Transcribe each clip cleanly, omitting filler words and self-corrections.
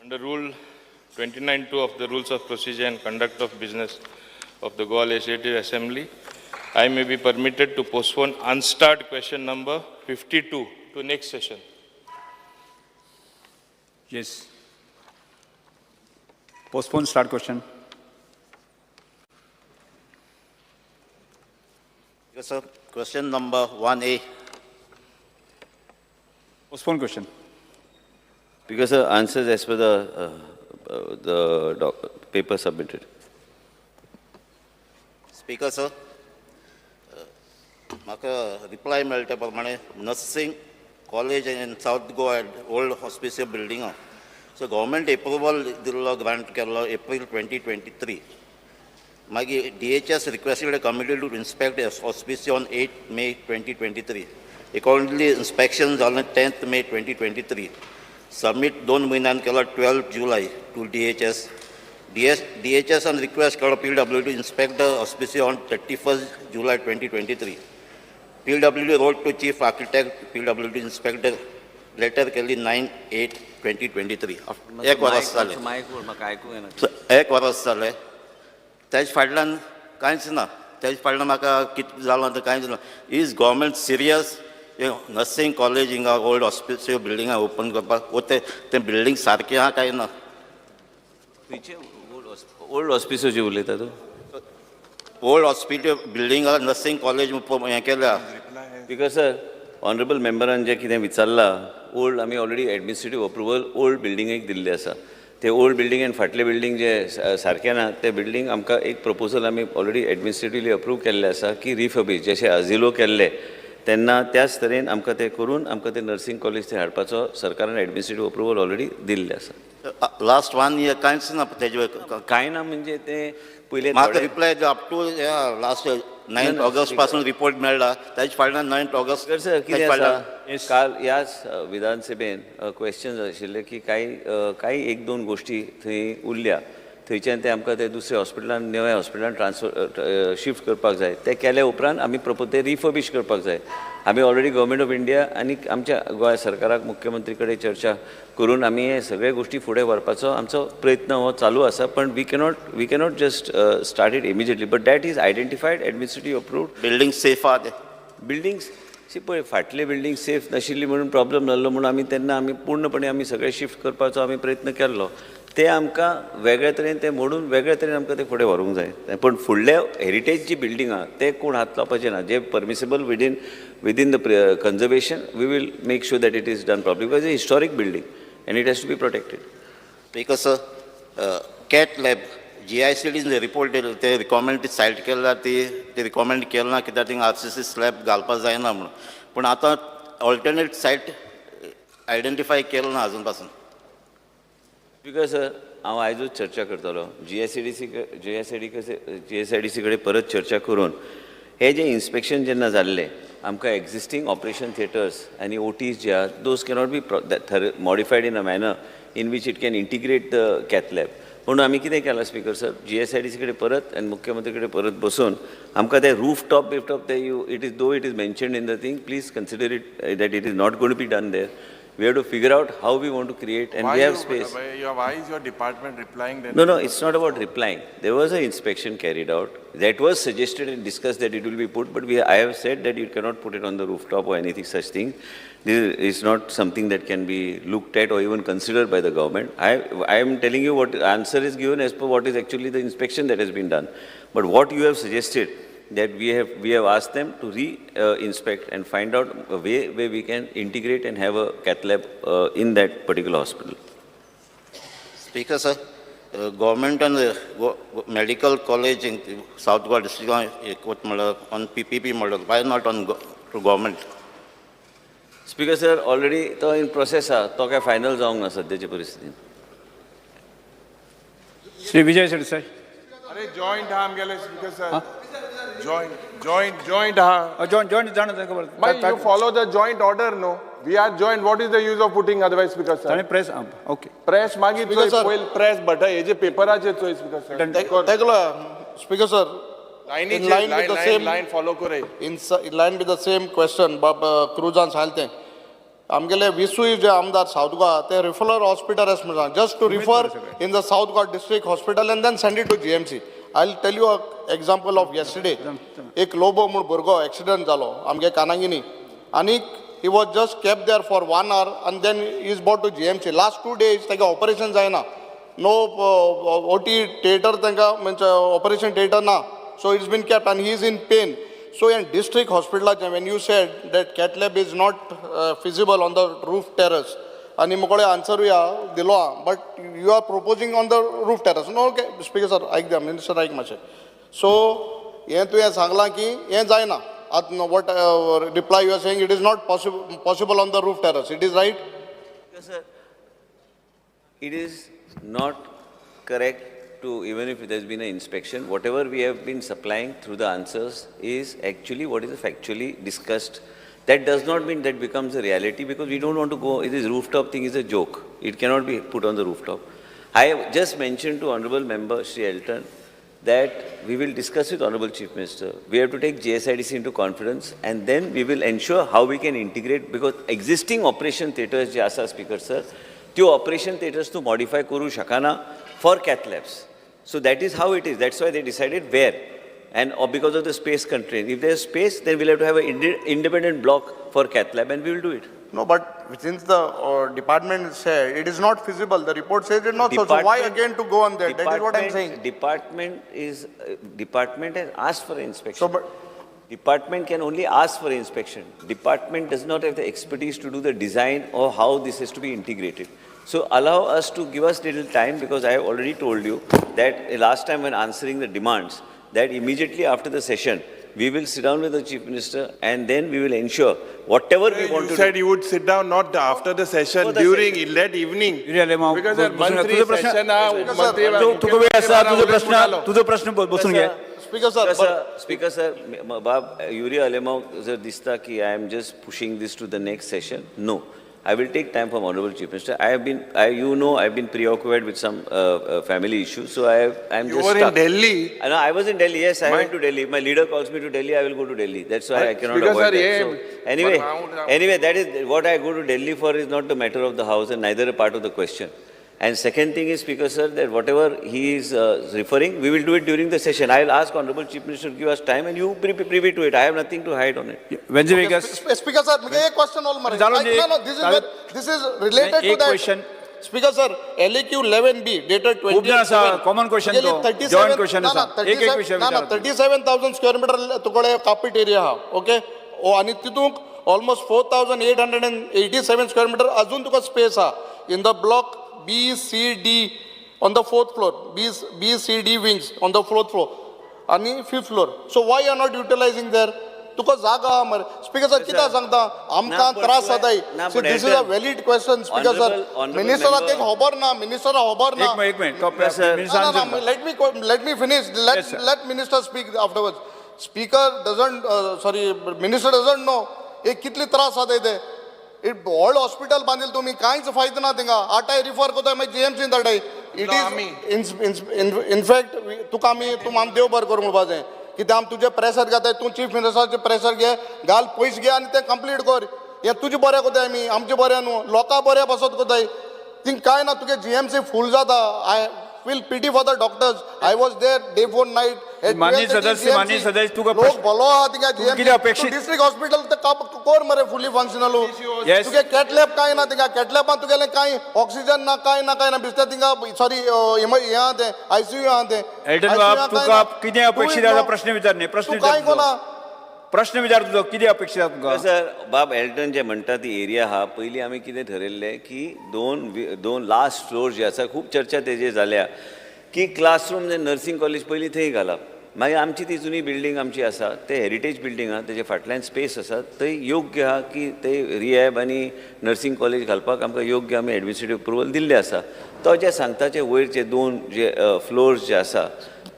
Under Rule 29(2) of the Rules of Procedure and Conduct of Business of the Goa Legislative Assembly, I may be permitted to postpone unstarred question number 52 to next session. Yes. Postpone start question. Yes, sir. Question number 1A. Postpone question. Because the answers as per the paper submitted. Speaker, sir, म्हाका reply मेळटा प्रमाणे nursing college in South Goa old Hospicio बिल्डिंगा. So government approval दिल्लो, grant केल्लो एप्रील 2023. मागीर DHS requested a committee to inspect Hospicio on 8 May 2023. Accordingly, inspection जालें 10th May 2023. Submit दोन म्हयन्यान केलो 12 July to DHS. DHS request केलो PW to inspect the Hospicio on 31st July 2023. PWD wrote to Chief Architect, PWD Inspector, letter केली 9/8/2023. एक वरस जालें. मायक म्हाका आयकूंक येना. एक वरस जालें, तेज फाटल्यान कांयच ना. तेज फाटल्यान म्हाका कितें जालां तें कांयच ना. Is government serious nursing college हिंगा ओल्ड हॉस्पिटल बिल्डिंगा ओपन करपाक वो तें तें बिल्डींग सारकें आहा काय ना? खंयचे ओल्ड हॉस्पिसोचे उलयता तूं? ओल्ड हॉस्पिटल बिल्डिंगा नर्सिंग कॉलेज हें केल्या. Because sir, honourable मेंबरान जें कितें विचारलां, ओल्ड आमी ऑलरेडी एडमिनिस्ट्रेटीव अप्रुवल ओल्ड बिल्डिंगेक दिल्लें आसा. ते ओल्ड बिल्डींग आनी फाटलें बिल्डींग जे सारकें ना, ते बिल्डींग आमकां एक प्रपोजल आमी ऑलरेडी एडमिनिस्ट्रेटिवली अप्रूव केल्लें आसा की रिफर्बीश जशें आजिलो केल्लें तेन्ना त्याच तरेन आमकां तें करून आमकां तें नर्सिंग कॉलेज थंय हाडपाचो सरकारान एडमिनिस्ट्रेटीव अप्रुवल ऑलरेडी दिल्लें आसा. लास्ट वन इयर कांयच ना तेजे. कांय ना म्हणजे तें पयलें म्हाका थोडे reply up to last 9 August पासून रिपोर्ट मेळ्ळा, तेज फाटल्यान 9 ऑगस्ट. सर, कितें आसा, काल ह्याच विधानसभेन क्वेश्चन आशिल्ले की कांय एक दोन गोश्टी थंय उरल्या, थंयच्यान ते आमकां ते दुसऱ्या हॉस्पिटलान, नव्या हॉस्पिटलान ट्रान्सफर शिफ्ट करपाक जाय. ते केल्या उपरांत आमी प्रपोज ते रिफर्बिश करपाक जाय. आमी ऑलरेडी गव्हर्मेंट ऑफ इंडिया आनी आमच्या गोंय सरकाराक, मुख्यमंत्री कडेन चर्चा करून आमी हे सगळे गोश्टी फुडें व्हरपाचो आमचो प्रयत्न हो चालू आसा. पण we cannot just start it immediately, but that is identified, administrative approved. Building safe आहा ते? बिल्डिंग्स सी, पळय, फाटले बिल्डींग सेफ नाशिल्ली म्हणून प्रॉब्लम जाल्लो म्हणून आमी तेन्ना आमी पूर्णपणे आमी सगळे शिफ्ट करपाचो आमी प्रयत्न केल्लो. ते आमकां वेगळे तरेन ते मोडून वेगळे तरेन आमकां ते फुडें व्हरूंक जाय. पण फुडले हेरिटेज जी बिल्डींग आहा ते कोण हात लावपाचे ना. जे permissible within the conservation, we will make sure that it is done properly, because a historic building and it has to be protected. Because cath lab GICD report दिलो, ते रिकॉमेंड सायट केला, ती ती रिकॉमेंड केलं ना कित्याक थिंगा RCC slab घालपाक जायना म्हणून. पूण आतां ऑल्टरनेट सायट आयडेंटिफाय केलं ना अजून पासून. Because हांव आयजूच चर्चा करतलो जीएसआयडीसी जीएसआयडीसी कडेन परत चर्चा करून हे जे इन्स्पेक्शन जेन्ना जाल्लें, आमकां एक्झिस्टींग ऑपरेशन थिएटर्स आनी ओटीज जे आहात, those cannot be modified in a manner in which it can integrate the cath lab. म्हणून आमी कितें केलां स्पीकर सर, जीएसआयडीसी कडेन परत आनी मुख्यमंत्री कडेन परत बसून आमकां ते रूफ टॉप बिफ टॉप ते you it is though it is mentioned in the thing, please consider it that it is not gonna be done there. We have to figure out how we want to create and Why we have you, space. Why is your department replying then? No, it's not about replying. There was an inspection carried out. That was suggested and discussed that it will be put, but I have said that you cannot put it on the rooftop or anything such thing. This is not something that can be looked at or even considered by the government. I am telling you what answer is given as per what is actually the inspection that has been done. But what you have suggested, that we have asked them to re-inspect and find out a way where we can integrate and have a cath lab in that particular hospital. Speaker sir, गव्हर्मेंटान medical college in South Goa डिस्ट्रिक्टान एक म्हणल्यार on PPP model, why not on to government? Speaker sir, already तो in process आहा, तो काय final जावंक ना सद्याचे परिस्थितीन. श्री विजय सरदेसाय. अरे, जॉईंट हा आमगेले speaker sir. Joint, joint, joint हा. जॉईंट जॉईंट जाणा ताका खबर. But you follow the joint order, no? We are joint. What is the use of putting otherwise, speaker sir? ताणें प्रेस, ओके. प्रेस मागीर Speaker चोय. sir. पयल press but हेजे पेपराचेर चोय स्पीकर सर. तेगलो speaker sir, in line with line the line same line follow करे. In line with the same question, बाब क्रुजान सांगलें तें. आमगेले विसूय जे आमदार सावथ गोवा ते रिफरल हॉस्पिटल आस म्हणून just to refer in the South Goa district hospital and then send it to GMC. I tell you a example of yesterday. एक लोबो म्हूण भुरगो एक्सिडंट जालो आमगे कानागिनी आनीक he was just kept there for 1 hour and then is brought to GMC. Last 2 days ताका operation जायना, no OT theatre, तांकां म्हणजे ऑपरेशन थिएटर ना. So it's been kept and he is in pain. So in district हॉस्पिटलाचें, when you said that cath lab is not feasible on the roof terrace, आनी मुकोळे आन्सरूय दिलो आहा, but you are proposing on the roof terrace. No, okay speaker sir, आयक द्या minister, आयक मातशें. So हें तुवें सांगलां की हें जायना आतां, what reply you are saying, it is not possible on the roof terrace, it is right? Sir, it is not correct to, even if there's been an inspection, whatever we have been supplying through the answers is actually what is factually discussed. That does not mean that becomes a reality because we don't want to go, this rooftop thing is a joke. It cannot be put on the rooftop. I just mentioned to Honorable Member Shri Elton that we will discuss with Honorable Chief Minister. We have to take GSIDC into confidence and then we will ensure how we can integrate because existing operation theatres जे आसा speaker sir, त्यो operation theatres तूं modify करूं शकना for cath labs. So that is how it is. That's why they decided where and because of the space constraint. If there is space, then we'll have to have an independent block for cath lab and we will do it. No, but since the department said it is not feasible, the report says it not so, so why again to go on there? That is what I'm saying. Department has asked for inspection. So, but Department can only ask for inspection. Department does not have the expertise to do the design or how this is to be integrated. So allow us to give us little time because I have already told you that last time when answering the demands, that immediately after the session, we will sit down with the Chief Minister and then we will ensure whatever we want You to said do. you would sit down not after the session, Before the during session. that evening. Because Because sir, मंत्री session हा, मंत्री तुका वेळ आसा, तुजो प्रश्न, तुजो प्रश्न बसून घे. Speaker sir, Speaker sir, बाब युरी आलेमाव जर दिसता की I am just pushing this to the next session, no. I will take time from Honorable Chief Minister. I have been, I, you know, I have been preoccupied with some family issues, so I am You just were in stuck. Delhi. I know, I was in Delhi, yes, I went to Delhi. If my leader calls me to Delhi, I will go to Delhi. That's why I cannot Speaker avoid sir, that. ye- So, anyway, anyway, that is what I go to Delhi for is not the matter of the house and neither a part of the question. And second thing is, Speaker sir, that whatever he is referring, we will do it during the session. I will ask Honorable Chief Minister to give us time and you be privy to it. I have nothing to hide on it. Venzy Viegas. Speaker sir, मुगे एक question all मरे. जाणून घे. No, no, this is this is related to एक that. question. Speaker sir, LAQ 11B dated 20. खूप जाण आसा, common question तो, joint question आसा. एक एक विषय ना ना, विचारा. 37,000 square meter तुकडे carpet area हा, okay? ओ आणि तितूंक almost 4,887 square meter अजून तुका स्पेस हा in the block B C D on the fourth floor, B C D wings on the fourth floor आणि fifth floor. So why are not utilizing there? तुका जागा हा मरे. Speaker sir, कित्याक सांगता आमकां ना, पण त्रास जाताय. ना, पण this is a Elton, valid question speaker sir. Honorable मिनिस्टराक member- तें खबर ना, मिनिस्टराक खबर ना. एक मिनिट, एक minute. Yes, sir. Minister No, no, answer no. Let me finish. Let Yes, sir. Let minister speak afterwards. Speaker doesn't. Sorry, minister doesn't know. हे कितले त्रास जाता ते. It व्हड हॉस्पिटल बांदिल तुम्ही, कांयच फायदो ना थिंगा. आठाय रिफर करता, मागीर जीएमसीन धाडाय. It is in fact तुका आमी, तूं आम देव बरें करूं म्हणपाचें कित्याक आमी तुजें प्रेशर घेताय. तूं चीफ मिनिस्टराचें प्रेशर घे, घाल पयशे घे आनी तें कंप्लीट कर. हें तुजें बरें करताय आमी, आमचें बरें न्हू, लोकां बऱ्या पासत करताय. थिंग कांय ना, तुगे जीएमसी फूल जाता. I feel pity for the doctors. I was there day four night. माननीय सदस्य, माननीय सदस्य, तुका लोक प्रश्न- भलो आहा थिंगा. कितें अपेक्षित- डिस्ट्रिक्ट हॉस्पिटल ते कर मरे फुली फंक्शनल. Yes. तुगे कॅटलॅब कांय ना थिंगा. कॅटलॅबान तुगेलें कांय ऑक्सिजन ना, कांय ना, कांय ना. बेश्टें थिंगा, सॉरी, हें आहा तें, आयसीयू आहा तें. एल्टन बाब, तुका कितें अपेक्षित आसा प्रश्न विचार न्ही, प्रश्न तूं कांय विचार तुजो. कोना. प्रश्न विचार तुजो कितें अपेक्षित आसा तुका? सर, बाब एल्टन जे म्हणटा ती एरिया आहा, पयलीं आमी कितें ठरयल्लें की दोन लास्ट फ्लोर जे आसा, खूब चर्चा तेजेर जाल्या की क्लासरूम जे नर्सिंग कॉलेज पयलीं थंय घालप. मागीर आमची ती जुनी बिल्डींग आमची आसा, ते हेरिटेज बिल्डींग आहा, तेजे फाटल्यान स्पेस आसा, थंय योग्य आहा की ते रिहॅब आनी नर्सिंग कॉलेज घालपाक आमकां योग्य आमी एडमिनिस्ट्रेटीव अप्रुवल दिल्लें आसा. तो जे सांगता जे वयर जे दोन जे फ्लोर्स जे आसा,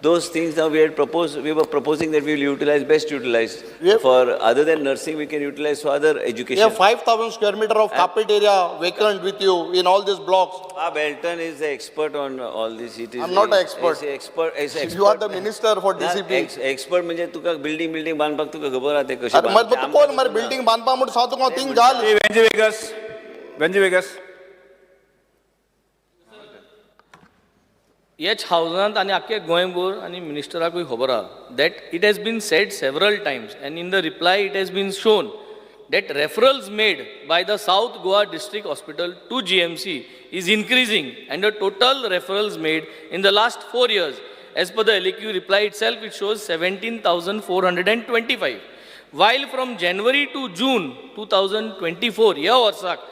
those things now we had proposed, we were proposing that we will utilize, best utilize for other than nursing, we can utilize for other You education. have 5,000 square meter of carpet area vacant with you in all these blocks. Bob Elton is the expert on all this. It is I'm not an expert. He's a expert. He's a You are the expert. minister for ना, DCP. Expert म्हणजे तुका building बांदपाक तुका खबर आहा ते कशें अरे मरे तूं कोण मरे बिल्डिंग बांदपा म्हूण सांग तुका, थिंग घाल. वेंजी वेगस. वेंजी वेगस. हेच हावजांत आनी आख्खे गोंयभर आनी मिनिस्टराकूय खबर आहा that it has been said several times and in the reply it has been shown that referrals made by the South Goa District Hospital to GMC is increasing and the total referrals made in the last 4 years, as per the LAQ reply itself, it shows 17,425. While from January to June 2024, ह्या वर्साक,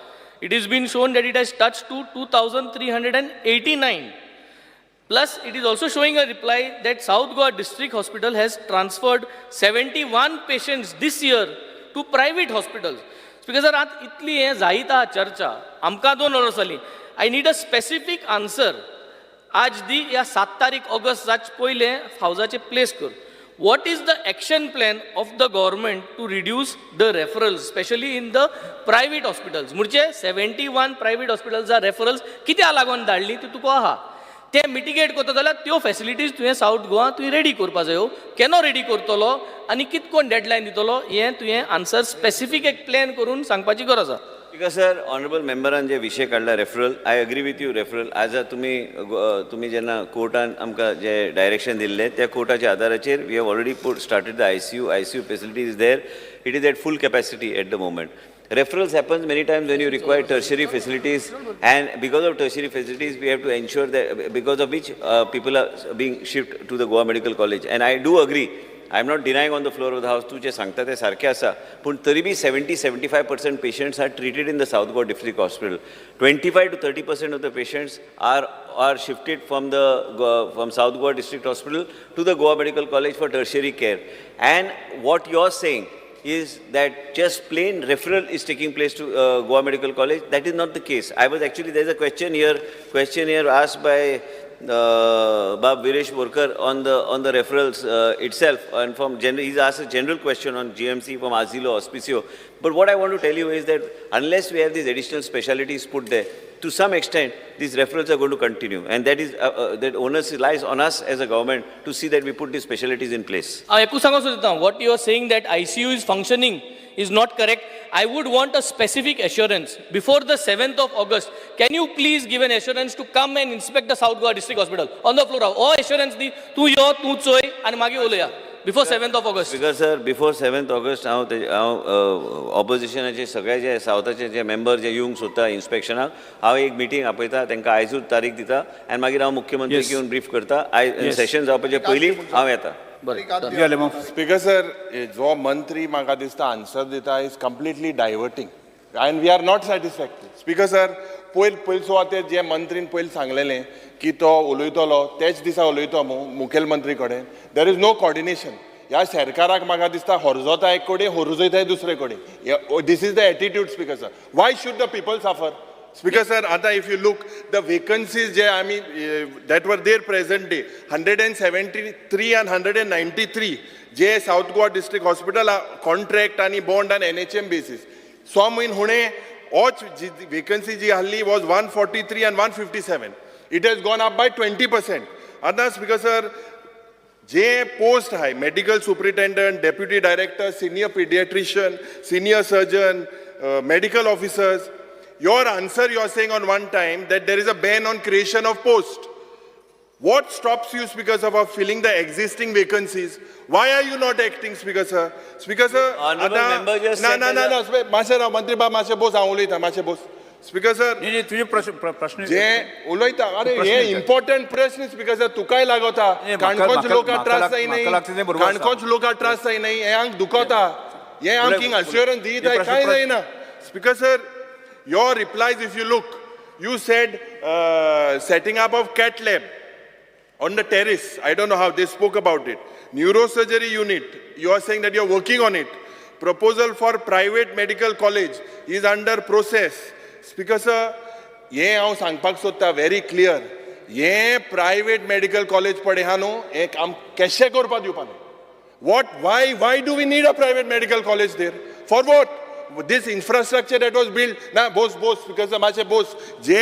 it has been shown that it has touched to 2,389. Plus, it is also showing a reply that South Goa District Hospital has transferred 71 patients this year to private hospitals. Because sir, आत इतली हें जायत आहा चर्चा आमकां दोन वर्सां जालीं. I need a specific answer. आज दी या सात तारीख ऑगस्ट जाचे पयलें हावजाचें प्लेस कर. What is the action plan of the government to reduce the referrals, specially in the private hospitals? म्हणजे सेवेंटी वन प्रायवेट हॉस्पिटल्सा रेफरल्स कित्याक लागून धाडली ती तुका आहा, ते मिटिगेट करता जाल्यार त्यो फॅसिलिटीज तुवें सावथ गोवा तुवें रेडी करपा जायो. केन्ना रेडी करतलो आनी कितकोन डेडलायन दितलो, हें तुवें आन्सर स्पेसिफीक एक प्लॅन करून सांगपाची गरज आहा. स्पीकर सर, ऑनरेबल मेंबरान जे विशय काडला referral, I agree with you. Referral आज तुमी जेन्ना कोर्टान आमकां जे डायरेक्शन दिल्लें, त्या कोर्टाच्या आदाराचेर we have already put started the ICU. ICU facility is there. It is at full capacity at the moment. Referrals happens many times when you require tertiary facilities, and because of tertiary facilities we have to ensure that, because of which people are being shifted to the Goa Medical College. And I do agree, I am not denying on the floor of the house, तूं जें सांगता तें सारकें आसा, पूण तरी बी 70-75% patients are treated in the South Goa District Hospital. 25 to 30% of the patients are shifted from South Goa District Hospital to the Goa Medical College for tertiary care. And what you are saying is that just plain referral is taking place to Goa Medical College. That is not the case. I was actually, there's a question here asked by Bab Viresh Borkar on the referrals itself, and from general, he's asked a general question on GMC from Asilo, Hospicio. But what I want to tell you is that unless we have these additional specialities put there, to some extent, these referrals are going to continue. And that onus lies on us as a government to see that we put these specialities in place. हांव एकूच सांगूंक सोदता, what you are saying that ICU is functioning is not correct. I would want a specific assurance before the 7th of August. Can you please give an assurance to come and inspect the South Goa District Hospital on the floor? हो assurance दी, तूं यो, तूं चोय आनी मागीर उलोवया before 7th of August. Speaker sir, before 7th August हांव ऑपोजिशनाचे सगळे जे सावथाचे जे मेंबर जे येवंक सोदता इन्स्पेक्शनाक, हांव एक मिटींग आपयता तांकां, आयजूच तारीख दिता आनी मागीर हांव मुख्यमंत्री येवन ब्रीफ करता. आयज सेशन जावपाचे पयलीं हांव येता. बरें. गेले मग. स्पीकर सर, जो मंत्री म्हाका दिसता आन्सर दिता is completely diverting and we are not satisfactory, Speaker sir. पयर पयले सुवातेर जे मंत्रीन पयलीं सांगलेलें की तो उलयतलो, तेच दिसा उलयतो मुखेलमंत्री कडेन. There is no coordination. ह्या सरकाराक म्हाका दिसता हरजोता एक कडेन, हरजयता दुसरे कडेन. This is the attitude, Speaker sir. Why should the people suffer, Speaker sir? आता if you look the vacancies जे आमी that were there present day, 173 and 193 J South Goa District Hospital contract आनी बॉन्ड आनी NHM basis, so म्हयन हुणे होच vacancy जी आहली was 143 and 157. It has gone up by 20%. आतां speaker sir, जे post आहे medical superintendent, deputy director, senior pediatrician, senior surgeon, medical officers, your answer, you are saying on one time that there is a ban on creation of post. What stops you, Speaker sir, of filling the existing vacancies? Why are you not acting, Speaker sir? Speaker sir, Honourable member just ना said ना that ना ना, मातशें राव मंत्री बाब, मातशें बोस, हांव उलयता, मातशें बोस. Speaker sir, नाही नाही, तुझे प्रश्न प्रश्न जे उलयता, अरे प्रश्न हे विचार. इम्पॉर्टंट प्रश्न स्पीकर सर, तुकाय लागता. नाही, म्हाका- काणकोणचे म्हाका- लोकांक म्हाका त्रास लाग- जायना, म्हाका लागता तें बरोबर आसा. काणकोणचे लोकांक त्रास जायना, हे आंग दुखता, हे आमकां अश्योरन्स दित हे प्रश्न- काय जायना. Speaker sir, your replies, if you look, you said setting up of cath lab on the terrace. I don't know how they spoke about it. Neurosurgery unit, you are saying that you are working on it. Proposal for private medical college is under process. Speaker sir, हे हांव सांगपाक सोदता very clear, हे private medical college पळय आहा न्हू, हें आम केशें करपाक दिवपा न्हय. What, why do we need a private medical college there? For what? This infrastructure that was built, ना बोस बोस, because मातशें बोस, जे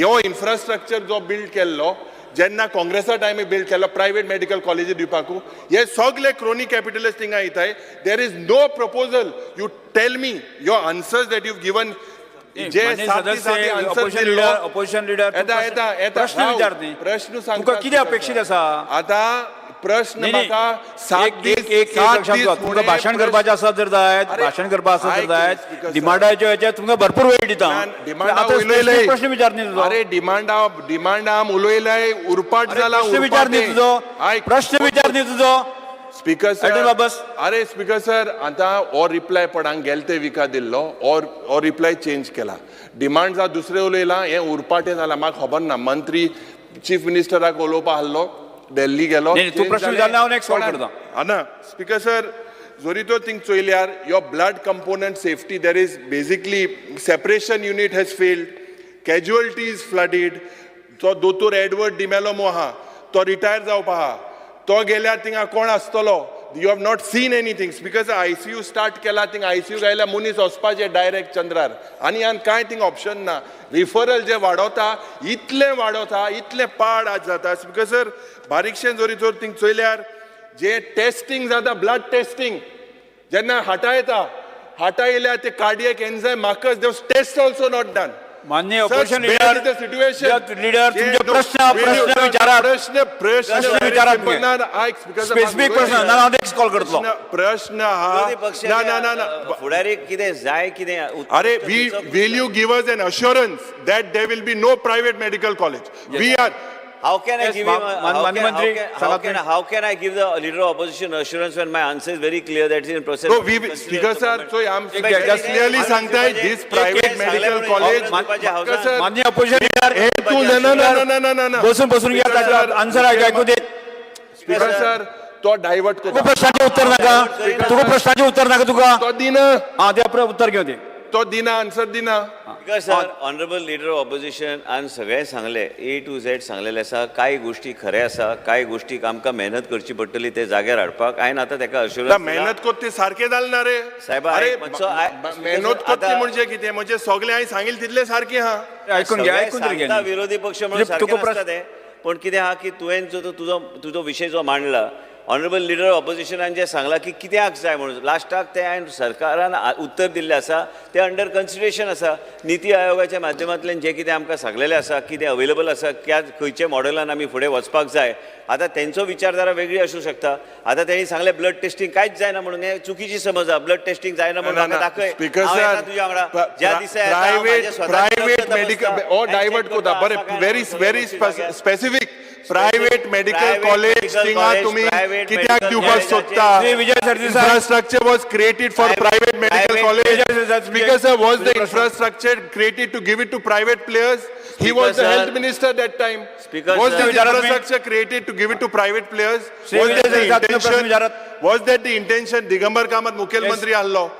हो infrastructure जो बिल्ड केल्लो जेन्ना काँग्रेसा टायमी बिल्ड केल्लो प्रायवेट मेडिकल कॉलेजी दिवपाकू, हे सगळे क्रोनी कॅपिटलिस्ट थिंगा येताय. There is no proposal. You tell me your answers that you given. जे माननीय सादी सदस्य, सादी आन्सर ऑपोजिशन दिल्लो लिडर, ऑपोजिशन लिडर, तूं येता प्रश्न- येता येता प्रश्न राव, विचार न्ही. प्रश्न सांगता तुका कितें अपेक्षीत आसा? आता प्रश्न न्ही, न्ही. म्हाका सात एक दीस एक एक सात लक्षात दीस दवर. तुमकां फुडें भाशण प्रश्न- करपाचें आसा जर जायत, अरे, भाशण करपा आसा जर आयक जायत, स्पीकर सर. डिमांडाच्या हेच्यार तुमकां भरपूर वेळ दिता. डिमांडा आतां उलयलय specific प्रश्न विचार न्ही तुजो. अरे डिमांडा डिमांडा उलयलय उरपाट अरे, जाला प्रश्न विचार न्ही उरपाटें. तुजो. आयक प्रश्न विचार न्ही तुजो. स्पीकर सर अरे बाबस. अरे स्पीकर सर आता हो रिप्लाय पडांक गेले ते विका दिल्लो और हो रिप्लाय चेंज केला डिमांड जा दुसरे उलयला हें उरपाटें जाला म्हाका खबर ना मंत्री चीफ मिनिस्टराक उलोवपा आहलो दिल्ली गेलो नाही, नाही, तू change प्रश्न जालें. विचारला, हांव next call कोणाक- करता. हा ना स्पीकर सर जरी तो thing चोयल्यार your blood component safety there is basically separation unit has failed, casualty is flooded. तो दोतोर एडवर्ड डिमेलो मो आहा तो रिटायर जावपा आहा तो गेल्यार थिंगा कोण आसतलो? You have not seen anything because ICU start केला थिंग आयसीयू गायल्यार मनीस वचपाचे डायरेक्ट चंद्रार आनी आनी कांय थिंग ऑप्शन ना. रिफरल जे वाडोवता इतलें वाडोवता इतलें पाड आज जाता. स्पीकर सर बारीकशें जरी जर थिंग चोयल्यार जे टेस्टिंग जाता ब्लड टेस्टिंग जेन्ना हार्टा येता हार्टा येयल्यार ते cardiac enzyme markers those test also not done. माननीय ऑपोजिशन लिडर, लिडर, तुमचे प्रश्न प्रश्न विचारात. प्रश्न प्रश्न प्रश्न विचारात तुगे. ना ना, आयक स्पीकर स्पेसिफीक प्रश्न ना हांव नेक्स्ट कॉल करतलो. प्रश्न प्रश्न हा विरोधी पक्षाचे, ना ना ना ना फुडारी कितें जाय कितें अरे we will you give us an assurance that there will be no private medical college? We are How can I Yes, give him माननीय मंत्री, सांगात तुम्ही. How can I give the leader of opposition assurance when my answer is very clear that is in process No, of we considered speaker at the sir, moment. so I'm Just clearly सांगताय this private medical college. Speaker sir, माननीय opposition leader, हे तू ना ना ना ना ना ना ना. बसून बसून घ्या Speaker sir, answer आयकू दे. स्पीकर सर तो डायवर्ट तुका करता. प्रश्नाचें उत्तर नाका, तुका प्रश्नाचें उत्तर नाका तुका. तो दिना हा ते आपलं उत्तर घेवन दे. तो दिना आन्सर दिना. Speaker sir, honourable leader of opposition आन सगळें सांगलें, ए टू झेड सांगलेलें आसा. कांय गोश्टी खरें आसा, कांय गोश्टीक आमकां मेहनत करची पडटली ते जाग्यार हाडपाक. हांवें आतां तेका अश्युरन्स मेहनत कोत्ती सारकें जालें ना रे. साहेबा, अरे आयक मातसो, मेहनत कोत्ती म्हणजे कितें म्हणजे सगळें हांवें सांगिल्लें तितलें सारकें आहा. ऐकून घे, ऐकून तरी घे. सांगता विरोधी पक्ष म्हणून म्हणजे तुका सारकें नासता तें. पूण कितें आहा की तुवें जो तो तुजो तुजो विशय जो मांडला, ऑनरेबल लिडर ऑपोजिशनान जें सांगलां की कित्याक जाय म्हणून लास्टाक तें हांवें सरकारान उत्तर दिल्लें आसा, तें अंडर कन्सिडरेशन आसा. निती आयोगाच्या माध्यमांतल्यान जें कितें आमकां सांगलेलें आसा, कितें अवेलेबल आसा, क्या खंयच्या मॉडलान आमी फुडें वचपाक जाय. आतां तेंचो विचारधारा वेगळी आसूं शकता. आतां तेणी सांगलें ब्लड टेस्टिंग कांयच जायना म्हणून, हें चुकीची समज आहा. ब्लड टेस्टिंग जायना म्हणून ना, म्हाका ना, दाखय, स्पीकर हांव सर, येता तुज्या वांगडा ज्या दिसा येता, हांव प्रायव्हेट म्हाजें स्वताचें प्रायव्हेट रक्त मेडिकल तपासता. ओ डायवर्ट check कोता करता, बरें आसा काय ना व्हेरी सगळ्या व्हेरी गोश्टी जाग्यार. Specific private medical Private college medical थिंगा college, तुम्ही private कित्याक medical दिवपाक college सोदता? Shri Vijay Sardesai. Infrastructure was created for Private- private medical private college. Vijay Sardesai, Speaker sir, was the तुमचे प्रश्न. Infrastructure created to give it to private players? He Speaker was the sir. Health minister that time. Speaker was sir. The विचारात तुम्ही. Infrastructure created to give it to private players? Shri was Vijay that the Sardesai, तुमचे प्रश्न intention? विचारात. Was that the intention? Digambar Kamat मुखेलमंत्री आहलो.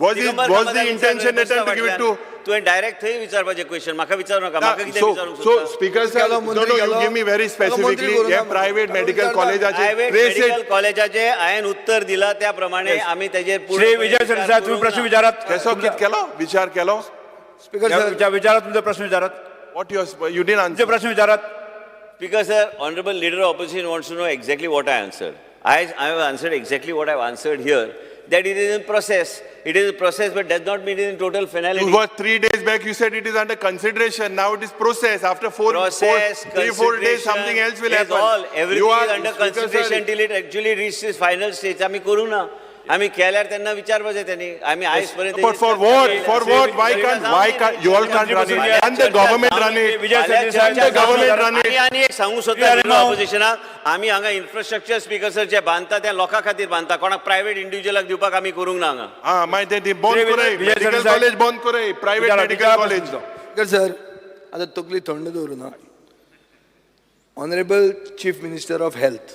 Was it Digambar was the कामताक intention that time to give it to? तुवें direct थंय विचारपाचें question, म्हाका विचारू नाका. म्हाका कितें So, विचारूंक so सोदता? Speaker sir, गेलो, no, मंत्री no, you गेलो. give me very ताका मंत्री specifically, करूं हे ना private ताका medical विचारता. कॉलेजाचे प्रायव्हेट trace medical it. कॉलेजाचे हांवें उत्तर दिला त्या प्रमाणे आमी तेजेर पूर्ण श्री विजय सरदेसाय, तुम्ही प्रश्न विचारात. केसो कित केलो? विचार केलो? स्पीकर सर विचारात तुमचा प्रश्न विचारात. What you you didn't तुमचे answer. प्रश्न विचारात. Speaker sir, honourable leader of opposition wants to know exactly what I answered. I have answered exactly what I answered here, that it is in process. It is in process, but does not mean it is in total finality. You were 3 days back, you said it is under consideration. Now it is process. After four, Process, four, 3, 4 days, something else will is happen. All, everything You are- is under Speaker sir, consideration till it actually reaches final stage. आमी करू ना, आमी केल्यार तेन्ना विचारपाचें त्यांनी. आमी आयज पर्यंत But for what? For what? Why can't, you all can't run it? Can the government run it? Vijay Sardesai, Can the government run it? आनी आनी एक सांगूंक सोदता विजय माव. ऑपोजिशनाक, आमी हांगा इन्फ्रास्ट्रक्चर स्पीकर सर जे बांदता त्या लोकां खातीर बांदता, कोणाक प्रायव्हेट इंडिव्हिज्युअलाक दिवपाक आमी करूंक ना हांगा. Ah, मागीर ते ते बंद श्री विजय- करय. विजय मेडिकल सरदेसाय. कॉलेज बंद करय. प्रायव्हेट विचारा, मेडिकल विचारा कॉलेज. प्रश्न तुमचो. स्पीकर सर आतां तकली थंड दवरून हा. Honourable chief minister of health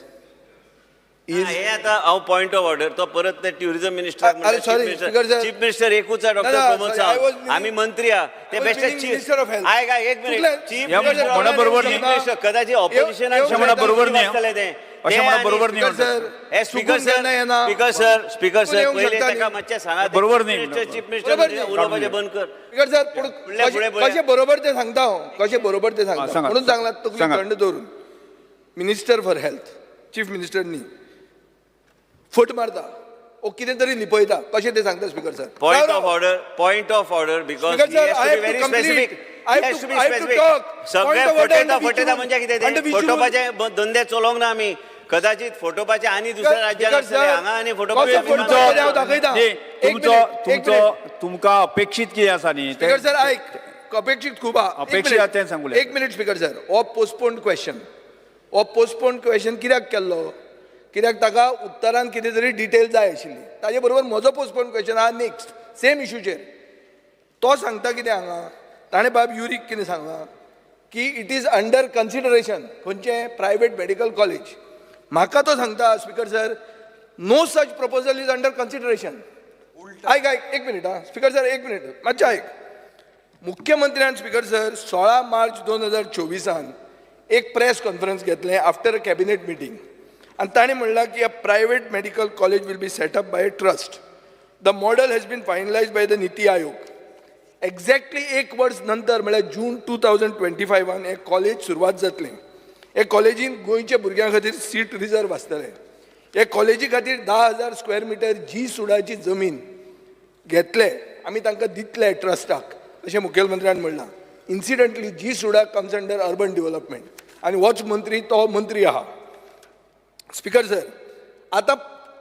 is हे आता हांव पॉयंट ऑफ ऑर्डर तो परत ते ट्युरिझम मिनिस्टराक अरे, sorry, speaker sir. Chief minister एकूच आहे डॉक्टर ना, Pramod sorry, I was Sawant. meaning- आमी मंत्री आहा ते I was best meaning minister of health. आयक आयक, एक मिनिट चुकलें. चीफ ह्या म्हणा बरोबर न्ही. मिनिस्टर कदाचित ऑपोजिशनान येवं म्हणा बरोबर न्ही. ते अशें म्हणा बरोबर न्ही. स्पीकर सर हे स्पीकर चुकून सर केन्ना येना. स्पीकर सर स्पीकर चुकून सर येवंक पयलीं शकता ताका न्ही. मातशें सांगा. बरोबर न्ही. चीफ मिनिस्टर बरोबर न्ही. उलोवपाचें बंद कर. स्पीकर सर पूण फुडलें, फुडें कशें पळया. कशें बरोबर तें सांगता हांव, कशें बरोबर तें सांगता सांगात. म्हणून सांगलां तकली सांगात. थंड दवरून. Minister for health chief minister न्ही, फट मारता. ओ कितें तरी लिपयता कशें तें सांगता speaker sir. Point of order, point of order, because Speaker he sir, has I to be have to very complete. Specific. I have to talk. सगळे Point of order फटयता under which फटयता rule? म्हणजे कितें Under तें which rule? फटोवपाचे धंदे चलोवंक ना आमी. कदाचित फटोवपाचे आनी दुसऱ्या राज्यान Speaker आसतले sir, हांगा आनी कसो फटोवपाचे फटोवपाचे हांव दाखयता. न्ही, एक तुमचो मिनिट, एक तुमचो मिनिट. तुमकां अपेक्षीत कितें आसा न्ही तें- स्पीकर सर ऐक, अपेक्षीत खूब आहा. एक अपेक्षीत मिनिट. आहा तें सांगूं एक मिनिट स्पीकर सर, हो पोस्टपोन क्वेश्चन, हो पोस्टपोन क्वेश्चन कित्याक केल्लो? कित्याक ताका उत्तरान कितें तरी डिटेल जाय आशिल्ली. ताजे बरोबर म्हजो पोस्टपोन क्वेश्चन आहा नेक्स्ट सेम इशूचेर. तो सांगता कितें हांगा, ताणें बाब युरीक कितें सांगलां की it is under consideration खंयचें प्रायवेट मेडिकल कॉलेज. म्हाका तो सांगता speaker sir, no such proposal is under consideration. आयक आयक एक मिनिट आं स्पीकर सर, एक मिनिट मातशें आयक. मुख्यमंत्र्यान स्पीकर सर 16 मार्च 2024 एक प्रेस कॉन्फरन्स घेतलें आफ्टर अ कॅबिनेट मिटींग आनी ताणें म्हणलां की a private medical college will be set up by a trust. The model has been finalise by the NITI Aayog. Exactly एक वर्स नंतर म्हळ्यार जून 2025 हें कॉलेज सुरवात जातलें. हे कॉलेजीन गोंयच्या भुरग्यां खातीर सीट रिजर्व आसतलें. हे कॉलेजी खातीर 10,000 स्क्वेअर मिटर जी सुडाची जमीन घेतले आमी, तांकां दितले ट्रस्टाक अशें मुखेलमंत्र्यान म्हणलां. Incidentally GSUDA comes under urban development आनी होच मंत्री तो मंत्री आहा. स्पीकर सर, आतां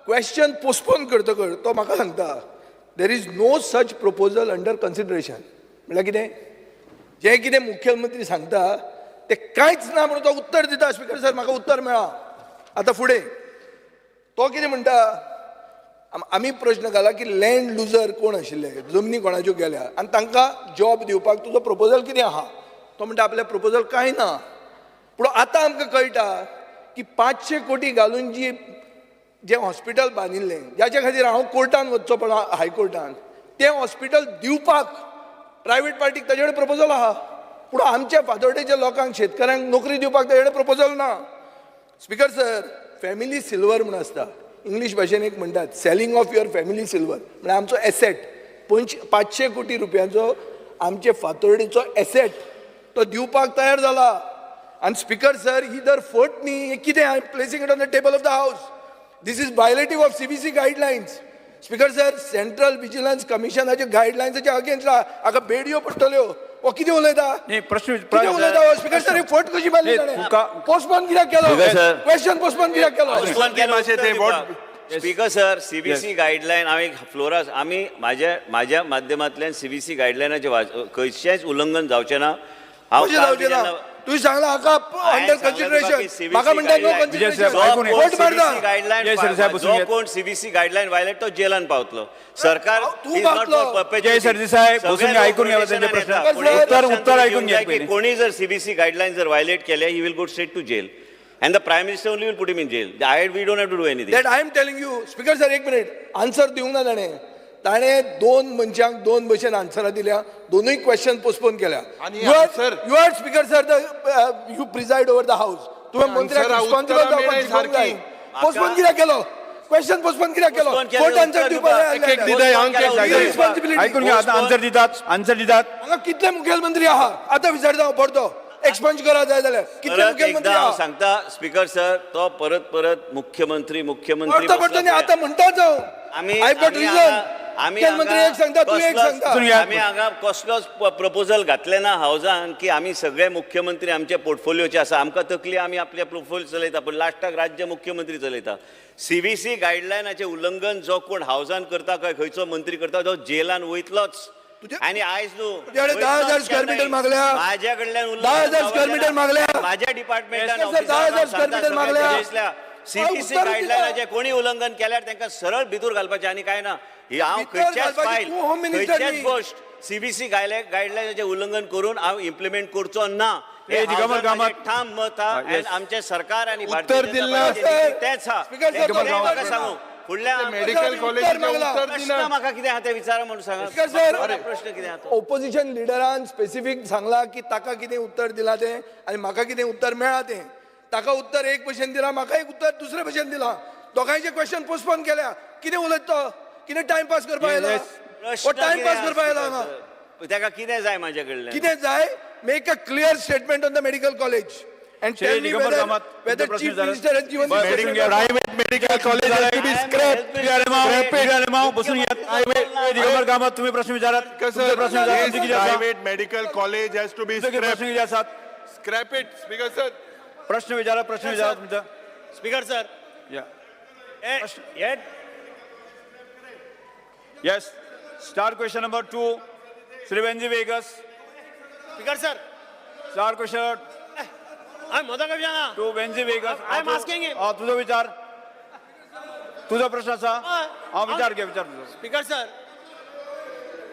क्वेश्चन पोस्टपोन करतकर तो म्हाका सांगता there is no such proposal under consideration. म्हणल्यार कितें? जें कितें मुखेलमंत्री सांगता तें कांयच ना म्हणून तो उत्तर दिता. स्पीकर सर, म्हाका उत्तर मेळ्ळां. आतां फुडें तो कितें म्हणटा, आमी प्रश्न घाला की लँड लुजर कोण आशिल्ले, जमनी कोणाच्यो गेल्या आनी तांकां जॉब दिवपाक तुजो प्रपोजल कितें आहा. तो म्हणटा आपलें प्रपोजल कांय ना. पूण आतां आमकां कळटा की 500 कोटी घालून जी जें हॉस्पिटल बांदिल्लें, जाच्या खातीर हांव कोर्टान वचचो पडलो, हायकोर्टान, तें हॉस्पिटल दिवपाक प्रायवेट पार्टीक ताजे कडेन प्रपोजल आहा. पूण आमच्या फातोर्डेच्या लोकांक, शेतकारांक नोकरी दिवपाक ताजे कडेन प्रपोजल ना. स्पीकर सर, फॅमिली सिल्वर म्हूण आसता, इंग्लीश भाशेन एक म्हणटात selling of your family silver. म्हळ्यार आमचो एसेट 500 कोटी रुपयांचो आमचे फातोर्डेचो एसेट तो दिवपाक तयार जाला. आनी स्पीकर सर, ही जर फट न्ही, हें कितें? I am placing it on the table of the house. This is violative of CVC guidelines. Speaker sir, central vigilance कमिशनाचे गायडलायन्साचे अगेन्स्ट हाका बेडयो पडटल्यो. हो कितें उलयता? न्ही, प्रश्न कितें उलयता हो? स्पीकर सर, ही फट कशी मारली न्ही, ताणें? पोस्टपोन कित्याक केलो? Speaker sir. Question postpone कित्याक केलो? स्पीकर सर, सीबीसी गायडलायन हांवें फ्लोरा आमी म्हाज्या म्हाज्या माध्यमांतल्यान सीबीसी गायडलायनाचें खंयचेंच उल्लंघन जावचें ना. हांव कशें काल जावचें ना? जेन्ना- तुवें सांगलां हाका हांवें अंडर सांगलें तुका की कन्सिडरेशन, CBC म्हाका म्हणटा नो guideline. Vijay consideration. साहेब, ऐकून जो घे. फट मारता. कोण सीबीसी जय सर, साहेब, गायडलायन, बसून जो घे. कोण सीबीसी गायडलायन व्हायलेट तो जेलान पावतलो. सरकार तूं is not पावतलो. for perpetuity. जय सरदेसाय, सगळे बसून घे, लोक ऐकून घ्या त्यांचे रोटेशनान प्रश्न. येता. पूण एक उत्तर लक्षात उत्तर ऐकून घेवंक घे जाय की पयलीं. कोणी जर सीबीसी गायडलायन जर व्हायलेट केले, he will go straight to jail and the prime minister only will put him in jail. I we don't have to do anything. That I am telling you. Speaker sir, एक minute, answer दिवंक ना ताणें. ताणें दोन मनशांक दोन भशेन आन्सरां दिल्या, दोनूय क्वेश्चन पोस्टपोन केल्या. आनी answer- You are speaker sir, the you preside over the house. तुवें मंत्र्याक आन्सरां रिस्पॉन्सिबल उत्तरां जावपाक मेळय शिकोवंक जाय. सारकीं. पोस्टपोन कित्याक केलो? क्वेश्चन पोस्टपोन कित्याक केलो? Postpone केलें, फट आन्सर उत्तर दिवपाक दिवपाक. जाय. एक एक दिता, हांव एक Your responsibility. ऐकून घ्या आतां आन्सर दितात, आन्सर दितात. हांगा कितले मुखेलमंत्री आहा आतां विचारता हांव, परतो एक्सपंज करा जाय जाल्यार कितले परत मुखेलमंत्री एकदा हांव आहा. सांगता स्पीकर सर, तो परत परत मुख्यमंत्री मुख्यमंत्री परतो परतो न्ही, आतां म्हणटाच हांव. आमी I got आमी रिजन. हांगा- आमी मुखेलमंत्री हांगा एक सांगता, तूं एक कसलोच- सांगता. बसून घ्या. आमी हांगा कसलोच प्रपोजल घातले ना हावजान की आमी सगळे मुख्यमंत्री आमचे पोर्टफोलियोचे आसा. आमकां तकली आमी आपले पोर्टफोलियो चलयता, पूण लास्टाक राज्य मुख्यमंत्री चलयता. सीबीसी गायडलायनाचें उल्लंघन जो कोण हावजान करता काय खंयचो मंत्री करता तो जेलान वयतलोच. आनी आयज न्हू, तुझ्याकडे 10,000 स्क्वेअर मीटर मागल्या. माझ्या कडल्यान 10,000 स्क्वेअर मीटर मागल्या. माझ्या डिपार्टमेंटान Yes, sir, 10,000 square metre मागल्या. सीबीसी उत्तर दिता. गायडलायनाचें कोणी उल्लंघन केल्यार तांकां सरळ भितर घालपाचें आनी काय ना. ही हांव भितर खंयच्याच घालपाची, फायल, तूं होम मिनिस्टर खंयच्याच न्ही. गोश्ट सीबीसी गायडलायनाचें उल्लंघन करून हांव इम्प्लिमेंट करचो ना. हे हे दिगंबर हावजान कामत. म्हाजें ठाम मत आहा yes. आनी आमचें सरकार आनी उत्तर भारतीय जनता दिलें ना, पार्टीचें सर. नीती तेंच आहा. स्पीकर सर, तें तो म्हाका सांगू फुडल्या मेडिकल उत्तर कॉलेजीचें मागला. उत्तर प्रश्न दिना. म्हाका कितें आहा तें विचारा म्हणून सांगा. स्पीकर सर, म्हाका प्रश्न कितें आहा तो? ओपोजिशन लिडरान स्पेसिफीक सांगला की ताका कितें उत्तर दिलां तें आनी म्हाका कितें उत्तर मेळ्ळां तें. ताका उत्तर एक भशेन दिलां, म्हाका एक उत्तर दुसरे भशेन दिलां. दोगांयचे क्वेश्चन पोस्टपोन केल्या. कितें उलयता तो? कितें टायमपास करपाक आयला? प्रश्न हो टायमपास कितें करपाक आयला आहा, हांगा. Speaker sir? ताका कितें जाय म्हाज्या कडल्यान? कितें जाय? Make a clear statement on the medical college And Shri tell me Digambar whether Kamat, whether तुमचा प्रश्न Chief विचारा. Minister has given बरं, this बसून घ्या. Private medical college has to be scrapped. Shri Alemao, Shri Alemao, बसून घ्या. श्री दिगंबर कामत तुम्ही प्रश्न विचारात. तुमचे प्रश्न विचारा. तुमचे किती आसा? Private medical college has to be तुमचे प्रश्न स्क्रॅप. किती आसात? Scrap it speaker sir. प्रश्न विचारा, प्रश्न विचारा तुमचा. स्पीकर सर, या. हे Yes, star question number 2, Shri Venzy Viegas. Speaker sir, star question हांवें म्हजो क्वेश्चन आहा. 2, वेन्झी Vegas. I am asking him. तुझो विचार, तुझो प्रश्न आसा. हय. हा, विचार घे, विचार तुझो. स्पीकर सर,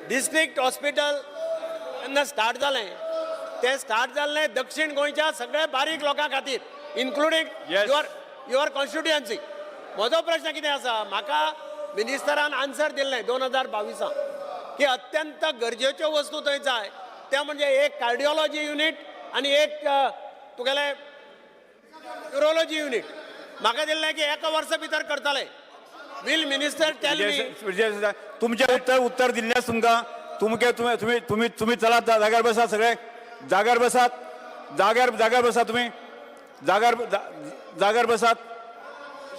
डिस्ट्रिक्ट हॉस्पिटल जेन्ना स्टार्ट जालें, तें स्टार्ट जाल्लें दक्षिण गोंयच्या सगळ्या बारीक लोकां खातीर, including Yes. Your constituency. म्हजो प्रश्न कितें आसा, म्हाका मिनिस्टरान आन्सर दिल्लें 2022 की अत्यंत गरजेच्यो वस्तू थंय जाय, ते म्हणजे एक कार्डिओलॉजी युनीट आनी एक तुगेलें युरोलॉजी युनीट. म्हाका दिल्लें की एका वर्सा भितर करतले. Will minister tell me Vijay Sardesai, तुमचे उत्तर उत्तर दिल्लेच तुमकां. तुमके तुम्ही तुम्ही तुम्ही तुम्ही चलात, जाग्यार बसात, सगळे जाग्यार बसात, जाग्यार जाग्यार बसात, तुम्ही जाग्यार जाग्यार बसात.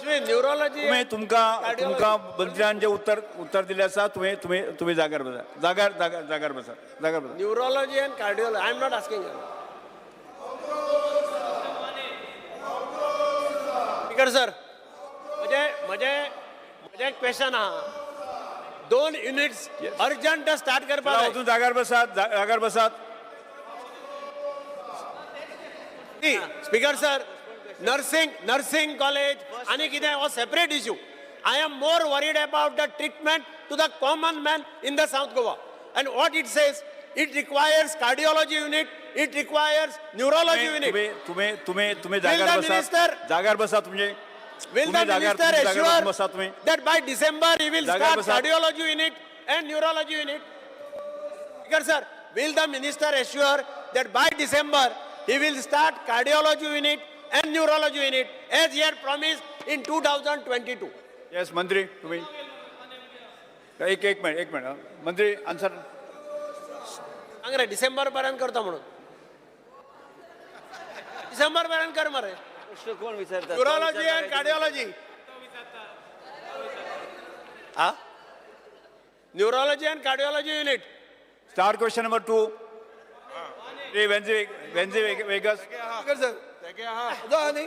न्युरोलॉजी तुम्ही तुमकां तुमकां मंत्र्यान जे उत्तर उत्तर दिल्लें आसा, तुम्ही तुम्ही तुम्ही जाग्यार बसा, जाग्यार जाग्यार जाग्यार बसात, जाग्यार बसात. Neurology and cardiology. I am not asking. Speaker sir, म्हजे म्हजे म्हजें क्वेश्चन आहा, दोन युनिट्स अर्जंट स्टार्ट करपाक चला, जाय. वचून जाग्यार बसात, जाग्यार बसात. Speaker sir, nursing college आनी कितें हो separate issue. I am more worried about the treatment to the common man in the South Goa, and what it says, it requires cardiology unit, it requires neurology unit. तुम्ही तुम्ही तुम्ही तुम्ही Will जाग्यार the बसात, minister- जाग्यार बसा तुमचे. Will the तुम्ही जाग्यार minister तुम्ही जाग्यार assure बसा तुम्ही. that by December he will जाग्यार start बसा. cardiology unit and neurology unit? Speaker sir, will the minister assure that by December he will start cardiology unit and neurology unit as he had promised in 2022? Yes, मंत्री तुम्ही एक एक minute, एक minute, हा. मंत्री answer. सांग रे, डिसेंबर पर्यंत करता म्हणून. डिसेंबर पर्यंत कर मरे. प्रश्न कोण विचारता? न्यूरोलॉजी अँड कार्डिओलॉजी हा, neurology and cardiology unit. Star question number 2, Shri Venzy Venzy Viegas. Speaker sir, म्हजो आहा न्ही?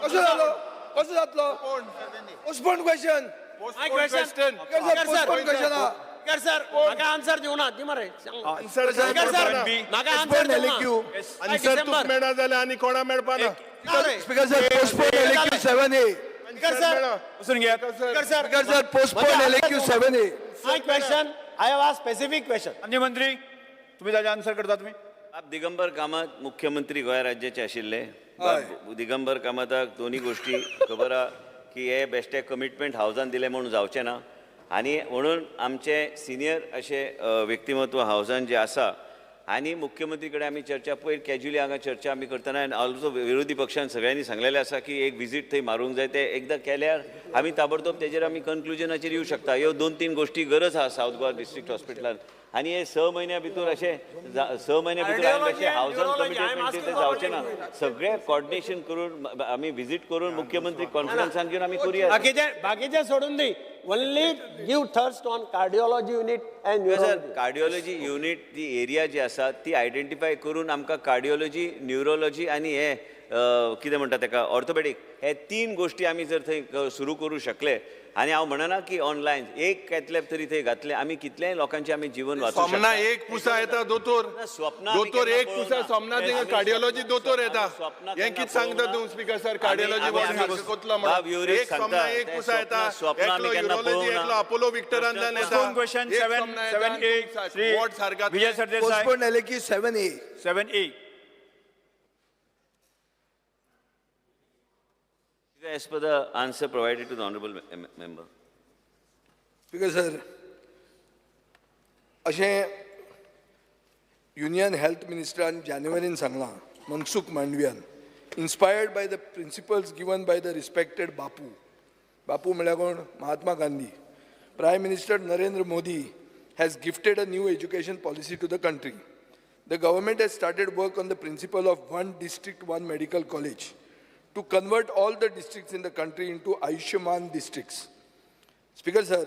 कसो जालो, कसो जातलो? Postpone question. My question. Speaker sir, postpone question आहा. स्पीकर सर, म्हाका आन्सर दिवना दी मरे. आन्सर स्पीकर सर, म्हाका आन्सर पोस्टपोन दिवना. LAQ. Answer तुका मेळना जाल्यार आनी कोणा मेळपाना. Speaker sir, postpone LAQ 7A. Speaker sir, बसून घ्या. Speaker sir, speaker sir, postpone LAQ 7A. My question, I have a specific question. आणि मंत्री तुम्ही ताजे आन्सर करता तुम्ही. बाब दिगंबर कामत मुख्यमंत्री गोंय राज्याचे आशिल्ले. बाब दिगंबर कामताक दोन्ही गोष्टी खबर आहा की हे बेश्टे कमिटमेंट हावजान दिलें म्हणून जावचें ना, आनी म्हणून आमचे सिनियर अशे व्यक्तिमत्व हावजान जे आसा आनी मुख्यमंत्री कडेन आमी चर्चा पयर कॅज्युअली हांगा चर्चा आमी करतना, आनी ऑल्सो विरोधी पक्षान सगळ्यांनी सांगलेलें आसा की एक विजीट थंय मारूंक जाय. ते एकदां केल्यार आमी ताबडतोब तेजेर आमी कन्क्लुजनाचेर येवं शकता. ह्यो 2-3 गोश्टी गरज आहा सावथ गोवा डिस्ट्रिक्ट हॉस्पिटलान, आनी हे 6 म्हयन्या भितर अशें 6 म्हयन्या भितर हांवें अशें हावजान कमिटमेंट ते जावचें ना. सगळें कॉर्डिनेशन करून आमी विजीट करून मुख्यमंत्री कॉन्फरन्सान घेवन आमी करुया. बाकीचे सोडून दी, only give thrust on cardiology unit and sir, neurology. Cardiology unit ती एरिया जी आसा ती आयडेंटिफाय करून आमकां कार्डिओलॉजी, न्युरोलॉजी आनी हे कितें म्हणटा तेका ऑर्थोपेडीक, हे 3 गोश्टी आमी जर थंय सुरू करूं शकले, आनी हांव म्हणना की ऑनलायन एक कॅथलॅब तरी थंय घातले, आमी कितलेय लोकांचें आमी जीवन वाचोवंक सोमना शकता. एक पुसा येता दोतोर, स्वप्नां आमी दोतोर केन्ना एक पुसा पळोवना. सोमना थिंगा कार्डिओलॉजी दोतोर येता. स्वप्नां हें केन्ना कितें सांगता पळोवना. तूं स्पीकर सर? कार्डिओलॉजी कोतलो बाब म्हणून युरीश एक सोमना सांगता, एक ते पुसा येता, स्वप्नां आमी एकलो केन्ना युरोलॉजी, पळोवना. एकलो अपोलो विक्टरांतल्यान येता. Postpone question एक 7 सोमना येता 7 आनी ए, तूं श्री वॉर्ड सारका Vijay Sardesai. Postpone LAQ 7A. 7A. As per the answer provided to the honorable member. Speaker sir, अशें युनियन हेल्थ मिनिस्टरान जानेवारीन सांगलां, Mansukh मांडवियान, inspired by the principles given by the respected Bapu. Bapu म्हळ्यार कोण? Mahatma Gandhi. Prime Minister Narendra Modi has gifted a new education policy to the country. The government has started work on the principle of one district, one medical college to convert all the districts in the country into Ayushman districts. Speaker sir,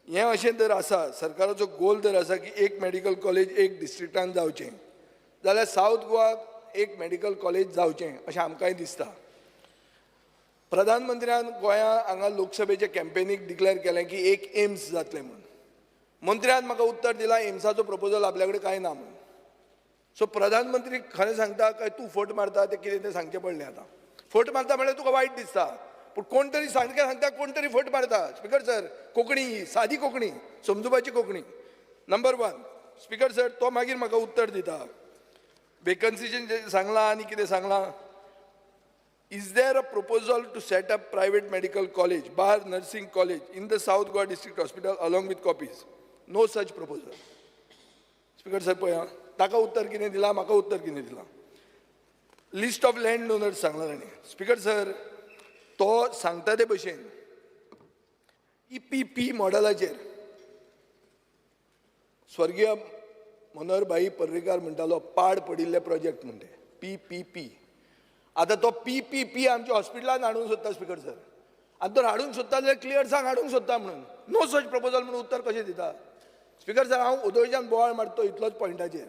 हें अशें जर आसा, सरकाराचो गोल जर आसा की एक medical college एक डिस्ट्रिक्टान जावचें, जाल्यार सावथ गोवाक एक मेडिकल कॉलेज जावचें अशें आमकांय दिसता. प्रधानमंत्र्यान गोंया हांगा लोकसभेचे कॅम्पेनीक डिक्लेअर केलें की एक एम्स जातलें म्हणून. मंत्र्यान म्हाका उत्तर दिलां एम्साचो प्रपोजल आपल्या कडेन कांय ना म्हणून. सो प्रधानमंत्री खरें सांगता काय तूं फट मारता तें कितें तें सांगचें पडलें. आतां फट मारता म्हणल्यार तुका वायट दिसता, पूण कोण तरी सारकें सांगता, कोण तरी फट मारता. स्पीकर सर, कोंकणी ही सादी कोंकणी, समजुपाची कोंकणी. नंबर 1. स्पीकर सर, तो मागीर म्हाका उत्तर दिता वेकन्सीचें सांगलां आनी कितें सांगलां. Is there a proposal to set up private medical college bar nursing college in the South Goa district hospital along with copies? No such proposal. Speaker sir, पळया ताका उत्तर कितें दिलां, म्हाका उत्तर कितें दिलां. लिस्ट ऑफ लँड डोनर्स सांगला ताणें. स्पीकर सर, तो सांगता ते भशेन EPP मॉडलाचेर स्वर्गीय मनोहर भाई पर्रीकार म्हणटालो पाड पडिल्ले प्रोजेक्ट म्हणटे PPP. आतां तो PPP आमच्या हॉस्पिटलान हाडूंक सोदता स्पीकर सर. आनी तो हाडूंक सोदता जाल्यार क्लियर सांग हाडूंक सोदता म्हणून. नो सच प्रपोजल म्हणून उत्तर कशें दिता? स्पीकर सर, हांव ओदोळच्यान बोवाळ मारतो इतलोच पॉयंटाचेर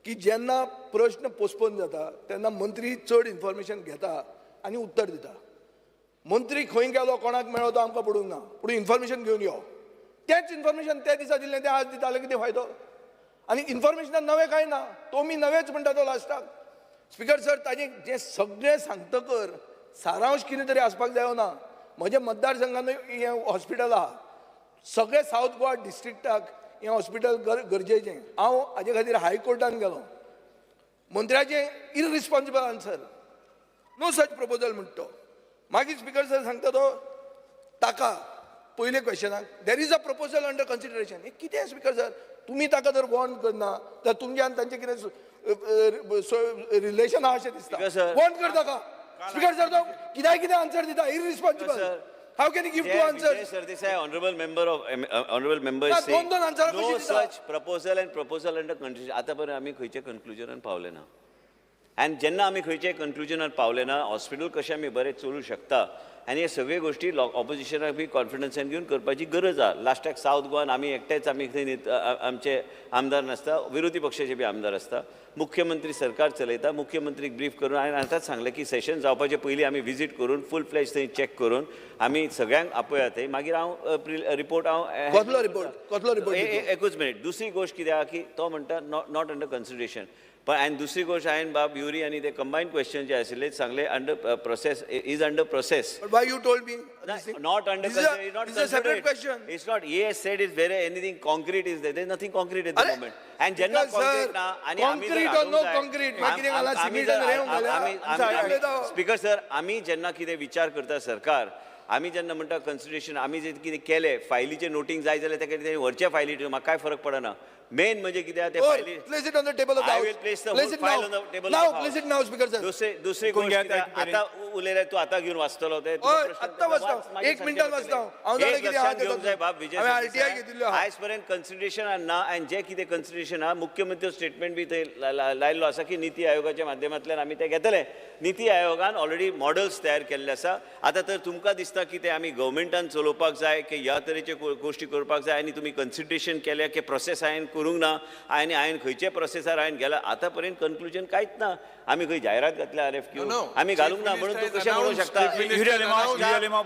की जेन्ना प्रश्न पोस्टपोन जाता तेन्ना मंत्री चड इन्फॉर्मेशन घेता आनी उत्तर दिता. मंत्री खंय गेलो, कोणाक मेळ्ळो तो आमकां पडूंक ना, पूण इन्फॉर्मेशन घेवन यो. तेंच इन्फॉर्मेशन त्या दिसा दिल्लें तें आज दिता जाल्यार कितें फायदो? आनी इन्फॉर्मेशनान नवें कांय ना, तो मी नवेंच म्हणटा तो लास्टाक. स्पीकर सर, ताजें जें सगळें सांगतकर सारांश कितें तरी आसपाक जायो ना. म्हज्या मतदारसंघान हें हॉस्पिटल आहा, सगळे सावथ गोवा डिस्ट्रिक्टाक हें हॉस्पिटल गरजेचें. हांव हाजे खातीर हायकोर्टान गेलो. मंत्र्याचें irresponsible answer, no such proposal म्हणटा तो. मागीर स्पीकर सर सांगता तो ताका पयले क्वेश्चनाक there is a proposal under consideration. हें कितें स्पीकर सर? तुमी ताका जर वॉर्न करना तर तुमचें आनी तांचें कितें रिलेशन आहा अशें दिसता. वॉर्न कर ताका. स्पीकर सर, तो कित्याक कितें आन्सर दिता, irresponsible. How can you give two answers? Vijay Sardesai, honorable member of honorable member is saying no such proposal and proposal under consideration. आतां पर्यंत आमी खंयचे कन्क्लुजनान पावले ना. आनी जेन्ना आमी खंयचे कन्क्लुजनान पावले ना, हॉस्पिटल कशें आमी बरें चलूं शकता आनी हे सगळे गोश्टी ऑपोजिशनाक बी कॉन्फिडन्सान घेवन करपाची गरज आहा. लास्टाक सावथ गोवान आमी एकटेच, आमी थंय आमचे आमदार नासता, विरोधी पक्षाचे बी आमदार आसता. मुख्यमंत्री सरकार चलयता, मुख्यमंत्रीक ब्रीफ करून हांवें आतांच सांगलें की सेशन जावपाचे पयलीं आमी विजीट करून फूल फ्लॅश थंय चॅक करून आमी सगळ्यांक आपया थंय. मागीर हांव रिपोर्ट हांव कसलो रिपोर्ट, कसलो रिपोर्ट? एकूच मिनीट. दुसरी गोश्ट कितें आहा की तो म्हणटा not under consideration. पण आनी दुसरी गोश्ट हांवें बाब युरी आनी ते कंबायन क्वेश्चन जे आशिल्ले सांगले under process is under process. But why you told me? Not under consideration. Not This is a separate question. It's not. He has said is there anything concrete is there. There is nothing concrete at the moment. And जेन्ना concrete ना आनी आमी concrete or no concrete, मागीर कितें घाला cement आनी रेंव घाल्या. स्पीकर सर, आमी जेन्ना कितें विचार करता सरकार, आमी जेन्ना म्हणटा कन्सिडरेशन, आमी जे कितें केलें फायलीचें नोटींग जाय जाल्यार तेका कितें व्हरचें फायली, म्हाका कांय फरक पडना. मेन म्हणजे कितें ते फायली Place it on the table of the I house. will place the Place whole it file now. on the table Now, of the house. place it now, Speaker sir. दुसरी गोष्ट आता उलयल्यार तूं आतां घेवन वाचतलो ते. हय, आत्तां वाचता, एक मिनटान वाचता. हांव जाणा कितें आहा तें. घेवंक जाय बाब विजय. हांवें RTI घेतिल्ल्यो आहा. आयज पर्यंत कन्सिडरेशन ना आनी जे कितें कन्सिडरेशन आहा, मुख्यमंत्री स्टेटमेंट बी थंय लायल्लो आसा की निती आयोगाच्या माध्यमांतल्यान आमी ते घेतले. निती आयोगान ऑलरेडी मॉडल्स तयार केल्ले आसा. आतां तर तुमकां दिसता की ते आमी गव्हर्मेंटान चलोवपाक जाय की ह्या तरेचे गोश्टी करपाक जाय आनी तुमी कन्सिडरेशन केल्या की प्रोसेस हांवें करूंक ना आनी हांवें खंयचे प्रोसेसार हांवें गेला. आतां पर्यंत कन्क्लुजन कांयच ना. आमी खंय जायरात घातल्या RFQ आमी घालूंक ना म्हणून तूं कशें म्हणूंक शकता?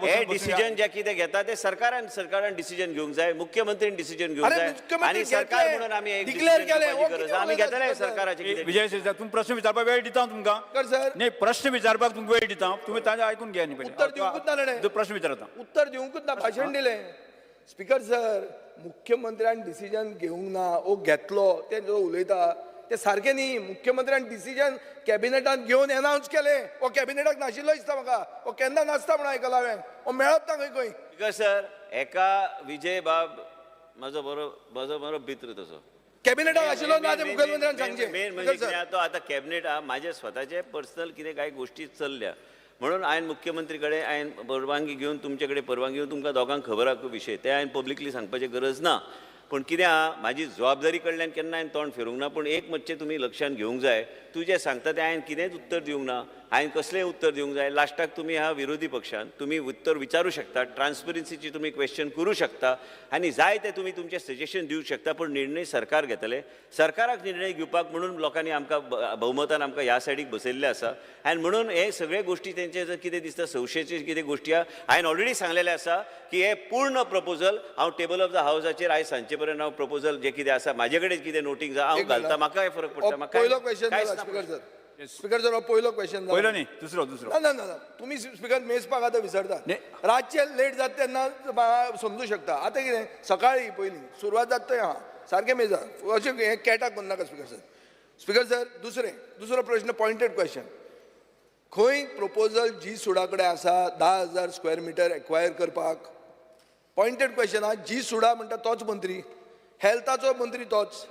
हे डिसिजन जे कितें घेता ते सरकारान डिसिजन घेवंक जाय, मुख्यमंत्रीन डिसिजन घेवंक जाय आनी सरकार म्हणून आमी डिक्लेअर केलें. आमी घेतले सरकाराचे. विजय सरदेसाय, तुमी प्रश्न विचारपाक वेळ दिता तुमकां. न्ही, प्रश्न विचारपाक तुमकां वेळ दिता, तुमी ताजें आयकून घेया न्ही पयलीं. उत्तर दिवंकूच ना ताणें. प्रश्न विचारता, उत्तर दिवंकूच ना, भाशण दिलें. स्पीकर सर, मुख्यमंत्र्यान डिसिजन घेवंक ना, ओ घेतलो ते जो उलयता ते सारकें न्ही. मुख्यमंत्र्यान डिसिजन कॅबिनेटान घेवन एनावन्स केलें. हो कॅबिनेटाक नाशिल्लो दिसता म्हाका, हो केन्ना नासता म्हणून आयकलां हांवें, हो मेळत ना खंय खंय. स्पीकर सर, एका विजय बाब म्हजो बरो मित्र तसो कॅबिनेटाक आशिल्लो ना ते मुखेलमंत्र्यान सांगचें. मेन म्हणजे कितें, तो आतां कॅबिनेट आहा, म्हाजे स्वताचे पर्सनल कितें कांय गोश्टी चल्ल्या म्हणून हांवें मुख्यमंत्री कडेन हांवें परवानगी घेवन तुमचे कडेन परवानगी घेवन तुमकां दोगांक खबर आहा विशय ते हांवें पब्लिकली सांगपाची गरज ना. पूण कितें आहा, म्हाजी जबाबदारी कडल्यान केन्ना हांवें तोंड फिरूंक ना. पूण एक मातशें तुमी लक्षांत घेवंक जाय, तूं जें सांगता तें हांवें कितेंच उत्तर दिवंक ना. हांवें कसलेंय उत्तर दिवंक जाय. लास्टाक तुमी ह्या विरोधी पक्षान तुमी उत्तर विचारूं शकता, ट्रान्सपरन्सीची तुमी क्वेश्चन करूं शकता आनी जाय ते तुमी तुमचें सजेशन दिवंक शकता. पूण निर्णय सरकार घेतले, सरकाराक निर्णय घेवपाक म्हणून लोकांनी आमकां भोवमतान आमकां ह्या सायडीक बसयल्लें आसा. आनी म्हणून हे सगळे गोश्टी तेंचे जर कितें दिसता संशयचे कितें गोश्टी आहा, हांवें ऑलरेडी सांगलेलें आसा की हे पूर्ण प्रपोजल हांव टेबल ऑफ the हावजाचेर आयज सांजचे पर्यंत हांव प्रपोजल जें कितें आसा म्हाजे कडेन कितें नोटींग आसा हांव घालता. म्हाका काय फरक पडटा? म्हाका पयलो question speaker sir, speaker sir पयलो क्वेश्चन पयलो न्ही, दुसरो दुसरो. ना ना ना, तुमी स्पीकर मेजपाक आतां विसरतात. रातचे लेट जाता तेन्ना समजू शकता. आतां कितें सकाळी पयलीं सुरवात जाता थंय आहा, सारकें मेजा अशें हें कॅटाक करनाका स्पीकर सर. स्पीकर सर दुसरें, दुसरो प्रश्न पॉयंटेड क्वेश्चन. खंय प्रपोजल जी सुडा कडेन आसा 10,000 स्क्वेअर मिटर एक्वायर करपाक? पॉयंटेड क्वेश्चन आहा. जी सुडा म्हणटा तोच मंत्री, हेल्थाचो मंत्री तोच.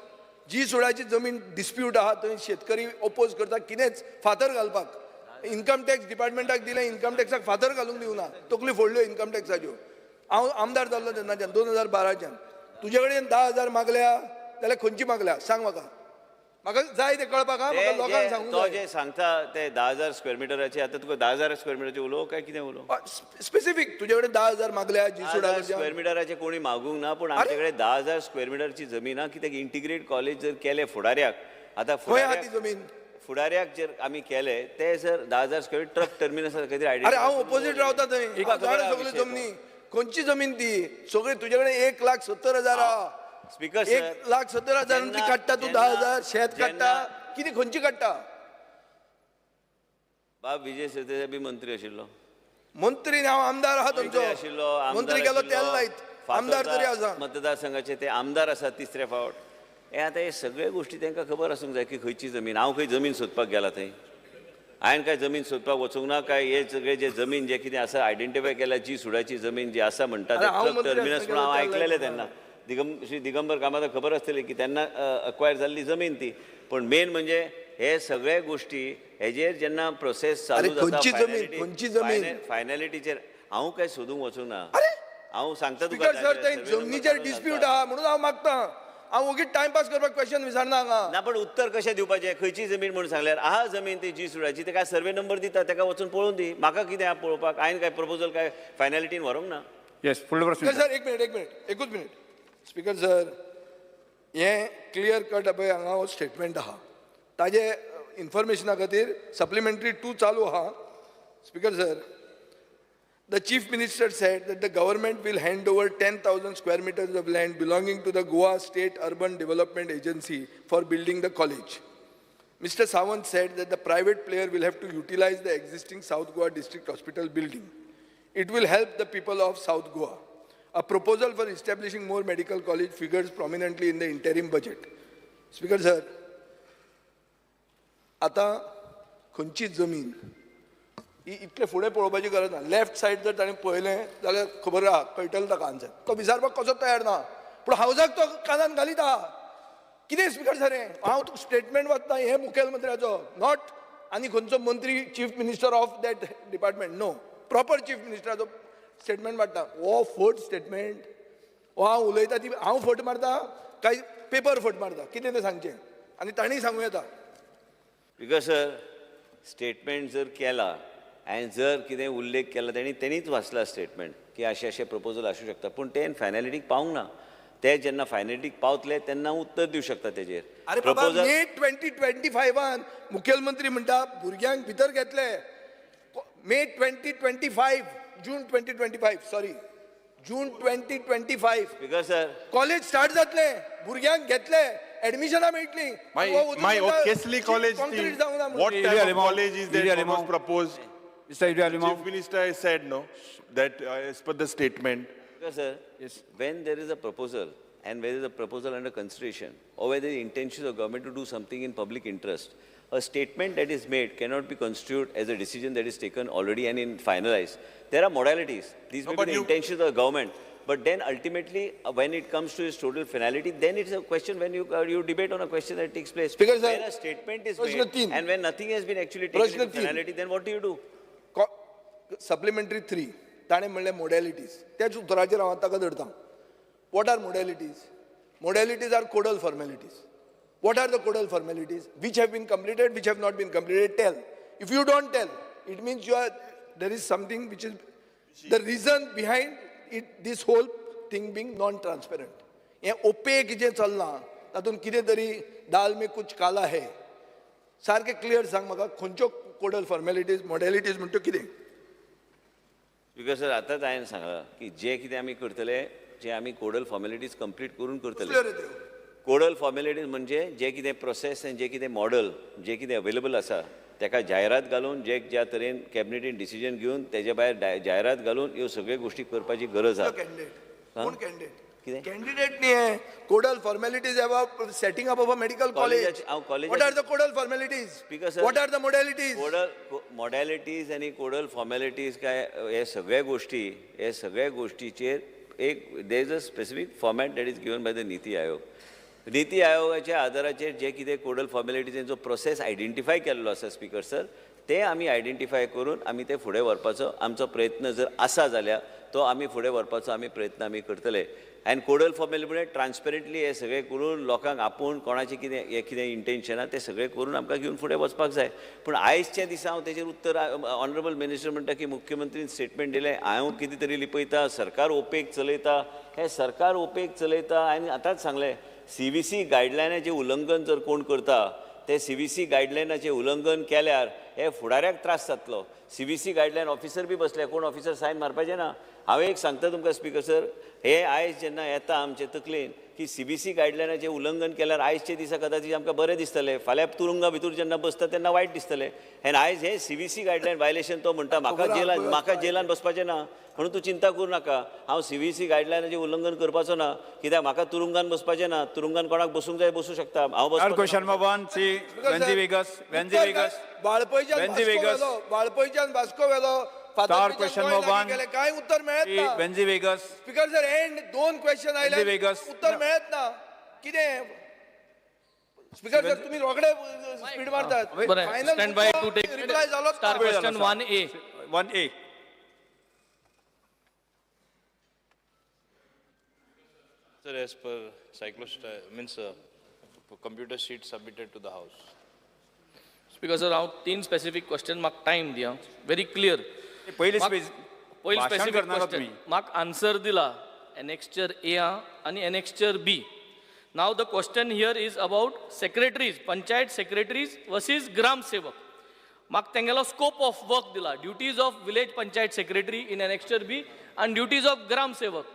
जी सुडाची जमीन डिस्प्यूट आहा थंय शेतकरी ओपोज करता कितेंच फातर घालपाक. इन्कम टॅक्स डिपार्टमेंटाक दिलें, इन्कम टॅक्साक फातर घालूंक दिवना, तकली फोडल्यो इन्कम टॅक्साच्यो. हांव आमदार जाल्लो तेन्नाच्यान 2012च्यान. तुजे कडेन 10,000 मागल्या जाल्यार खंयची मागल्या सांग म्हाका. म्हाका जाय तें कळपाक. म्हाका लोकांक सांगूंक तो जाय. जे सांगता ते 10,000 स्क्वेअर मिटराचे, आतां तुका 10,000 स्क्वेअर मिटराचे उलोवं काय कितें उलोवं? स्पेसिफीक तुजे कडेन 10,000 मागल्या जी सुडा स्क्वेअर मिटराचे कोणी मागूंक ना, पूण आमचे कडेन 10,000 स्क्वेअर मिटरची जमीन आहा. कित्याक इंटिग्रेट कॉलेज जर केलें फुडाऱ्याक, आतां खंय आहा ती जमीन? फुडाऱ्याक जर आमी केले ते sir 10,000 square truck terminus खंय तरी. अरे हांव ओपोजीट रावता थंय, सगळी जमनी खंयची जमीन ती सगळी तुजे कडेन 1,70,000 आहा. स्पीकर सर 1,70,000 काडटा तूं, 10,000 शेत काडटा कितें खंयची काडटा? बाब विजय सरदेसाय बी मंत्री आशिल्लो. मंत्री हांव आमदार आहा तुमचो आशिल्लो, मंत्री गेलो तेल लायत, आमदार तरी आसा. मतदारसंघाचे ते आमदार आसात तिसरे फावट. हे आतां हे सगळे गोश्टी तांकां खबर आसूंक जाय की खंयची जमीन. हांव खंय जमीन सोदपाक गेला थंय? हांवें काय जमीन सोदपाक वचूंक ना. काय हे सगळे जे जमीन जे कितें आसा आयडेंटिफाय केल्या, जी सुडाची जमीन जी आसा म्हणटा ते ट्रक टर्मिनस म्हणून हांव आयकलेलें तेन्ना. श्री दिगंबर कामताक खबर आसतली की तेन्ना अक्वायर जाल्ली जमीन ती. पूण मेन म्हणजे हे सगळे गोश्टी हेजेर जेन्ना प्रोसेस चालू जाता फायनॅलिटीचेर हांव काय सोदूंक वचूंक ना. हांव सांगता तुका जमनीचेर डिस्प्यूट आहा म्हणून हांव मागता. हांव ओगीच टायमपास करपाक क्वेश्चन विचारना हांगा. ना, पण उत्तर कशें दिवपाचें? खंयची जमीन म्हणून सांगल्यार आहा जमीन ती जी सुडाची, तेका सर्वे नंबर दिता, तेका वचून पळोवन दी. म्हाका कितें आहा पळोवपाक? हांवें काय प्रपोजल काय फायनॅलिटीन व्हरूंक ना. येस, फुडलो प्रश्न सर. एक मिनिट, एक मिनिट, एकूच मिनिट. स्पीकर सर हें क्लियर कट पळय हांगा हो स्टेटमेंट आहा, ताजे इन्फॉर्मेशना खातीर सप्लिमेंटरी 2 चालू आहा. Speaker sir, the chief minister said that the government will hand over 10,000 square meters of land belonging to the Goa State Urban Development Agency for building the college. Mr. Sawant said that the private player will have to utilize the existing South Goa District Hospital building. It will help the people of South Goa. A proposal for establishing more medical college figures prominently in the interim budget. Speaker sir, आता खंयची जमीन ही इतले फुडें पळोवपाची गरज ना. Left side जर ताणें पळयलें जाल्यार खबर आहा, कळटलें ताका आन्सर. तो विचारपाक कसो तयार ना, पूण हावजाक तो कानान घालीत आहा. कितें स्पीकर सर हें? हांव तुका स्टेटमेंट वाचता हें मुखेलमंत्र्याचो, not आनी खंयचो मंत्री chief minister of that department, no, proper chief मिनिस्टराचो statement वाडटा. हो फट स्टेटमेंट, हो हांव उलयता ती हांव फट मारता काय पेपर फट मारता कितें तें सांगचें आनी तांणी सांगूं येता. Because sir statement जर केला आनी जर कितें उल्लेख केला तेणी, तेणीच वाचला स्टेटमेंट की अशें अशें प्रपोजल आसूं शकता, पूण तें फायनॅलिटीक पावूंक ना. ते जेन्ना फायनॅलिटीक पावतले तेन्ना उत्तर दिवं शकता तेजेर. अरे बाबा, मे 2025 मुखेलमंत्री म्हणटा भुरग्यांक भितर घेतले. मे 2025, जून 2025, sorry June 2025 speaker sir college start जातले, भुरग्यांक घेतले, एडमिशनां मेळटली. My Kesli college, what type of college is that was proposed? Mr. Yuri Alimao. Chief Minister has said no, that as per the statement. Because sir, yes, when there is a proposal and whether the proposal under consideration or whether the intention of government to do something in public interest, a statement that is made cannot be construed as a decision that is taken already and in finalized. There are modalities. These may be the intentions of the government. But then ultimately, when it comes to its total finality, then it's a question when you debate on a question that takes place. Speaker sir, when a statement is made and when nothing has been actually taken into finality, then what do you do? Supplementary 3, ताणें म्हणलें modalities. त्याच उतराचेर हांव ताका धरता. What are modalities? Modalities are codal formalities. What are the codal formalities? Which have been completed, which have not been completed? Tell. If you don't tell, it means you are there is something which is the reason behind it, this whole thing being non-transparent. हें OPEC जें चल्लां तातूंत कितें तरी दाल में कुछ काला है. सारकें क्लियर सांग म्हाका, खंयच्यो कोडल फॉर्मेलिटीज, मॉडेलिटीज म्हणटा कितें? स्पीकर सर, आतांच हांवें सांगलां की जे कितें आमी करतले, जे आमी कोडल फॉर्मेलिटीज कंप्लीट करून करतले. कसल्यो रे त्यो? कोडल फॉर्मेलिटीज म्हणजे जे कितें प्रोसेस आनी जे कितें मॉडल, जे कितें अवेलेबल आसा, ताका जायरात घालून, जे ज्या तरेन कॅबिनेटीन डिसिजन घेवन तेजे भायर जायरात घालून ह्यो सगळ्यो गोश्टी करपाची गरज आसा. कॅन्डिडेट कोण? कॅन्डिडेट कितें? कॅन्डिडेट न्ही, हें codal formalities about setting up of a medical college. हांव college- What are the codal formalities? Speaker sir, What are the modalities? Codal modalities आनी कोडल फॉर्मेलिटीज काय हे सगळ्या गोश्टी, हे सगळ्या गोश्टीचेर एक there is a specific format that is given by the NITI Aayog. निती आयोगाच्या आदाराचेर जे कितें कोडल फॉर्मेलिटीजांचो प्रोसेस आयडेंटिफाय केल्लो आसा, स्पीकर सर, ते आमी आयडेंटिफाय करून आमी ते फुडें व्हरपाचो आमचो प्रयत्न जर आसा जाल्यार तो आमी फुडें व्हरपाचो आमी प्रयत्न आमी करतले. आनी कोडल फॉर्मेलिटी म्हणजे ट्रान्सपेरंटली हे सगळें करून लोकांक आपोवन कोणाचें कितें हें कितें इंटेन्शन आहा तें सगळें करून आमकां घेवन फुडें वचपाक जाय. पूण आयजच्या दिसा हांव तेजेर उत्तर, ऑनरेबल मिनिस्टर म्हणटा की मुख्यमंत्रीन स्टेटमेंट दिलें, हांव कितें तरी लिपयता, सरकार ओपेक चलयता. हें सरकार ओपेक चलयता. आनी आतांच सांगलें, सीव्हीसी गायडलायनाचें उल्लंघन जर कोण करता, ते सीव्हीसी गायडलायनाचें उल्लंघन केल्यार हे फुडाऱ्याक त्रास जातलो. सीव्हीसी गायडलायन ऑफिसर बी बसले, कोण ऑफिसर सायन मारपाचें ना. हांव एक सांगता तुमकां स्पीकर सर, हे आयज जेन्ना येता आमचे तकलेन की सीव्हीसी गायडलायनाचें उल्लंघन केल्यार आयजच्या दिसा कदाचित आमकां बरें दिसतलें, फाल्यां तुरुंगा भितर जेन्ना बसता तेन्ना वायट दिसतलें. आनी आयज हे सीव्हीसी गायडलायन वायलेशन तो म्हणटा म्हाका जेलान, म्हाका जेलान बसपाचें ना, म्हणून तूं चिंता करूं नाका, हांव सीव्हीसी गायडलायनाचें उल्लंघन करपाचो ना, कित्याक म्हाका तुरुंगान बसपाचें ना. तुरुंगान कोणाक बसूंक जाय बसूं शकता, हांव Third बसपाचो question ना. number one, Shri Venzy Viegas, Venzy Viegas. वाळपयच्यान Venzy Vasco Vegas. व्हेलो, वाळपयच्यान वास्को व्हेलो. Third question number one. गेले, काय उत्तर मेळत श्री ना. वेन्झी वेगस. स्पीकर सर, एंड दोन क्वेश्चन आयले, Vegas. उत्तर मेळत ना. कितें स्पीकर सर, तुम्ही रोखडे स्पीड मारतात. बरें, stand by to take reply जालोच स्टार ना. Question 1A. 1A. Sir, as per cyclost means computer sheet submitted to the house. Speaker sir, हांव तीन स्पेसिफीक क्वेश्चन, म्हाका टायम दिया, व्हेरी क्लियर. पयली पयली भाशण स्पेसिफीक करनाका क्वेश्चन तुमी. म्हाका आन्सर दिला एनेक्स्चर ए आहा आनी annexure B. Now the question here is about secretaries, panchayat secretaries versus Gram Sevak. म्हाका तेंगेलो स्कोप ऑफ वर्क दिला, duties of village panchayat secretary in annexure B आनी duties of Gram Sevak.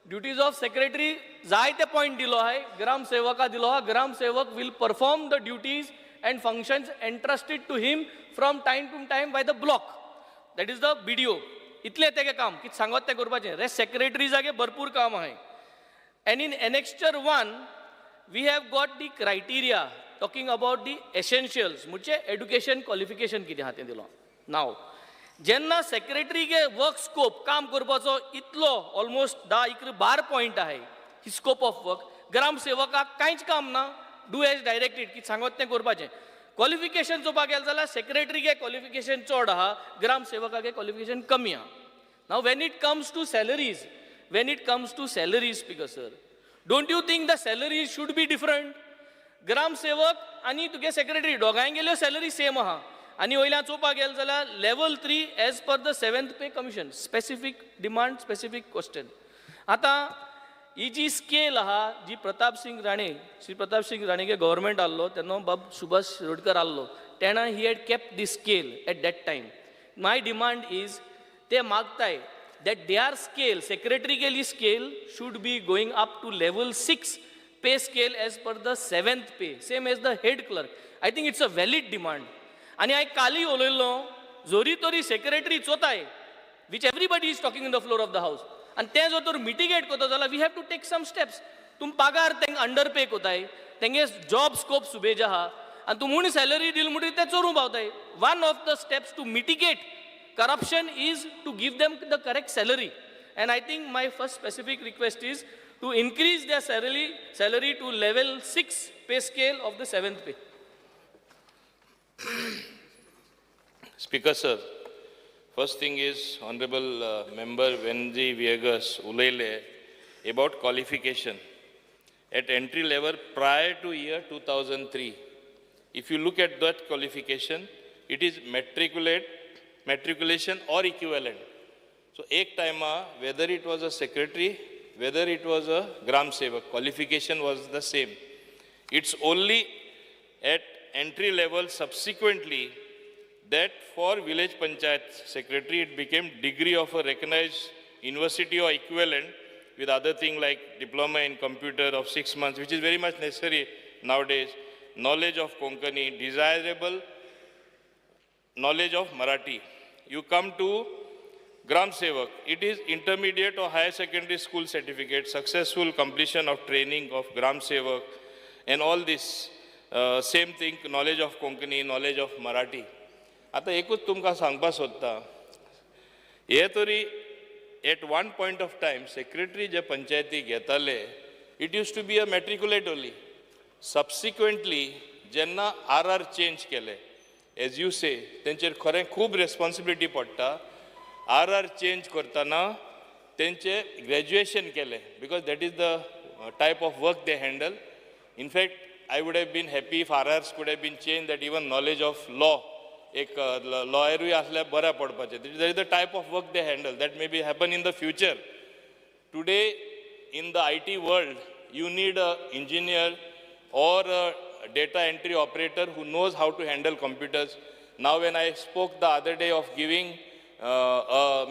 Duties of secretary जायते point दिलो आहाय, ग्राम सेवका दिलो आहा, Gram Sevak will perform the duties and functions entrusted to him from time to time by the block, that is the BDO. इतलें तेगें काम, कितें सांगत तें करपाचें. रेस्ट सेक्रेटरीजागे भरपूर काम आहाय. And in annexure 1, we have got the criteria talking about the essentials, म्हणजे एड्युकेशन क्वॉलिफिकेशन कितें आहा तें दिलो. नाव जेन्ना सेक्रेटरीगे वर्क स्कोप काम करपाचो इतलो ऑलमोस्ट 10, 11, 12 पॉयंट आहाय ही स्कोप ऑफ वर्क, ग्राम सेवकाक कांयच काम ना, do as directed, कितें सांगत तें करपाचें. क्वॉलिफिकेशन चोवपाक गेलें जाल्यार सेक्रेटरीगे क्वॉलिफिकेशन चड आहा, ग्राम सेवकागे क्वॉलिफिकेशन कमी आहा. Now when it comes to salaries, when it comes to salaries, Speaker sir, don't you think the salaries should be different? Gram Sevak आनी तुगे सेक्रेटरी दोगांयगेल्यो सॅलरी सेम आहा. आनी वयल्यान चोवपाक गेलें जाल्यार level 3 as per the 7th pay commission, specific demand, specific question. आतां ही जी स्केल आहा जी प्रताप सिंग राणे, श्री प्रताप सिंग राणेगे गव्हर्मेंट आहलो तेन्ना बाब सुभाष शिरोडकर आहलो तेणा he had kept the scale at that time. My demand is ते मागताय that their scale, secretary गेली scale should be going up to level 6 pay scale as per the 7th pay, same as the head clerk. I think it's a valid demand. आनी हांवें कालय उलयल्लो, जोरी तोरी secretary चोताय, which everybody is talking in the floor of the house, आनी तें जर तर mitigate करता जाल्यार we have to take some steps. तुम पगार तेंकां अंडर पे कोताय, तेंगे जॉब स्कोप सुबेज आहा, आनी तूं म्हूण सॅलरी दिल म्हणटकीर ते चोरूंक पावताय. One of the steps to mitigate corruption is to give them the correct salary. And I think my first specific request is to increase their salary to level 6 pay scale of the 7th pay. Speaker sir, first thing is Honorable Member Venzy Viegas ulayले about qualification. at entry level prior to year 2003. If you look at that qualification, it is matriculation or equivalent. So एक टायमा whether it was a secretary, whether it was a Gram Sevak, qualification was the same. It's only at entry level subsequently that for village panchayat secretary it became degree of a recognized university or equivalent with other thing like diploma in computer of 6 months, which is very much necessary nowadays, knowledge of Konkani, desirable knowledge of Marathi. You come to Gram Sevak, it is intermediate or higher secondary school certificate, successful completion of training of Gram Sevak, and all this same thing, knowledge of Konkani, knowledge of Marathi. आतां एकूच तुमकां सांगपा सोदता, हे तरी at one point of time secretary जे पंचायती घेताले, it used to be a matriculate only. Subsequently जेन्ना are are change केले, एज you से तेंचेर खरें खूब रेस्पॉन्सिबिलिटी पडटा. Are are change करतना तेंचे ग्रॅज्युएशन केलें, because that is the type of work they handle. In fact I would have been happy if R Rs could have been change that even knowledge of law, एक लॉयरूय आसल्यार बऱ्या पडपाचें. That is the type of work they handle, that may be happen in the future. Today in the IT world you need a engineer or a data entry operator who knows how to handle computers. Now when I spoke the other day of giving,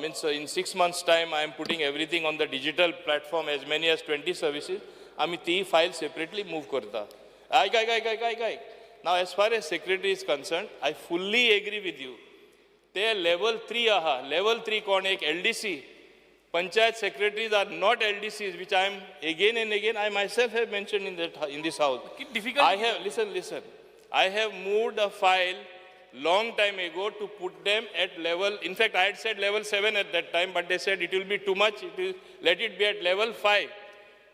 means in 6 months time I am putting everything on the digital platform, as many as 20 services, आमी ती file separately move करता. आयक आयक आयक आयक आयक आयक. Now as far as secretary is concerned, I fully agree with you. ते level 3 आहा. Level 3 कोण? एक LDC. Panchayat secretaries are not LDCs, which I am again and again, I myself have mentioned in that, in this house. Difficult. I have, listen. I have moved a file long time ago to put them at level, in fact, I had said level 7 at that time, but they said it will be too much, it will, let it be at level 5.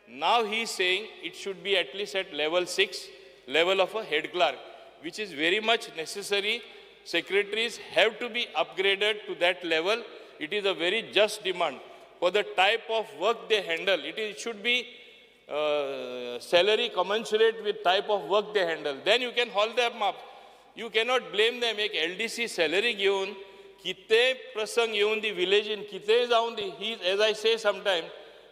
Now he is saying it should be at least at level 6, level of a head clerk, which is very much necessary. Secretaries have to be upgraded to that level. It is a very just demand. For the type of work they handle, it should be salary commensurate with type of work they handle. Then you can haul them up. You cannot blame them. एक LDC salary घेवन कितें प्रसंग येवन दी विलेजीन कितेंय जावन दी, he is, as I say sometime,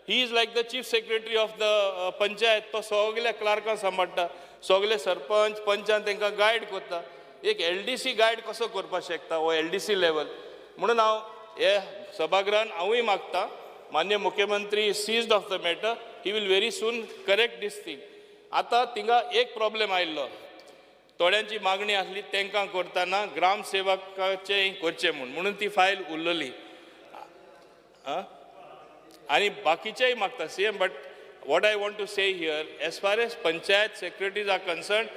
he is like the chief secretary of the panchayat. तो सगल्या क्लार्कां सांबाळटा, सगले सरपंच पंचान तांकां गायड करता. एक LDC guide कसो करपाक शकता हो LDC level? म्हणून हांव हे सभागृहान हांवूय मागता, मान्य मुख्यमंत्री seized of the matter, he will very soon correct this thing. आतां थिंगा एक प्रॉब्लेम आयिल्लो, थोड्यांची मागणी आसली तांकां करतना ग्रामसेवकाचें करचें म्हूण, म्हणून ती फायल उरलेली. आनी बाकीचेय मागता CM. But what I want to say here, as far as panchayat secretaries are concerned,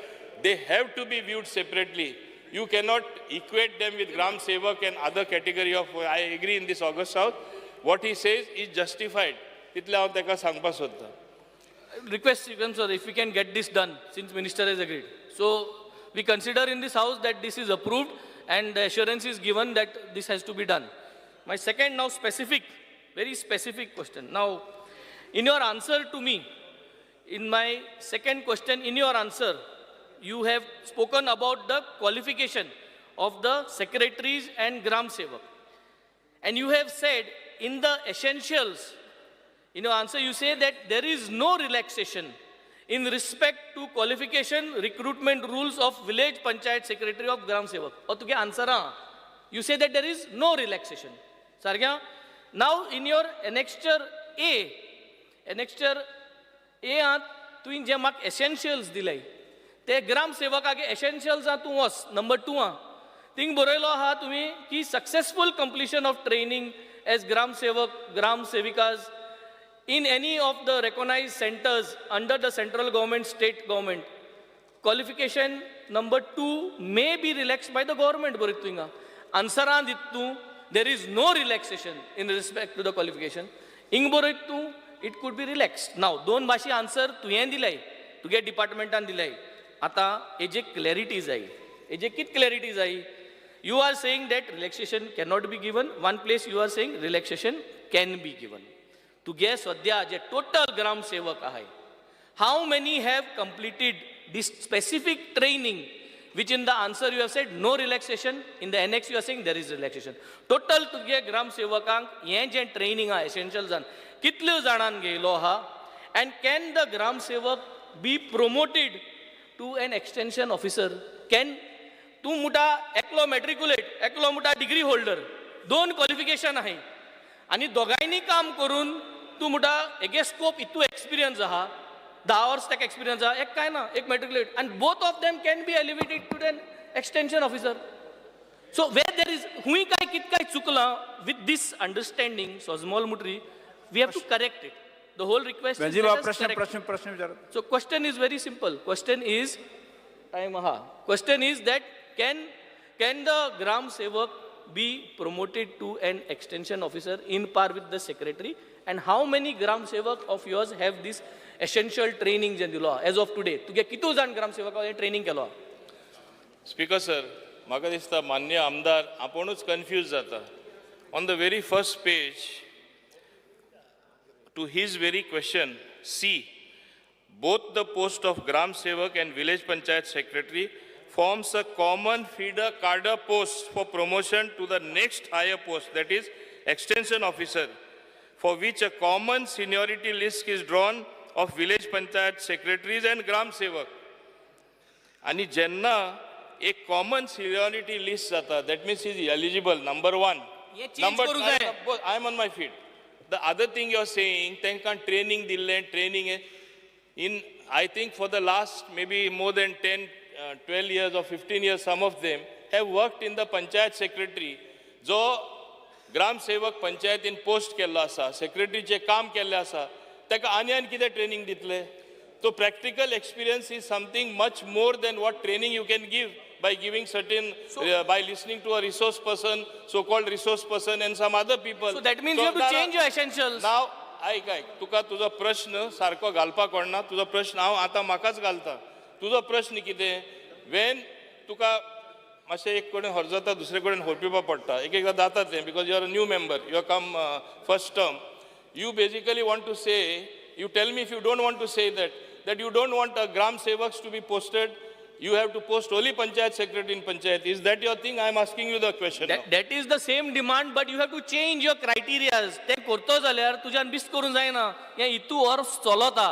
they have to be viewed separately. You cannot equate them with Gram Sevak and other category of, I agree in this august house, what he says is justified. तितलें हांव ताका सांगपाक सोदतां. Request CM sir, if we can get this done, since minister has agreed. So we consider in this house that this is approved and the assurance is given that this has to be done. My second now specific, very specific question. Now, in your answer to me, in my second question, in your answer, you have spoken about the qualification of the secretaries and Gram Sevak. And you have said in the essentials, in your answer you say that there is no relaxation in respect to qualification recruitment rules of village panchayat secretary of Gram Sevak. Or to get answer, you say that there is no relaxation. Sargya, now in your annexure A, तुवें जे म्हाका essentials दिले, ते ग्राम सेवकाक essentials आहा तूं वच number 2 आहा, thing बरयलो आहा तुमी की successful completion of training as Gram Sevak, Gram Sevikas in any of the recognized centers under the central government, state government. Qualification number 2 may be relaxed by the government. बरयता तूं हिंगा आन्सरां दिता तूं, there is no relaxation in respect to the qualification. हिंग बरयता तूं, it could be relaxed. Now, दोन भाशी answer तुवें दिलाय, तुगे डिपार्टमेंटान दिलाय. आतां हेजे क्लॅरिटी जाय, हेजे कित क्लॅरिटी जाय? You are saying that relaxation cannot be given. One place you are saying relaxation can be given. तुगे सद्या जे टोटल ग्रामसेवक आहाय, How many have completed this specific training which in the answer you have said no relaxation, in the annex you are saying there is relaxation. Total तुगे ग्रामसेवकांक हें जें training आहा एसेन्शियल्सान कितले जाणान घेयलो आहा, and can the Gramsevak be promoted to an extension officer? Can तूं म्हणटा एकलो मॅट्रिकुलेट, एकलो म्हणटा डिग्री होल्डर, दोन क्वॉलिफिकेशन आहाय आनी दोगांयनी काम करून तूं म्हणटा हेगे स्कोप इतू एक्सपिरियन्स आहा, 10 वर्स ताका एक्सपिरियन्स आहा, एक कांय ना, एक मॅट्रिकुलेट, आनी both of them can be elevated to an extension officer. So where there is हुंय काय कित काय चुकलां with this understanding Sojamol Mutri, we have to correct it. The whole request. वेंझीबाब प्रश्न प्रश्न प्रश्न विचार. So question is very simple. Question is time aha. Question is that can the Gram Sevak be promoted to an extension officer in par with the secretary, and how many Gram Sevak of yours have this essential training जें दिलो as of today? तुगे कितू जाण Gram Sevak हें training केलो? Speaker sir, म्हाका दिसता मान्य आमदार आपुणूच कन्फ्यूज जाता. On the very first page to his very question C, both the post of Gram Sevak and Village Panchayat Secretary forms a common feeder cadre post for promotion to the next higher post, that is extension officer, for which a common seniority list is drawn of Village Panchayat Secretaries and Gram Sevak. आणि जेन्ना एक common seniority list जाता, that means is eligible, number one. हे change करूंक जाय. I am on my feet. The other thing you are saying, तांकां training दिल्लें, training in I think for the last maybe more than 10, 12 years or 15 years, some of them have worked in the panchayat secretary. जो ग्रामसेवक पंचायतीन post केल्लो आसा, सेक्रेटरीचें काम केल्लें आसा, ताका आनी आनी कितें ट्रेनिंग दितले? So practical experience is something much more than what training you can give by giving certain, by listening to a resource person, so-called resource person and some other people. So that means you have to change your essentials. Now, आयक आयक, तुका तुजो प्रश्न सारको घालपाक कळना, तुजो प्रश्न हांव आतां म्हाकाच घालता. तुजो प्रश्न कितें, when तुका मातशें एक कडेन हर जाता, दुसरे कडेन होरपिवपाक पडटा, एक एकदां जाता तें, because you are a new member, you are come first term. You basically want to say, you tell me if you don't want to say that, that you don't want a Gram Sevaks to be posted, you have to post only Panchayat Secretary in Panchayat. Is that your thing? I am asking you the question. That is the same demand, but you have to change your criterias. तें करतो जाल्यार तुज्यान best करूंक जायना. हें इतू वर्स चलता,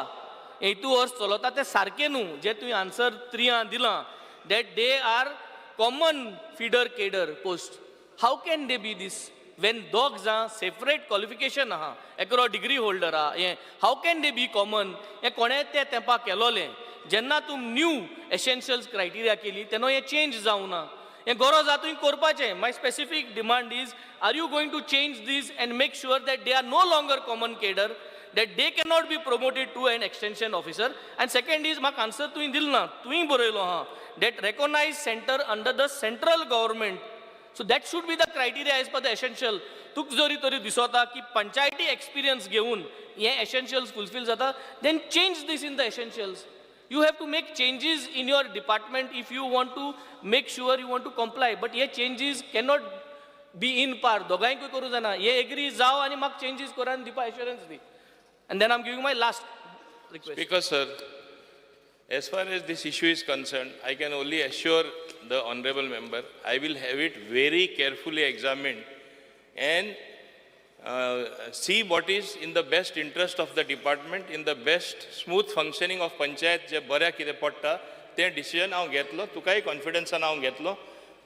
हें इतू वर्स चलता तें सारकें न्हू. जें तुवें आन्सर त्रियां दिलां that they are common feeder cadre post. How can they be this when दोग जाण सेपरेट क्वॉलिफिकेशन आहा, एकलो डिग्री होल्डर आहा, हें how can they be common? हें कोणें तें तेंपा केलोलें. जेन्ना तूं न्यू एसेन्शियल्स क्रायटेरिया केली तेन्ना हें चेंज जावना. हें गरज आहा तुवें करपाचें. My specific demand is, are you going to change these and make sure that they are no longer common cadre, that they cannot be promoted to an extension officer? And second is, म्हाका answer तुवें दिल ना, तुवें बरयलो आहा that recognise centre under the central government. So that should be the criteria as per the essential. तुका जरी तरी दिसता की पंचायती एक्सपिरियन्स घेवन हे एसेन्शियल्स फुलफील जाता, then change this in the essentials. You have to make changes in your department if you want to make sure you want to comply. But hey changes cannot be in par. दोगांयकूय करूं जायना. हे agree जाव आनी म्हाका changes कर आनी दिवपा एश्योरन्स the. And then I am giving my last request. Speaker sir, as far as this issue is concerned, I can only assure the honorable member, I will have it very carefully examined and see what is in the best interest of the department, in the best smooth functioning of panchayat, जे बऱ्या कितें पडटा तें decision हांव घेतलो, तुकाय कॉन्फिडन्सान हांव घेतलो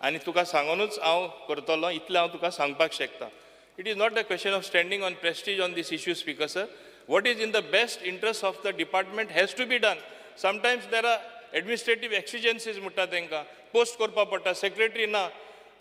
आनी तुका सांगूनच हांव करतलो, इतलें हांव तुका सांगपाक शकता. It is not a question of standing on prestige on this issue, Speaker sir. What is in the best interest of the department has to be done. Sometimes there are administrative exigencies म्हणटा तांकां, post करपाक पडटा, secretary ना,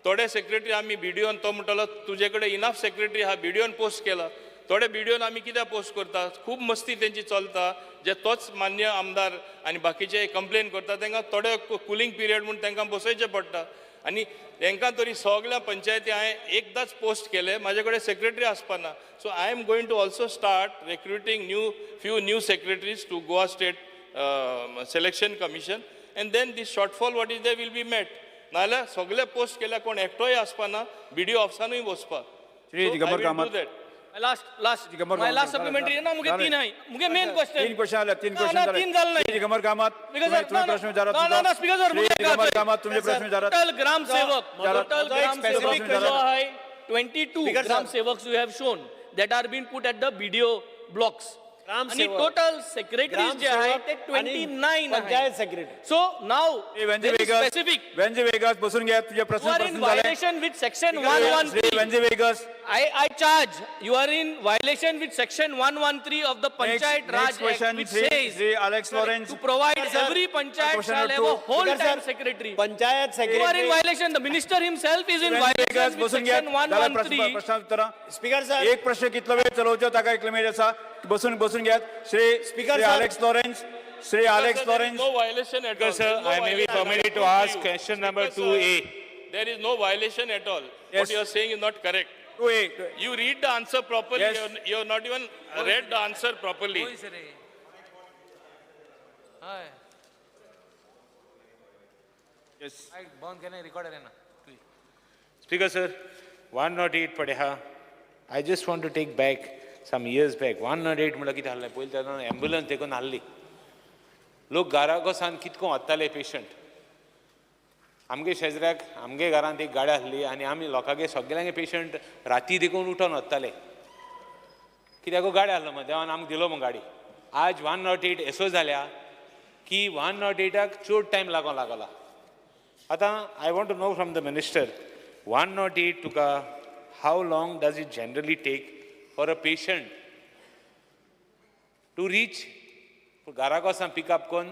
थोडे secretary आमी बीडीओन, तो म्हणटालो तुजे कडेन इनफ सेक्रेटरी आहा, बीडीओन पोस्ट केला, थोडे बीडीओन आमी कित्याक पोस्ट करता, खूब मस्ती तेंची चलता, जे तोच मान्य आमदार आनी बाकीचे कंप्लेन करता, तांकां थोडे कुलींग पिरियड म्हूण तांकां बसयचें पडटा. आनी तांकां तरी सगळ्या पंचायती हांवें एकदांच पोस्ट केले, म्हाजे कडेन secretary आसपाना. So I am going to also start recruiting new few new secretaries to Goa state selection commission, and then this shortfall what is there will be met. नाजाल्यार सगळे पोस्ट केल्या कोण एकटोय आसपाना, बीडीओ ऑफिसानूय बसपा. Shri Digambar Kamat. Last my last supplementary ना मुगे तीन आहे मुगे मेन क्वेश्चन. तीन क्वेश्चन आले, तीन क्वेश्चन ना, तीन जाले नाही. दिगंबर कामत, तुम्ही प्रश्न विचारात. ना ना स्पीकर सर, दिगंबर कामत तुमचे प्रश्न विचारात. टोटल ग्रामसेवक, टोटल ग्रामसेवक जो आहे 22 ग्रामसेवक you have shown that are been put at the BDO blocks. आणि टोटल सेक्रेटरीज जे आहे ते 29 panchayat secretary. So now specific Venzy Vegas बसून घ्या. तुझे प्रश्न you are in violation with section 113. Venzy Vegas, I charge you are in violation with section 113 of the Panchayat Raj Act, which says Shri Alex Lawrence to provide every panchayat shall have a whole time secretary. Panchayat You are in secretary. violation. The minister himself is in violation with बसून घ्या. section 113. प्रश्न उत्तर. Speaker sir, एक प्रश्न कितलो वेळ चलोवचो ताका एक लिमिट आसा. बसून बसून घेत. Shri Speaker Shri sir. Alex Lawrence, Shri Alex Lawrence. No violation at all. Sir, I may be permitted to ask question number 2A. There is no violation at all. Yes. What you are saying is not correct. 2A. You read the answer properly. Yes. You have not even read the answer properly. Yes. Speaker sir, 108 पडे हा. I just want to take back some years back. 108 म्हणल्यार कितें आहलें पयलीं तेन्ना ambulance देखून आहली. लोक घराकोसान कितको वताले पेशंट. आमगे शेजऱ्याक आमगे घरांत एक गाडी आहली आनी आमी लोकांगे सगल्यांगे पेशंट राती देखून उठोन वताले. कित्याक गाडी आहलो मग देवान आमकां दिलो मग गाडी. आज 108 एसो जाल्या की 108 चड टायम लागोंक लागला. आतां I want to know from the minister, 108 तुका how long does it generally take for a patient to reach घराक वचून पिकअप करून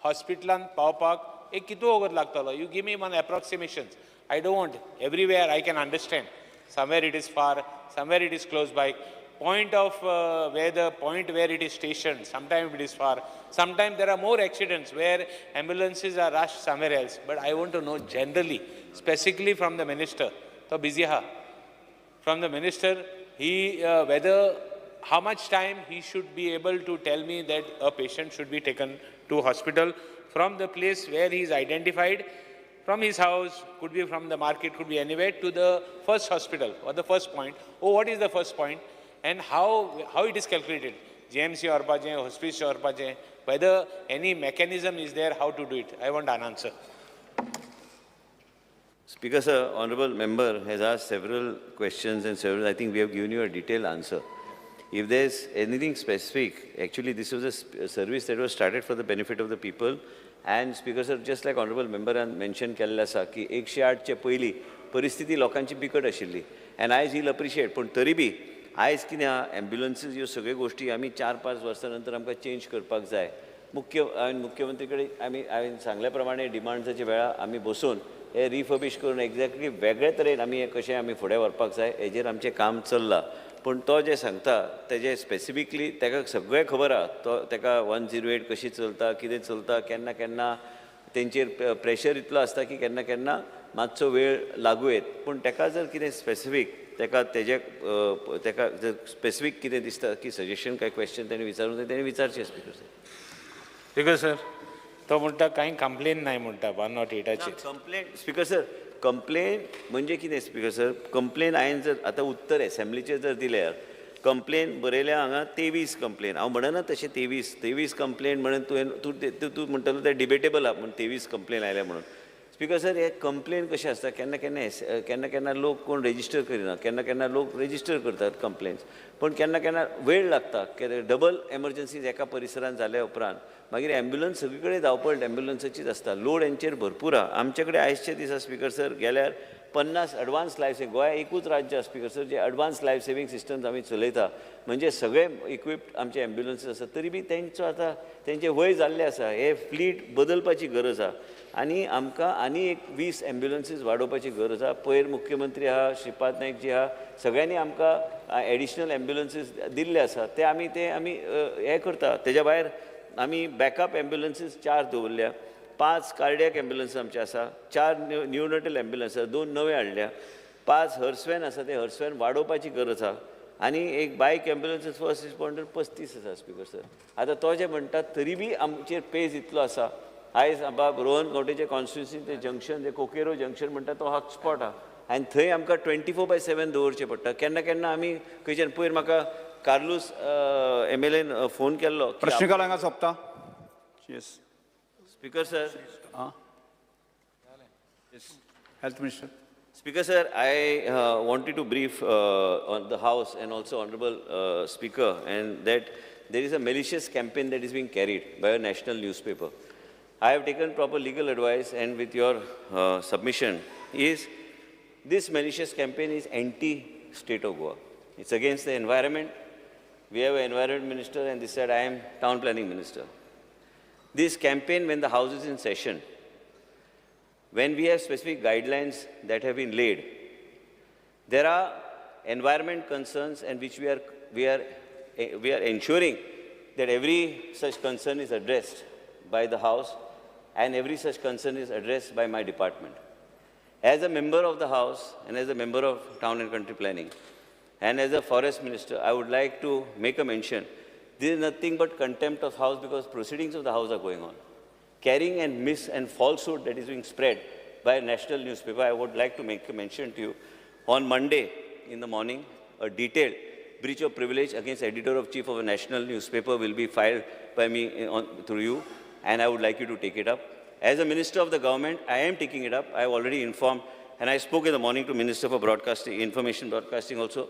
हॉस्पिटलान पावपाक एक कितू वगत लागतलो? You give me one approximations. I don't want everywhere. I can understand somewhere it is far, somewhere it is close by. Point of where the point where it is stationed, sometimes it is far, sometimes there are more accidents where ambulances are rushed somewhere else. But I want to know generally, specifically from the minister, to busy ha, from the minister, he whether how much time he should be able to tell me that a patient should be taken to hospital from the place where he is identified, from his house, could be from the market, could be anywhere, to the first hospital or the first point. Oh, what is the first point and how it is calculated? JMC or Paje, hospice or Paje, whether any mechanism is there, how to do it? I want an answer. Speaker sir, honorable member has asked several questions and several, I think we have given you a detailed answer. If there is anything specific, actually this was a service that was started for the benefit of the people. And Speaker sir, just like honorable member mentioned केल्लें आसा की 108 चे पयलीं परिस्थिती लोकांची बिकट आशिल्ली and आयज he'll appreciate. पूण तरी बी आयज कितें आहा, एम्ब्युलन्सीज ह्यो सगळ्यो गोश्टी आमी 4-5 वर्सां नंतर आमकां चेंज करपाक जाय. हांवें मुख्यमंत्री कडेन आमी हांवें सांगल्या प्रमाणे डिमांड्साच्या वेळार आमी बसून हे रिफर्बिश करून एक्झॅक्टली वेगळे तरेन आमी हें कशें आमी फुडें व्हरपाक जाय हेजेर आमचें काम चल्लां. पूण तो जें सांगता तेजें स्पेसिफिकली ताका सगळें खबर आहा. तो ताका 108 कशी चलता, कितें चलता, केन्ना केन्ना तेंचेर प्रेशर इतलो आसता की केन्ना केन्ना मातसो वेळ लागू येत. पूण ताका जर कितें स्पेसिफीक ताका तेजे ताका जर स्पेसिफीक कितें दिसता की सजेशन काय क्वेश्चन तेणें विचारूंक जाय, तेणें विचारचें स्पीकर सर. स्पीकर सर, तो म्हणटा कांय कंप्लेन नाय म्हणटा 108चेर. कंप्लेन स्पीकर सर, कंप्लेन म्हणजे कितें स्पीकर सर, कंप्लेन हांवें जर आतां उत्तर एसेंब्लीचेर जर दिल्यार कंप्लेन बरयल्या हांगा 23 कंप्लेन. हांव म्हणना तशें 23 कंप्लेन म्हणून तुवें तूं तूं म्हणटलो तें डिबेटेबल आहा, पूण 23 कंप्लेन आयल्या म्हणून. स्पीकर सर, हे कंप्लेन कशें आसता, केन्ना केन्ना केन्ना केन्ना लोक कोण रेजिस्टर करिना, केन्ना केन्ना लोक रेजिस्टर करतात कंप्लेन्स, पूण केन्ना केन्ना वेळ लागता. डबल एमर्जन्सीज एका परिसरान जाल्या उपरांत मागीर एम्ब्युलन्स सगळी कडेन धांवपळ एम्ब्युलन्साचीच आसता, लोड हेंचेर भरपूर आहा. आमचे कडेन आयजच्या दिसा स्पीकर सर गेल्यार 50 एडवान्स लायफ सेविंग, गोंया एकूच राज्य स्पीकर सर जे एडवान्स लायफ सेविंग सिस्टम्स आमी चलयता, म्हणजे सगळे इक्विप्ड आमचे एम्ब्युलन्सीस आसा, तरी बी तेंचो आतां तेंचें वय जाल्लें आसा, हे फ्लीट बदलपाची गरज आहा आनी आमकां आनी एक 20 एम्ब्युलन्सीस वाडोवपाची गरज आहा. पयर मुख्यमंत्री आहा, श्रीपाद नायक जी आहा, सगळ्यांनी आमकां एडिशनल एम्ब्युलन्सीस दिल्ले आसा, ते आमी हें करता. तेज्या भायर आमी बॅकअप एम्ब्युलन्सीस 4 दवरल्या, 5 कार्डियक एम्ब्युलन्स आमचे आसा, 4 न्यूनटल एम्ब्युलन्स आसा, 2 नवे हाडल्या, 5 हर्सवॅन आसा, ते हर्सवॅन वाडोवपाची गरज आहा आनी एक बायक एम्ब्युलन्सीस फर्स्ट रिस्पॉन्डर 35 आसा स्पीकर सर. आतां तो जे म्हणटा तरी बी आमचेर पेज इतलो आसा. आयज बाब रोहन गांवटेचे कॉन्स्टिट्युन्सी ते जंक्शन, ते कोकेरो जंक्शन म्हणटा तो हॉटस्पॉट आहा, आनी थंय आमकां 24/7 दवरचें पडटा. केन्ना केन्ना आमी खंयच्यान पयर म्हाका कार्लूस MLAन फोन केल्लो. प्रश्नकाल हांगा सोंपता. Yes speaker sir. Health minister. Speaker sir, I wanted to brief on the House and also Honorable Speaker, and that there is a malicious campaign that is being carried by a national newspaper. I have taken proper legal advice, and with your submission, is this malicious campaign is anti-state of Goa. It's against the environment. We have an environment minister, and this said I am town planning minister. This campaign, when the House is in session, when we have specific guidelines that have been laid, there are environment concerns, and which we are ensuring that every such concern is addressed by the House, and every such concern is addressed by my department. As a member of the House and as a member of Town and Country Planning and as a forest minister, I would like to make a mention. This is nothing but contempt of House, because proceedings of the House are going on. Carrying and mis and falsehood that is being spread by a national newspaper, I would like to make a mention to you. On Monday in the morning, a detailed breach of privilege against editor-of-chief of a national newspaper will be filed by me through you, and I would like you to take it up. As a minister of the government, I am taking it up. I have already informed, and I spoke in the morning to Minister for Broadcasting, Information Broadcasting also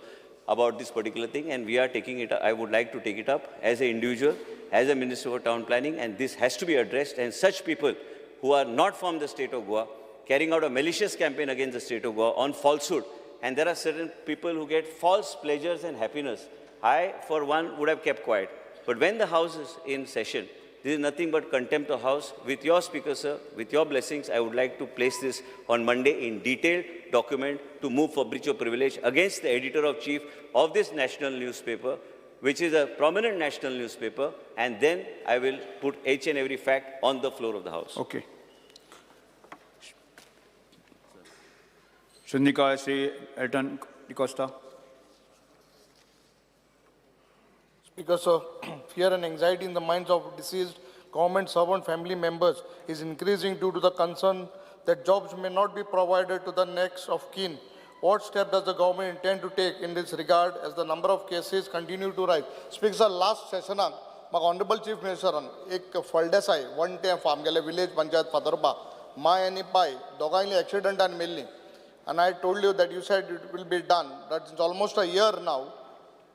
about this particular thing, and we are taking it up. I would like to take it up as an individual, as a Minister for Town Planning, and this has to be addressed, and such people who are not from the state of Goa, carrying out a malicious campaign against the state of Goa on falsehood, and there are certain people who get false pleasures and happiness. I, for one, would have kept quiet. But when the House is in session, this is nothing but contempt of House. With your speaker, sir, with your blessings, I would like to place this on Monday in detailed document to move for breach of privilege against the editor-of-chief of this national newspaper, which is a prominent national newspaper, and then I will put each and every fact on the floor of the House. Okay. Shundika, Sri Elton D'Costa. Speaker, sir, fear and anxiety in the minds of deceased government servant family members is increasing due to the concern that jobs may not be provided to the next of kin. What step does the government intend to take in this regard as the number of cases continue to rise? Speaker, sir, last session, my Honorable Chief Minister, ek Faldesai, one time farm, village panchayat Fadarba, my and pai, dogainli accident and milli. And I told you that you said it will be done. That's almost a year now.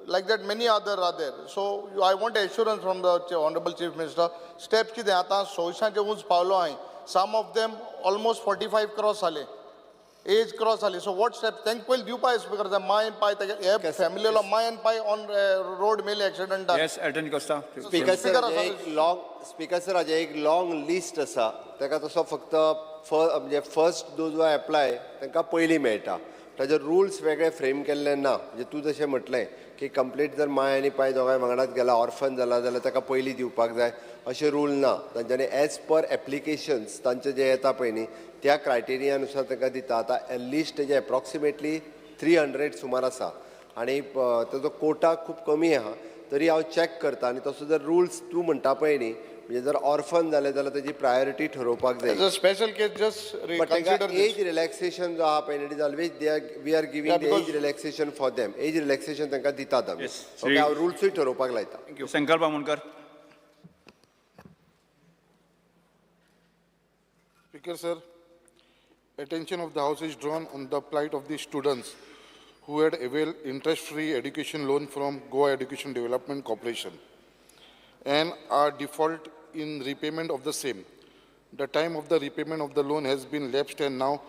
Like that, many other are there. So I want assurance from the Honorable Chief Minister. Steps ki ata 100 unch pavlo hai. Some of them almost 45 cross ale, age cross ale. So what steps? Thankful diupa speaker the my and pai family lo my and pai on road mele accident. Yes, Elton Costa. Speaker sir, एक long list असा. ताका तसो फक्त first those who apply तांकां पयलीं मेळटा. ताजे rules वेगळे फ्रेम केल्ले ना. म्हणजे तूं जशें म्हटलें की कंप्लीट जर माय आनी पाय दोगांय वांगडाच गेला ऑर्फन जाला जाल्यार ताका पयलीं दिवपाक जाय अशें रूल ना. तांच्यांनी एज पर एप्लिकेशन्स तांचे जे येता पळय न्ही त्या क्रायटेरिया नुसार तांकां दिता. आतां लिस्ट तेजें एप्रॉक्सिमेटली 300 सुमार आसा आनी ताजो कोटा खूब कमी आहा. तरी हांव चॅक करता आनी तसो जर रुल्स तूं म्हणटा पळय न्ही म्हणजे जर ऑर्फन जालें जाल्यार ताजी प्रायोरिटी ठरोवपाक जाय. As a special case just reconsider this. Age relaxation जो आहा पळय it is always they are we are giving the age relaxation for them. Age relaxation तांकां दितात आमी. ओके, हांव रुल्सूय ठरोवपाक लायता. Thank you. Sankalp Amonkar. Speaker sir, attention of the House is drawn on the plight of the students who had availed interest-free education loan from Goa Education Development Corporation and are default in repayment of the same. The time of the repayment of the loan has been lapsed and now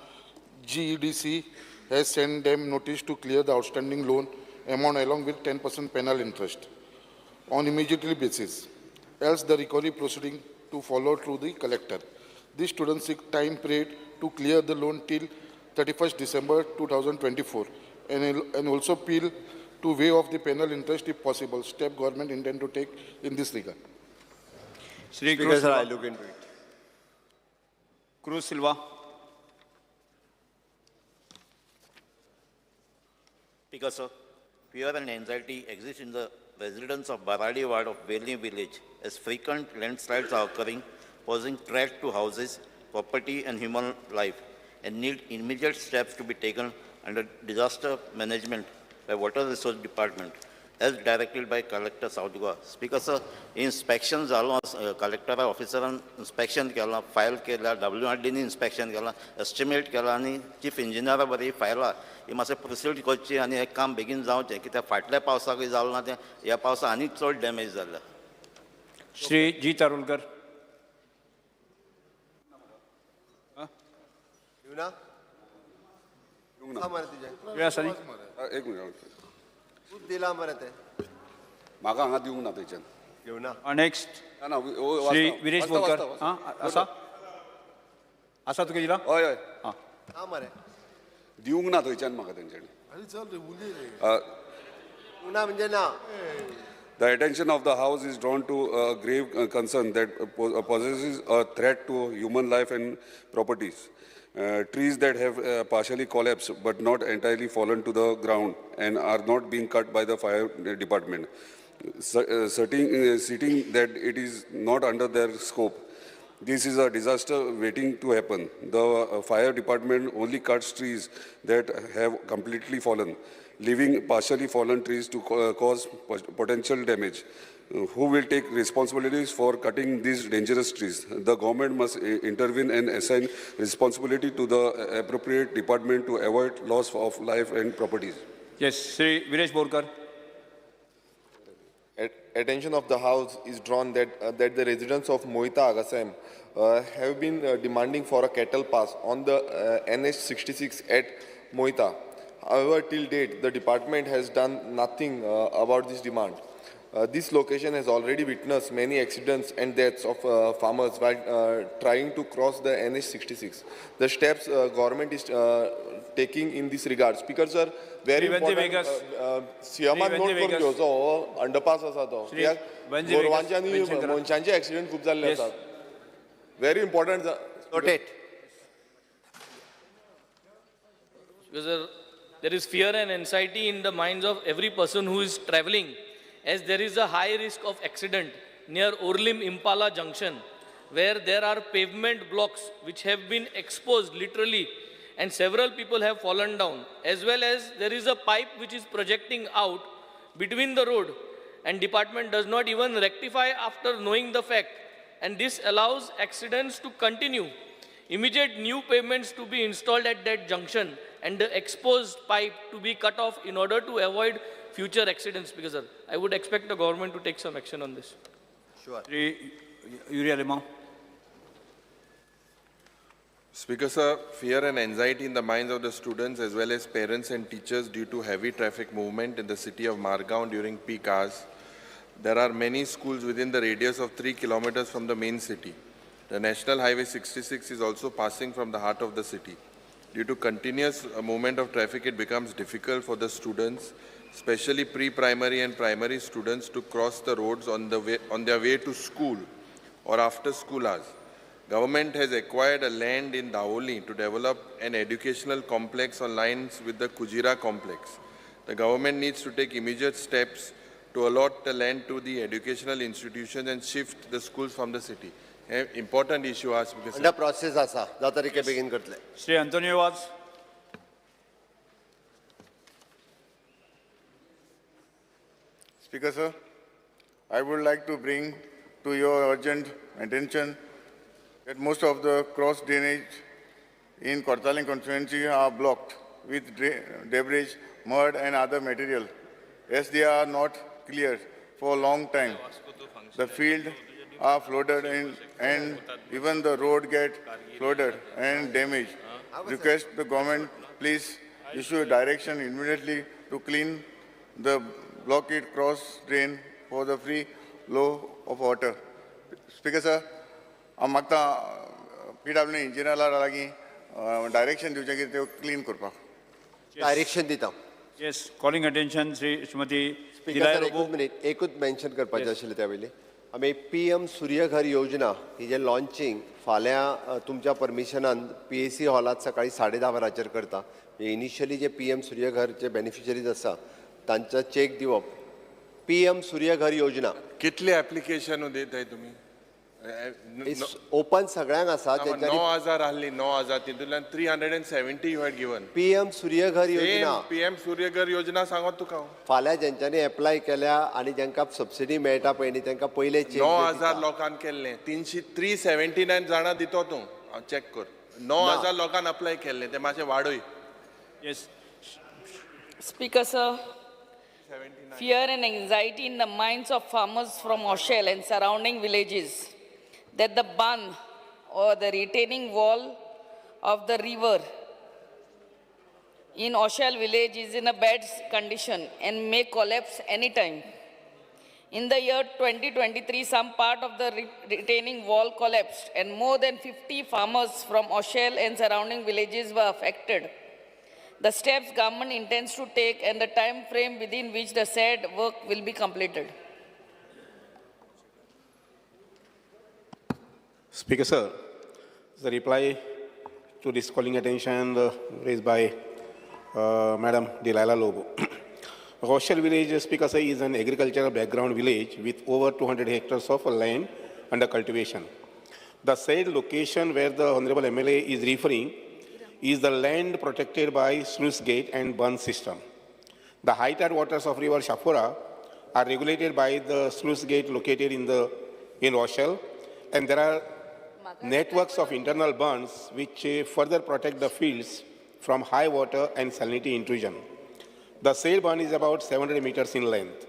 GEDC has sent them notice to clear the outstanding loan amount along with 10% penal interest on immediately basis, else the recovery proceeding to follow through the collector. These students seek time period to clear the loan till 31st December 2024 and also appeal to waive off the penal interest if possible. Step government intend to take in this regard. Shri Speaker sir, I look into it. Cruz Silva. Speaker sir, fear and anxiety exist in the residents of Baradi ward of Velni village as frequent landslides are occurring, posing threat to houses, property and human life. and need immediate steps to be taken under disaster management by Water Resource Department as directed by Collector South Goa. Speaker sir, inspection जालो, कलेक्टरा ऑफिसरान inspection केलां, file केला, WRD नी inspection केलां, estimate केलां आनी chief इंजिनियरा बरी फायलां ही मातशें proceed करची आनी हें काम बेगीन जावचें कित्याक फाटल्या पावसाकूय जालें ना तें, ह्या पावसा आनी चड डॅमेज जाल्या. श्री जी चारुलकर. दिवना मरे तुजें वेळ आसा न्ही? एक मिनिट. तूं दिला मरे तें. म्हाका हांगा दिवंक ना थंयच्यान. घेवना. नेक्स्ट ना. श्री विरेश बोरकर. आं, आसा आसा तुका दिला? हय हय. ना मरे. दिवंक ना थंयच्यान म्हाका तेंच्यांनी. ना म्हणजे ना. The attention of the House is drawn to a grave concern that poses a threat to human life and properties. Trees that have partially collapsed but not entirely fallen to the ground and are not being cut by the fire department, citing that it is not under their scope. This is a disaster waiting to happen. The fire department only cuts trees that have completely fallen, leaving partially fallen trees to cause potential damage. Who will take responsibilities for cutting these dangerous trees? The government must intervene and assign responsibility to the appropriate department to avoid loss of life and properties. Yes, Shri Viresh Borkar. Attention of the House is drawn that that the residents of Moita Agasem have been demanding for a cattle pass on the NH66 at Moita. However, till date, the department has done nothing about this demand. This location has already witnessed many accidents and deaths of farmers while trying to cross the NH66. The steps government is taking in this regard. Speaker sir, very important. सीएमान note करून घेवचो हो underpass आसा तो. गोरवांचे आनी मनशांचे accident खूब जाल्ले आसात. Very important. Noted. There is fear and anxiety in the minds of every person who is traveling, as there is a high risk of accident near Orlim Impala Junction, where there are pavement blocks which have been exposed literally and several people have fallen down, as well as there is a pipe which is projecting out between the road, and department does not even rectify after knowing the fact, and this allows accidents to continue. Immediate new pavements to be installed at that junction and the exposed pipe to be cut off in order to avoid future accidents. Because sir, I would expect the government to take some action on this. Sure. Yuri Alemao. Speaker sir, fear and anxiety in the minds of the students as well as parents and teachers due to heavy traffic movement in the city of Margao during peak hours. There are many schools within the radius of 3 kilometers from the main city. The National Highway 66 is also passing from the heart of the city. Due to continuous movement of traffic, it becomes difficult for the students, especially pre-primary and primary students, to cross the roads on their way to school or after school hours. Government has acquired a land in Daoli to develop an educational complex on lines with the Kujira complex. The government needs to take immediate steps to allot the land to the educational institutions and shift the schools from the city. Important issue as because under process आसा जाता Ricky बेगीन करतले. Shri Antonio Vaz. Speaker sir, I would like to bring to your urgent attention that most of the cross drainage in Cortalim constituency are blocked with debris, mud and other material, as they are not cleared for a long time. The field are flooded and even the road get flooded and damaged. Request the government please issue a direction immediately to clean the blockade cross drain for the free flow of water. Speaker sir, हांव मागता PW इंजिनियरा लागीं direction दिवचें की त्यो clean करपाक. Direction दिता. Yes, calling attention Shri Shrimati speaker sir, एकूच minute, एकूच मेन्शन करपाचें आशिल्लें त्या वयली. आमी PM Surya Ghar योजना ही जे लॉन्चिंग फाल्यां तुमच्या परमिशनान PAC हॉलांत सकाळी 10:30 वरांचेर करता. इनिशियली जे PM सूर्यघरचे बेनिफिशरीज आसा तांचो चॅक दिवप. PM Surya Ghar योजना कितले एप्लिकेशन दिताय तुमी? ओपन सगळ्यांक आसा. 9,000 आहली, 9,000 तितूंतल्यान 370 you had given. PM Suryaghar Yojana. PM Suryaghar Yojana सांगत तुका हांव. फाल्यां जेंच्यांनी एप्लाय केल्या आनी जेंकां सबसिडी मेळटा पळय न्ही तेंकां पयले चेक 9,000 लोकांक केल्लें, 379 जाणां दितो तूं, हांव चॅक कर. 9,000 लोकांक अप्लाय केल्लें, तें मातशें वाडय. Yes. Speaker sir, fear and anxiety in the minds of farmers from Oshel and surrounding villages that the bund or the retaining wall of the river in Oshel village is in a bad condition and may collapse anytime. In the year 2023, some part of the retaining wall collapsed and more than 50 farmers from Oshel and surrounding villages were affected. The steps government intends to take and the time frame within which the said work will be completed. Speaker sir, the reply to this calling attention raised by Madam Delilah Lobo. Rochelle village, Speaker sir, is an agricultural background village with over 200 hectares of land under cultivation. The said location where the Honorable MLA is referring is the land protected by sluice gate and bund system. The high tide waters of river Shapura are regulated by the sluice gate located in Rochelle, and there are networks of internal bunds which further protect the fields from high water and salinity intrusion. The said bund is about 700 meters in length.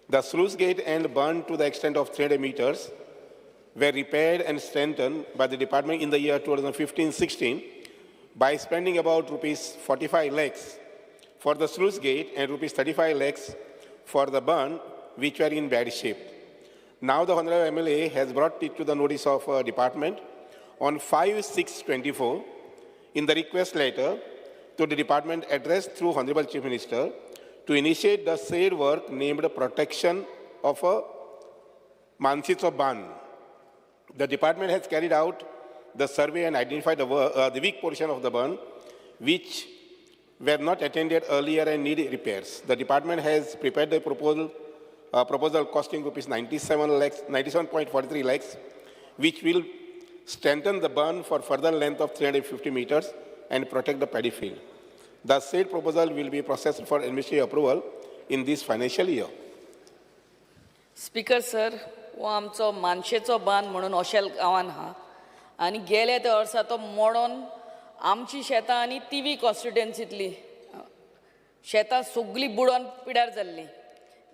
The sluice gate and bund to the extent of 300 meters were repaired and strengthened by the department in the year 2015-16 by spending about rupees 45 lakhs for the sluice gate and rupees 35 lakhs for the bund, which were in bad shape. Now the Honorable MLA has brought it to the notice of department on 5/6/24 in the request letter to the department addressed through Honorable Chief Minister to initiate the said work named protection of a Mansicho Bund. The department has carried out the survey and identified the weak portion of the bund, which were not attended earlier and need repairs. The department has prepared the proposal costing rupees 97.43 lakhs, which will strengthen the bund for further length of 350 meters and protect the paddy field. The said proposal will be processed for administrative approval in this financial year. Speaker sir, हो आमचो मानशेचो बांद म्हणून ओशेल गांवान आहा आनी गेल्या त्या वर्सा तो मोडोन आमची शेतां आनी तिवी कॉन्स्टिट्युएन्सींतली शेतां सगळीं बुडोन पिड्यार जाल्लीं.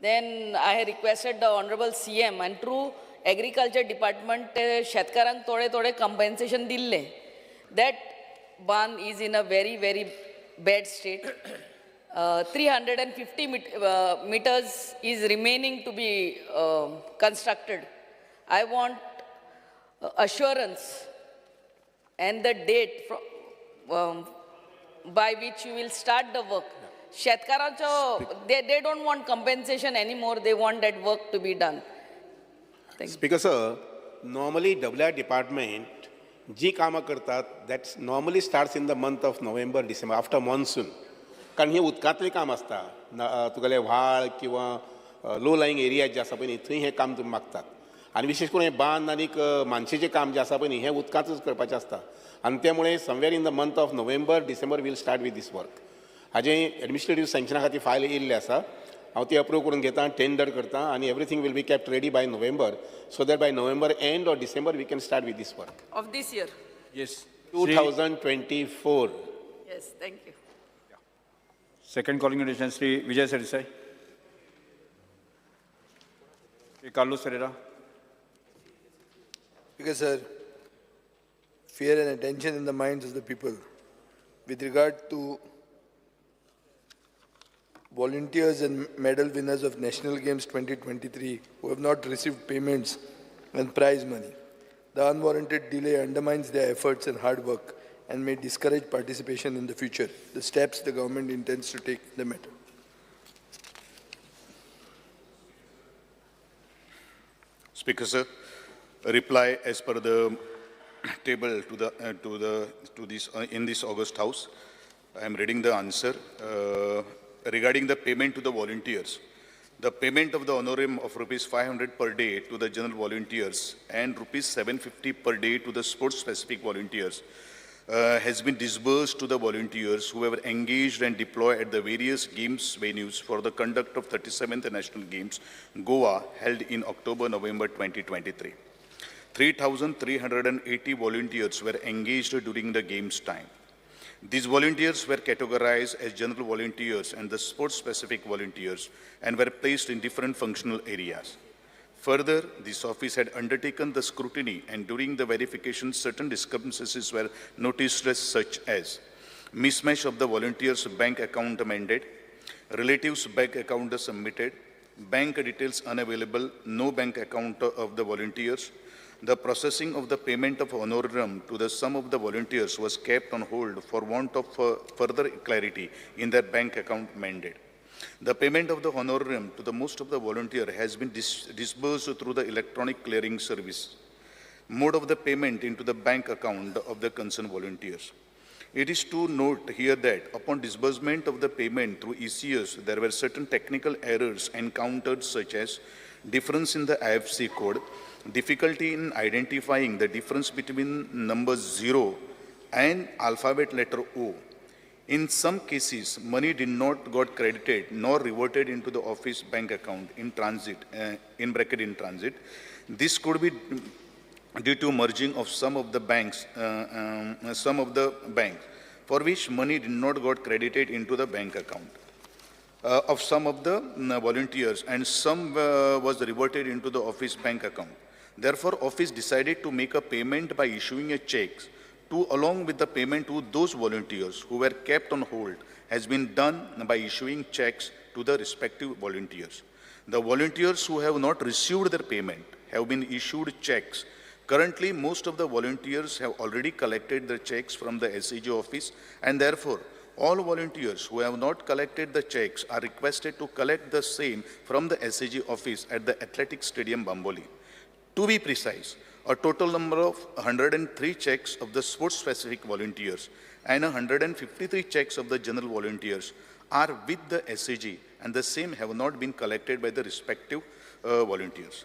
Then I requested the honourable CM आनी थ्रू एग्रीकल्चर डिपार्टमेंट ते शेतकारांक थोडे थोडे कंपन्सेशन दिल्लें. That bund is in a very very bad state. 350 meters is remaining to be constructed. I want assurance and the date from, by which you will start the work. Shetkarancho, they don't want compensation anymore. They want that work to be done. Thank you. Speaker sir, normally WI department जी कामां करतात that normally starts in the month of November, December after monsoon. कारण हे उदकांतलें काम आसता, तुगेले व्हाळ किंवा लो लाईंग एरिया जे आसा पळय न्ही थंय हें काम तुमी मागतात आनी विशेश करून हें बांद आनीक मानशेचें काम जें आसा पळय न्ही हें उदकांतच करपाचें आसता आनी त्यामुळे somewhere in the month of November, December we'll start with this work. हाजें एडमिनिस्ट्रेटीव सँक्शना खातीर फायल येयल्लें आसा, हांव ती अप्रूव करून घेता, टेंडर करता आनी everything will be kept ready by November so that by November end or December we can start with this work. Of this year? Yes. 2024. Yes, thank you. Second calling attention, Shri Vijay Sardesai. Shri Carlos Ferreira. Because sir, fear and attention in the minds of the people with regard to volunteers and medal winners of National Games 2023 who have not received payments and prize money. The unwarranted delay undermines their efforts and hard work and may discourage participation in the future. The steps the government intends to take in the matter. Speaker sir, a reply as per the table to this in this August House. I am reading the answer regarding the payment to the volunteers. The payment of the honorarium of rupees 500 per day to the general volunteers and rupees 750 per day to the sports-specific volunteers has been disbursed to the volunteers who were engaged and deployed at the various games venues for the conduct of 37th National Games, Goa, held in October-November 2023. 3,380 volunteers were engaged during the games time. These volunteers were categorized as general volunteers and the sports-specific volunteers and were placed in different functional areas. Further, this office had undertaken the scrutiny, and during the verification, certain discrepancies were noticed as such as mismatch of the volunteers' bank account mandate, relatives' bank account submitted, bank details unavailable, no bank account of the volunteers. The processing of the payment of honorarium to the sum of the volunteers was kept on hold for want of further clarity in their bank account mandate. The payment of the honorarium to the most of the volunteer has been disbursed through the electronic clearing service mode of the payment into the bank account of the concerned volunteers. It is to note here that upon disbursement of the payment through ECS, there were certain technical errors encountered such as difference in the IFC code, difficulty in identifying the difference between number 0 and alphabet letter O. In some cases, money did not got credited nor reverted into the office bank account in transit, in bracket in transit. This could be due to merging of some of the banks, for which money did not got credited into the bank account of some of the volunteers, and some was reverted into the office bank account. Therefore, office decided to make a payment by issuing a check to along with the payment to those volunteers who were kept on hold has been done by issuing checks to the respective volunteers. The volunteers who have not received their payment have been issued checks. Currently, most of the volunteers have already collected their checks from the SAG office, and therefore, all volunteers who have not collected the checks are requested to collect the same from the SAG office at the Athletic Stadium, Bambolim. To be precise, a total number of 103 checks of the sports-specific volunteers and 153 checks of the general volunteers are with the SAG, and the same have not been collected by the respective volunteers.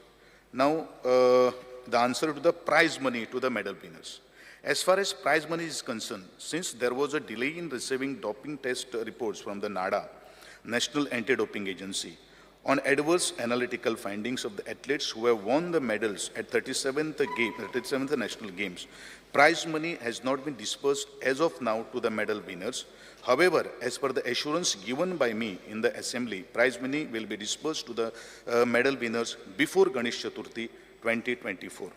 Now, the answer to the prize money to the medal winners. As far as prize money is concerned, since there was a delay in receiving doping test reports from the NADA, National Anti-Doping Agency, on adverse analytical findings of the athletes who have won the medals at 37th National Games, prize money has not been disbursed as of now to the medal winners. However, as per the assurance given by me in the assembly, prize money will be disbursed to the medal winners before Ganesh Chaturthi 2024.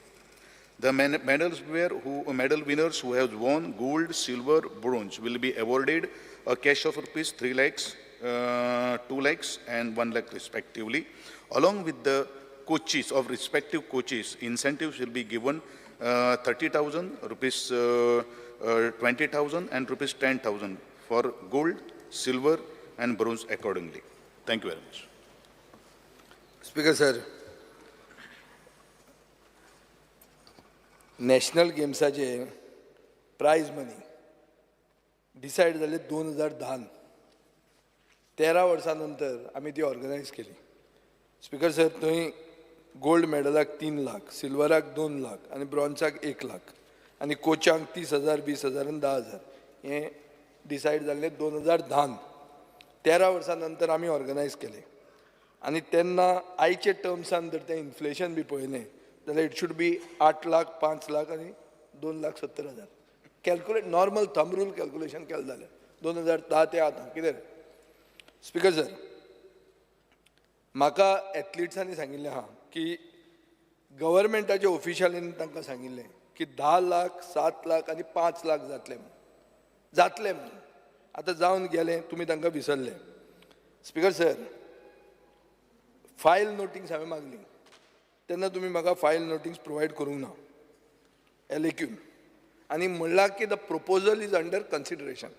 The medal winners who have won gold, silver, bronze will be awarded a cash of rupees 3 lakhs, 2 lakhs and 1 lakh respectively. Along with the coaches of respective coaches, incentives will be given 30,000, rupees 20,000 and rupees 10,000 for gold, silver and bronze accordingly. Thank you very much. Speaker sir, national गेम्साचे prize money decide जाले 2010, 13 वर्सां नंतर आमी ती organise केली. Speaker sir, थंय gold मेडलाक 3 lakh, सिल्वराक 2 lakh आनी ब्रॉन्जाक 1 लाख आनी कोचांक 30,000, 20,000 आनी 10,000 हें डिसायड जाल्लें 2010. 13 वर्सां नंतर आमी ऑर्गनायज केलें आनी तेन्ना आयचे टर्म्सान जर तें इन्फ्लेशन बी पळयलें जाल्यार it should be 8 lakh, 5 lakh आनी 2,70,000. Calculate normal thumb rule calculation केलें जाल्यार 2010 ते आतां कितें. स्पीकर सर, म्हाका एथलिट्सांनी सांगिल्लें आहा की गव्हर्मेंटाच्या ऑफिशियलांनी तांकां सांगिल्लें की 10 लाख, 7 लाख आनी 5 लाख जातले म्हणून, जातले म्हणून. आतां जावन गेलें, तुमी तांकां विसरले. स्पीकर सर, फायल नोटिंग्स हांवें मागली तेन्ना तुमी म्हाका फायल नोटिंग्स प्रोवायड करूंक ना LAQ आनी म्हणलां की the proposal is under consideration.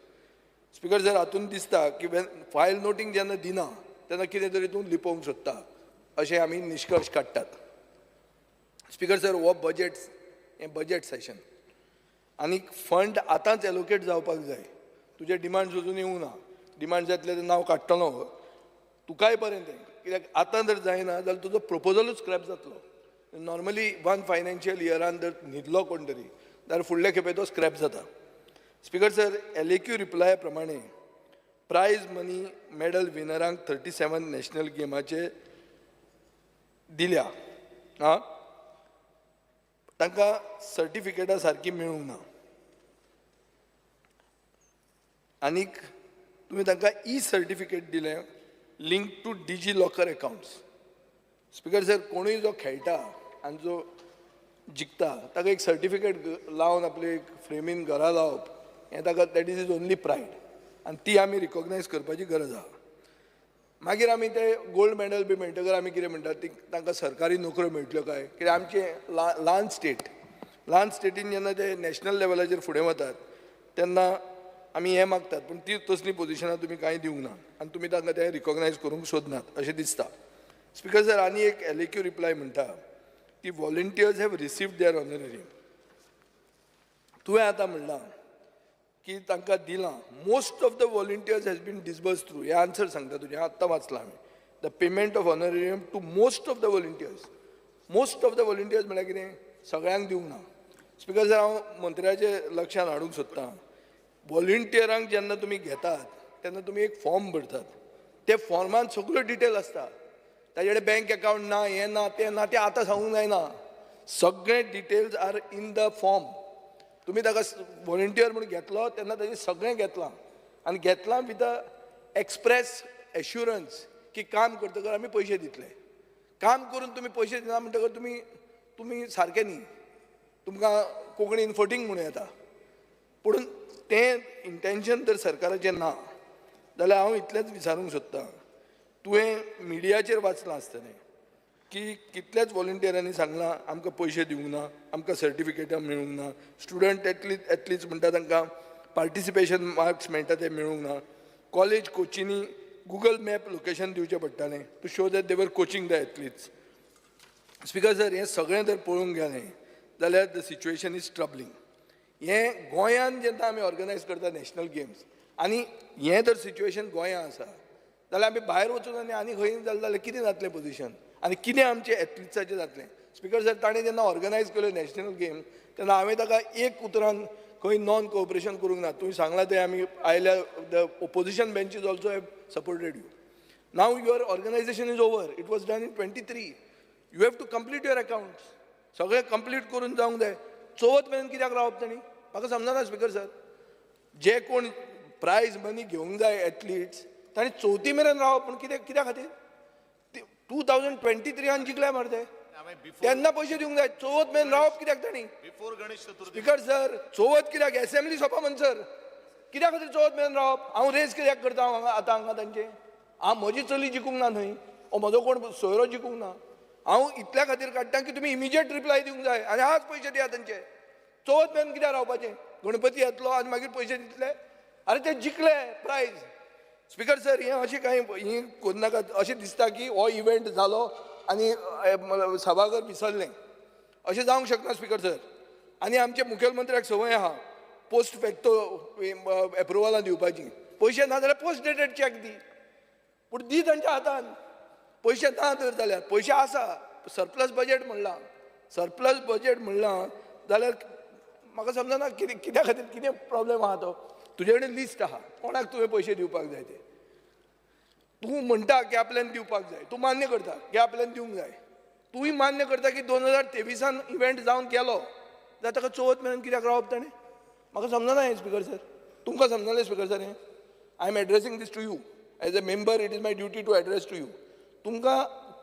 Speaker sir, हातून दिसता की फायल नोटींग जेन्ना दिना तेन्ना कितें तरी तूं लिपोवंक सोदता अशें आमी निश्कर्श काडटात. स्पीकर सर, हो बजेट, हें बजेट सेशन आनी फंड आतांच एलोकेट जावपाक जाय. तुजे डिमांड्स अजून येवंक ना, डिमांड्स येतले तेन्ना हांव काडटलो, तुकाय बरें तें. कित्याक आतां जर जायना जाल्यार तुजो प्रपोजलूच स्क्रॅप जातलो. नॉर्मली वन फायनान्शियल इयरान जर न्हिदलो कोण तरी जाल्यार फुडले खेपे तो स्क्रॅप जाता. स्पिकर सर, LAQ रिप्लाया प्रमाणे प्रायज मनी मॅडल विनरांक 37 नॅशनल गेमाचे दिल्या, आं, तांकां सर्टिफिकेटां सारकी मेळूंक ना. आनीक तुमी तांकां ई सर्टिफिकेट दिलें link to DigiLocker accounts. Speaker sir, कोणूय जो खेळटा आनी जो जिखता ताका एक सर्टिफिकेट लावन आपले एक फ्रेमीन घरा लावप हें ताका that is his only pride, आनी ती आमी रिकॉग्नायज करपाची गरज आहा. मागीर आमी ते गोल्ड मॅडल बी मेळटकर आमी कितें म्हणटात, ती तांकां सरकारी नोकऱ्यो मेळटल्यो काय कित्याक आमचें ल्हान स्टेट, ल्हान स्टेटीन जेन्ना ते नॅशनल लेवलाचेर फुडें वतात तेन्ना आमी हें मागतात, पूण ती तसलीं पोजिशनां तुमी कांय दिवंक ना आनी तुमी तांकां तें रिकॉग्नायज करूंक सोदनात अशें दिसता. स्पिकर सर, आनी एक LAQ reply म्हणटा की volunteers have received their honorarium. तुवें आतां म्हणलां की तांकां दिलां, most of the volunteers has been disburse through, हें आन्सर सांगता तुजें, आत्तां वाचलां हांवें. The payment of honorarium to most of the volunteers. Most of the volunteers म्हळ्यार कितें, सगळ्यांक दिवंक ना. स्पिकर सर, हांव मंत्र्याचे लक्षांत हाडूंक सोदतां, वॉलंटियरांक जेन्ना तुमी घेतात तेन्ना तुमी एक फॉर्म भरतात, ते फॉर्मान सगळ्यो डिटेल आसता. ताजे कडेन बँक अकावंट ना, हें ना, तें ना, तें आतां सांगूंक जायना, सगळे details are in the form. तुमी ताका वॉलंटियर म्हूण घेतलो तेन्ना ताजें सगळें घेतलां आनी घेतलां विथ अ एक्सप्रेस एश्युरन्स की काम करतकर आमी पयशे दितले. काम करून तुमी पयशे दिना म्हणटकर तुमी तुमी सारके न्ही, तुमकां कोंकणीन फटींग म्हणूं येता. पूण तें इंटेन्शन जर सरकाराचें ना जाल्यार हांव इतलेंच विचारूंक सोदतां, तुवें मिडियाचेर वाचलां आसतलें की कितल्याच वॉलंटियरांनी सांगलां आमकां पयशे दिवंक ना, आमकां सर्टिफिकेटां मेळूंक ना, स्टुडंट एथलीट्स म्हणटा तांकां पार्टिसिपेशन मार्क्स मेळटा ते मेळूंक ना, कॉलेज कोचिंनी गुगल मॅप लोकेशन दिवचें पडटालें to show that they were coaching the athletes. Speaker sir, हें सगळें जर पळोवंक गेलें जाल्यार the situation is troubling. हें गोंयान जेन्ना आमी ऑर्गनायज करता नॅशनल गेम्स आनी हें जर सिच्युएशन गोंयां आसा जाल्यार आमी भायर वचून आनी आनी खंय जालें जाल्यार कितें जातलें पोजिशन आनी कितें आमचें एथलिट्साचें जातलें. स्पिकर सर, ताणें जेन्ना ऑर्गनायज केल्यो नॅशनल गेम तेन्ना हांवें ताका एक उतरान खंय नॉन कोऑपरेशन करूंक ना. तुवें सांगलां तें आमी आयल्या, the opposition benches also have supported you. Now your organisation is over, it was done in 23, you have to complete your accounts, सगळें कंप्लीट करून जावंक जाय. चवथ मेरेन कित्याक रावप तांणी म्हाका समजना. स्पिकर सर, जे कोण प्रायज मनी घेवंक जाय एथलिट्स तांणी चवथी मेरेन रावप, पूण कितें कित्या खातीर? 2023 जिखले मरे ते, तेन्ना पयशे दिवंक जाय. चवथ मेरेन रावप कित्याक तांणी? स्पिकर सर, चवथ कित्याक? एसेंब्ली सोंपा म्हणसर कित्या खातीर चवथ मेरेन रावप? हांव रेस कित्याक करता हांगा आतां हांगा तांचे? हांव म्हजी चली जिखूंक ना न्हय, ओ म्हजो कोण सोयरो जिखूंक ना, हांव इतल्या खातीर काडटा की तुमी इमिजिएट रिप्लाय दिवंक जाय आनी आज पयशे दिया तांचे. चवथ मेरेन कित्याक रावपाचें? गणपती येतलो आनी मागीर पयशे दितले? आरे ते जिखले प्रायज. स्पिकर सर, हें अशें कांय ही करूं अशें दिसता की हो इव्हेंट जालो आनी सभाघर विसरलें, अशें जावंक शकना स्पिकर सर. आनी आमचे मुखेलमंत्र्याक संवय आहा पोस्ट फॅक्टो एप्रुवलां दिवपाची, पयशे ना जाल्यार पोस्ट डेटेड चॅक दी, पूण दी तांच्या हातान. पयशे ना तर जाल्यार पयशे आसा, सरप्लस बजेट म्हणलां, सरप्लस बजेट म्हणलां जाल्यार म्हाका समजना कितें कित्या खातीर कितें प्रॉब्लेम आहा तो. तुजे कडेन लिस्ट आहा कोणाक तुवें पयशे दिवपाक जाय ते, तूं म्हणटा की आपल्यान दिवपाक जाय, तूं मान्य करता की आपल्यान दिवंक जाय, तूंय मान्य करता की 2023 इव्हेंट जावन गेलो जाल्यार ताका चवथ मेरेन कित्याक रावप ताणें? म्हाका समजना हें स्पिकर सर. तुमकां समजलें स्पिकर सर हें? I am addressing this to you as a member, it is my duty to address to you. तुमकां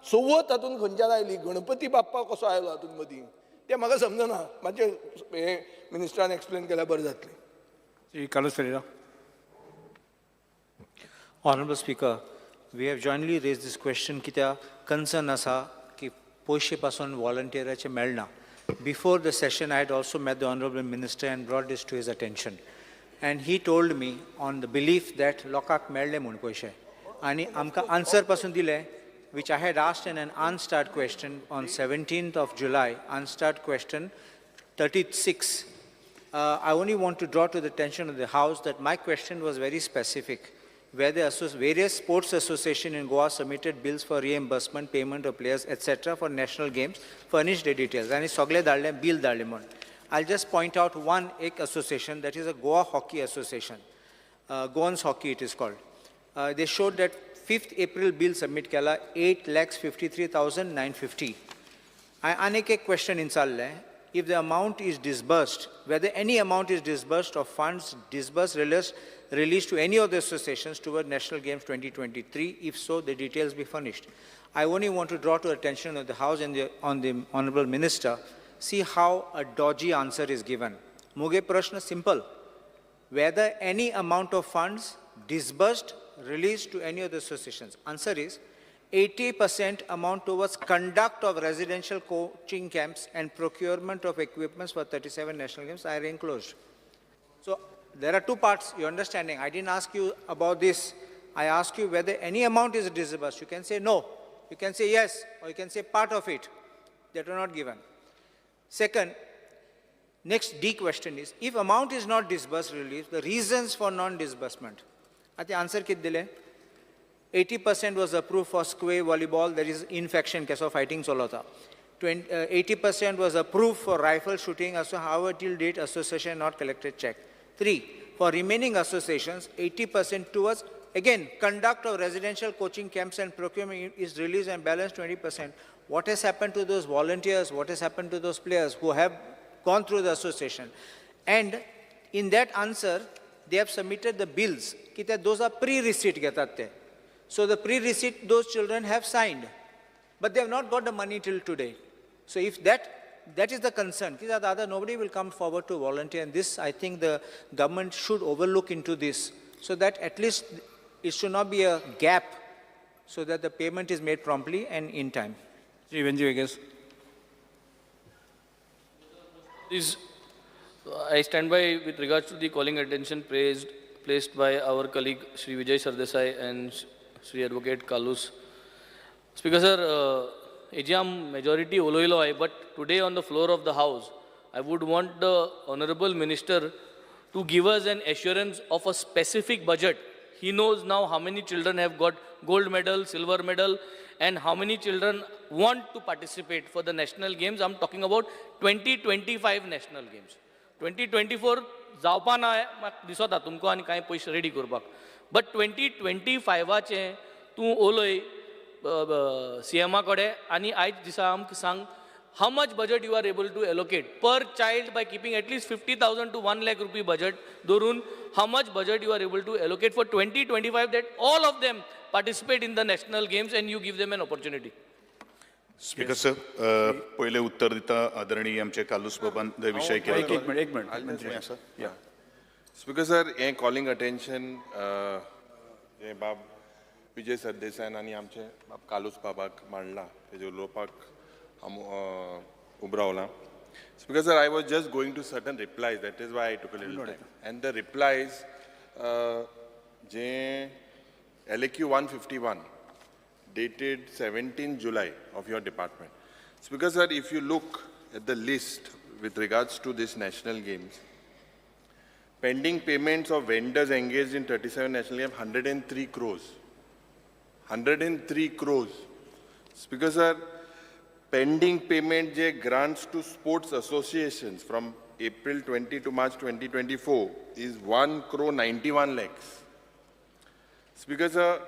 चवथ हातूंत खंयच्यान आयली, गणपती बाप्पा कसो आयलो हातूंत मदीं तें म्हाका समजना. मातशें हें मिनिस्टरान एक्सप्लेन केल्यार बरें जातलें. Shri Carlos Ferreira. Honorable Speaker, we have jointly raised this question कित्याक concern आसा की पयशे पासून वॉलंटियराचे मेळना. Before the session, I had also met the Honorable Minister and brought this to his attention. And he told me on the belief that लोकांक मेळ्ळे म्हूण पयशे आनी आमकां आन्सर पासून दिले, which I had asked in an unstarred question on 17th of July, unstarred question 36. I only want to draw to the attention of the House that my question was very specific. where the various sports association in Goa submitted bills for reimbursement, payment of players, etc. for national games, furnished the details. And sogle धाडले, bill धाडले म्हूण. I'll just point out one ek association, that is a Goa Hockey Association. Goans Hockey it is called. They showed that 5th April bill submit केला 8,53,950. आनीक एक question विचारलें, if the amount is disbursed, whether any amount is disbursed or funds disbursed released to any of the associations toward National Games 2023, if so, the details be furnished. I only want to draw to attention of the House and on the Honorable Minister, see how a dodgy answer is given. Muge prashna simple, whether any amount of funds disbursed, released to any of the associations. Answer is 80% amount towards conduct of residential coaching camps and procurement of equipments for 37 national games are enclosed. So there are two parts, your understanding. I didn't ask you about this. I asked you whether any amount is disbursed. You can say no, you can say yes, or you can say part of it. That were not given. Second, next D question is, if amount is not disbursed, released, the reasons for non-disbursement. At the answer kit dile, 80% was approved for square volleyball, there is infection case of fighting solota. 80% was approved for rifle shooting, also however till date association not collected check. 3, for remaining associations, 80% towards, again, conduct of residential coaching camps and procurement is released and balance 20%. What has happened to those volunteers? What has happened to those players who have gone through the association? And in that answer, they have submitted the bills. Those are pre-receipt. So the pre-receipt, those children have signed, but they have not got the money till today. So if that is the concern, other nobody will come forward to volunteer. And this, I think the government should overlook into this, so that at least it should not be a gap, so that the payment is made promptly and in time. Shri Venzy Viegas. This, I stand by with regards to the calling attention placed by our colleague Shri Vijay Sardesai and Shri Advocate Kalus. Speaker sir, AGM majority uloilo hai, but today on the floor of the House, I would want the Honorable Minister to give us an assurance of a specific budget. He knows now how many children have got gold medal, silver medal, and how many children want to participate for the national games. I'm talking about 2025 national games. 2024 जावपा ना दिसता तुमकां आनी कांय पयशे ready करपाक, but 2025 तूं उलय सीएमा कडेन आनी आयज दिसा आमकां सांग how much budget you are able to allocate per child by keeping at least 50,000 to 1 lakh rupee budget धरून, how much budget you are able to allocate for 2025 that all of them participate in the national games and you give them an opportunity. Speaker sir, पयलें उत्तर दिता आदरणीय आमचे कालूस बाबान विशय केला. एक मिनट, एक मिनट. स्पीकर सर, हें कॉलिंग अटेन्शन हें बाब विजय सरदेसायान आनी आमचे बाब कालूस बाबाक मांडला, तेजेर उलोवपाक हांव उबो रावलां. Speaker sir, I was just going to certain replies, that is why I took a little time. And the replies J LAQ 151 dated 17 July of your department. Speaker sir, if you look at the list with regards to this national games, pending payments of vendors engaged in 37 national games, 103 crores. 103 crores. Speaker sir, pending payment je grants to sports associations from April 20 to March 2024 is 1 crore 91 lakhs. Speaker sir,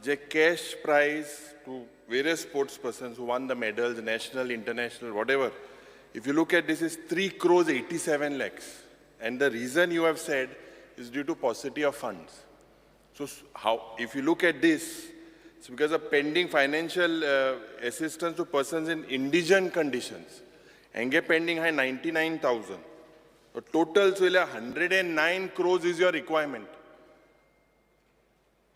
je cash prize to various sports persons who won the medals, national, international, whatever, if you look at this is 3 crores 87 lakhs. And the reason you have said is due to paucity of funds. So how, if you look at this, it's because of pending financial assistance to persons in indigent conditions. Enge pending hai 99,000. So total 109 crores is your requirement.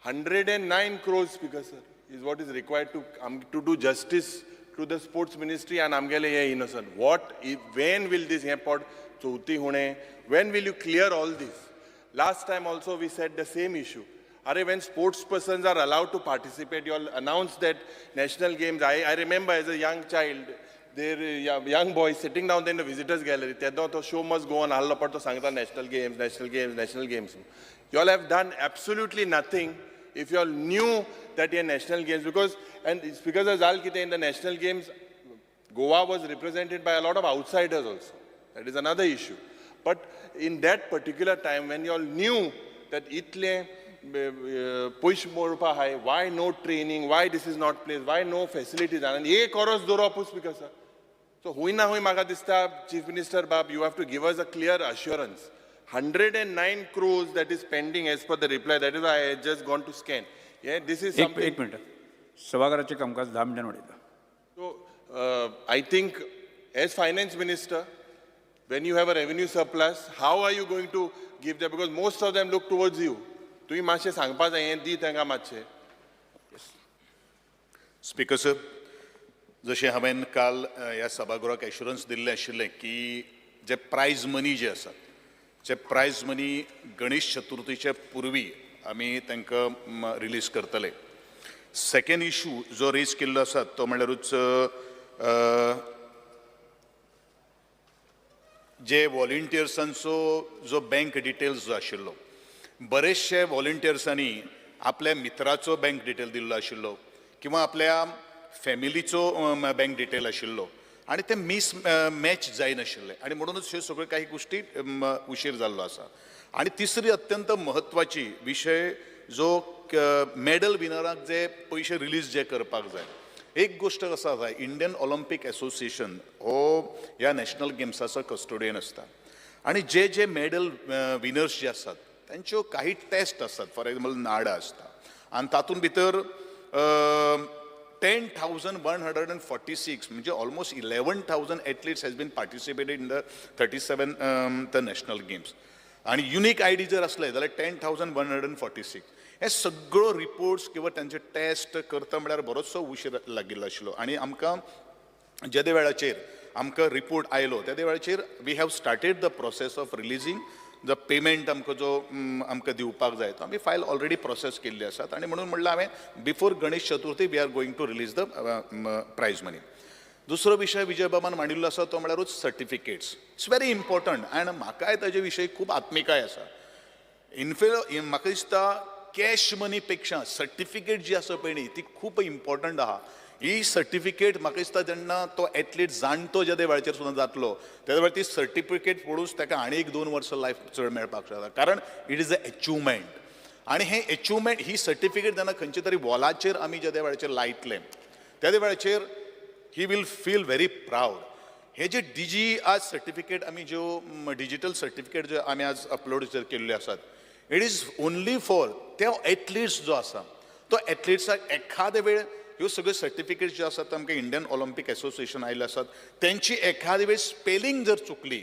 109 crores, Speaker sir, is what is required to do justice to the sports ministry and amgele ye innocent. What, if, when will this airport chauthi hone? When will you clear all this? Last time also we said the same issue. Arey, when sports persons are allowed to participate, you all announced that national games. I remember as a young child, their young boys sitting down there in the visitors gallery. तेदो तो show must go on आहलो, पण तो सांगता national games, national games, national games. You all have done absolutely nothing. If you all knew that here national games, because and it's because जाल कितें, in the national games Goa was represented by a lot of outsiders also. That is another issue. But in that particular time when you all knew that itle पयशे मोडपा आहाय, why no training, why this is not place, why no facilities? आनी एक वरस दवरपूच speaker sir. So हुंय ना हुंय म्हाका दिसता, chief minister बाब, you have to give us a clear assurance. 109 crores that is pending as per the reply, that is I had just gone to scan. This is एक एक minute, सभाघराचें कामकाज 10 मिनटां वाडयता. So I think as finance minister, when you have a revenue surplus, how are you going to give them? Because most of them look towards you. तुवें मातशें सांगपा जाय, हें दी तांकां मातशें. स्पीकर सर, जशें हांवें काल ह्या सभागृहाक एश्युरन्स दिल्लें आशिल्लें की जे प्रायज मनी जे आसात, जे प्रायज मनी गणेश चतुर्थीच्या पुर्वी आमी तांकां रिलीज करतले. सेकेंड इशू जो रेज केल्लो आसा तो म्हणल्यारूच जे वॉलंटियर्सांचो जो बँक डिटेल्स जो आशिल्लो, बरेचशे वॉलंटियर्सांनी आपल्या मित्राचो बँक डिटेल दिल्लो आशिल्लो किंवा आपल्या फॅमिलीचो बँक डिटेल आशिल्लो आनी ते मीस मॅच जायनाशिल्ले आनी म्हणूनच ह्यो सगळ्यो काही गोश्टी उशीर जाल्लो आसा. आनी तिसरी अत्यंत म्हत्वाची विशय जो मॅडल विनराक जे पयशे रिलीज जे करपाक जाय. एक गोश्ट आसा जाय, इंडियन ऑलिम्पीक एसोसिएशन हो ह्या नॅशनल गेम्साचो कस्टोडियन आसता आनी जे जे मॅडल विनर्स जे आसात तांच्यो काही टेस्ट आसतात. फॉर एग्जाम्पल नाडा आसता आनी तातूंत भितर 10,146 म्हणजे almost 11,000 athletes has been participated in the 37 the national games. आनी युनीक I D जर आसले जाल्यार 10,146. हे सगळो रिपोर्ट्स किंवा तांचे टेस्ट करता म्हळ्यार बरोचसो उशीर लागिल्लो आशिल्लो आनी आमकां जेदे वेळाचेर आमकां रिपोर्ट आयलो तेदे वेळाचेर we have started the process of releasing the payment. आमकां जो आमकां दिवपाक जाय तो आमी फायल ऑलरेडी प्रोसेस केल्ली आसात आनी म्हणून म्हणलां हांवें before Ganesh Chaturthi we are going to release the prize money. दुसरो विशय विजय बाबान मांडिल्लो आसा तो म्हळ्यारूच सर्टिफिकेट्स. It's very important आनी म्हाकाय ताजे विशयी खूब आत्मिकाय आसा. इनफे म्हाका दिसता कॅश मनी पेक्षा सर्टिफिकेट जी आसा पळय न्ही ती खूब इम्पॉर्टंट आहा. ही सर्टिफिकेट म्हाका दिसता जेन्ना तो एथलीट जाणटो जेदे वेळाचेर सुद्दां जातलो तेदे वेळार ती सर्टिफिकेट पळोवन ताका आनी एक 2 वर्सां लायफ चड मेळपाक शकता, कारण it is a achievement. आनी हें एचिवमेंट ही सर्टिफिकेट जेन्ना खंयचे तरी वॉलाचेर आमी जेदे वेळाचेर लायतले तेदे वेळाचेर he will feel very proud. हे जे डिजी आज सर्टिफिकेट आमी ज्यो डिजिटल सर्टिफिकेट ज्यो आमी आज अपलोड जर केल्ल्यो आसात, it is only for ते एथलीट्स जो आसा तो एथलीट्साक एखादे वेळ ह्यो सगळ्यो सर्टिफिकेट्स ज्यो आसात आमकां इंडियन ऑलिम्पीक एसोसिएशन आयिल्ले आसात तेंची एखादे वेळ स्पेलिंग जर चुकली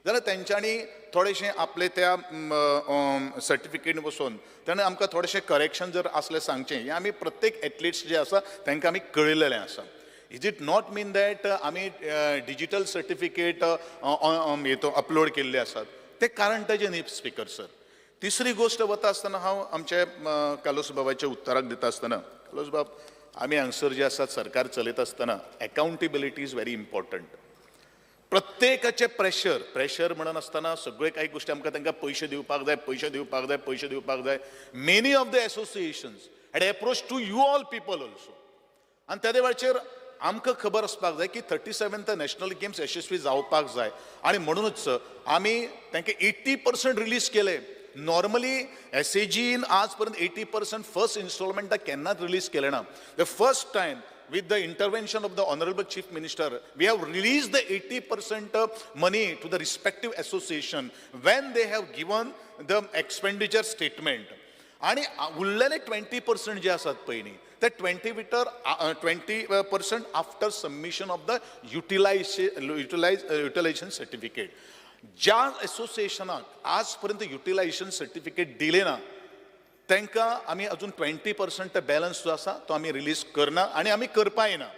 जाल्यार तेंच्यांनी थोडेशें आपले त्या सर्टिफिकेट बसोवन ताणें आमकां थोडेशें करेक्शन जर आसलें सांगचें, हें आमी प्रत्येक एथलीट्स जे आसा तांकां आमी कळयलेलें आसा. Is it not mean that आमी डिजिटल सर्टिफिकेट अपलोड केल्ले आसात तें कारण ताजें न्ही स्पीकर सर. तिसरी गोश्ट वता आसतना हांव आमचे कार्लोस बाबाच्या उत्तराक दिता आसतना, कार्लोस बाब आमी हांगसर जे आसात सरकार चलयता आसतना अकाउंटेबिलिटी is very important. प्रत्येकाचें प्रेशर प्रेशर म्हणून आसतना सगळे काही गोश्टी आमकां तांकां पयशे दिवपाक जाय, पयशे दिवपाक जाय, पयशे दिवपाक जाय. Many of the associations had approach to you all people also. आनी तेदे वेळाचेर आमकां खबर आसपाक जाय की 37th national games यशस्वी जावपाक जाय आनी म्हणूनच आमी तांकां 80% रिलीज केले. नॉर्मली एसएजीन आज पर्यंत 80% फर्स्ट इन्स्टॉलमेंटाक केन्नाच रिलीज केलें ना. The first time with the intervention of the Honorable Chief Minister, we have released the 80% money to the respective association when they have given the expenditure statement. आणि उरलेले 20% जे आसात पळय न्ही ते 20% after submission of the utilization certificate. ज्या एसोसिएशनाक आज पर्यंत utilisation certificate दिलें ना तांकां आमी अजून 20% बॅलन्स जो आसा तो आमी रिलीज करना आनी आमी करपाय ना.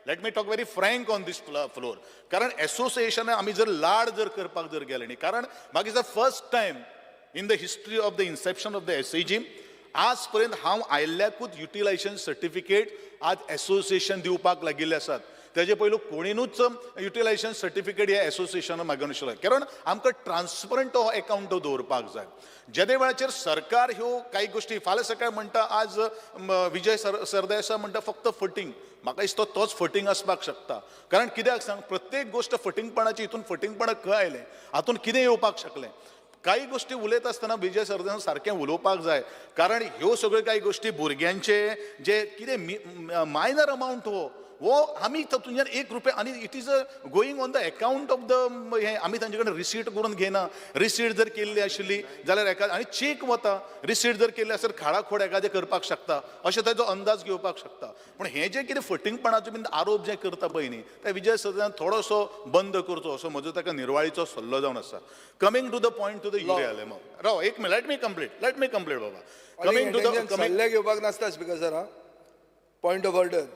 Let me talk very frank on this floor, कारण एसोसिएशनाक आमी जर लाड जर करपाक जर गेले न्ही, कारण मागीर first time in the history of the inception of the SAG आज पर्यंत हांव आयिल्ल्याकूच युटिलायझेशन सर्टिफिकेट आज एसोसिएशन दिवपाक लागिल्ले आसात. तेजे पयलू कोणीनूच युटिलायझेशन सर्टिफिकेट ह्या एसोसिएशनान मागून नाशिल्लें, कारण आमकां ट्रान्सपरंट हो एकावंट दवरपाक जाय. जेदे वेळाचेर सरकार ह्यो कांय गोश्टी फाल्यां सकाळी म्हणटा, आज विजय सरदेसाय म्हणटा फक्त फटींग, म्हाका दिसता तोच फटींग आसपाक शकता. कारण कित्याक सांग, प्रत्येक गोश्ट फटींगपणाची, हितून फटींगपणा खंय आयलें, हातून कितें येवपाक शकलें. काही गोश्टी उलयता आसतना विजय सरदेसाय सारकें उलोवपाक जाय, कारण ह्यो सगळ्यो काही गोश्टी भुरग्यांचे जे कितें मायनर अमावंट हो आमी तातूंतल्यान 1 रुपया, आनी it is a going on the account of the हें, आमी तांचे कडेन रिसीट करून घेयना. रिसीट जर केल्ली आशिल्ली जाल्यार एखाद आनी चेक वता, रिसीट जर केल्ली आसल्यार खाडाखोड एखादें करपाक शकता, अशें ताजो अंदाज घेवपाक शकता. पूण हें जें कितें फटींगपणाचो बीन आरोप जे करता पळय न्ही, ते विजय सरदेसायान थोडोसो बंद करचो असो म्हजो ताका निर्वाळीचो सल्लो जावन आसा. Coming to the point to the Yuri Alemao, राव एक minute, let me complete Baba. Coming to the सल्ले घेवपाक नासता speaker sir. Point of order.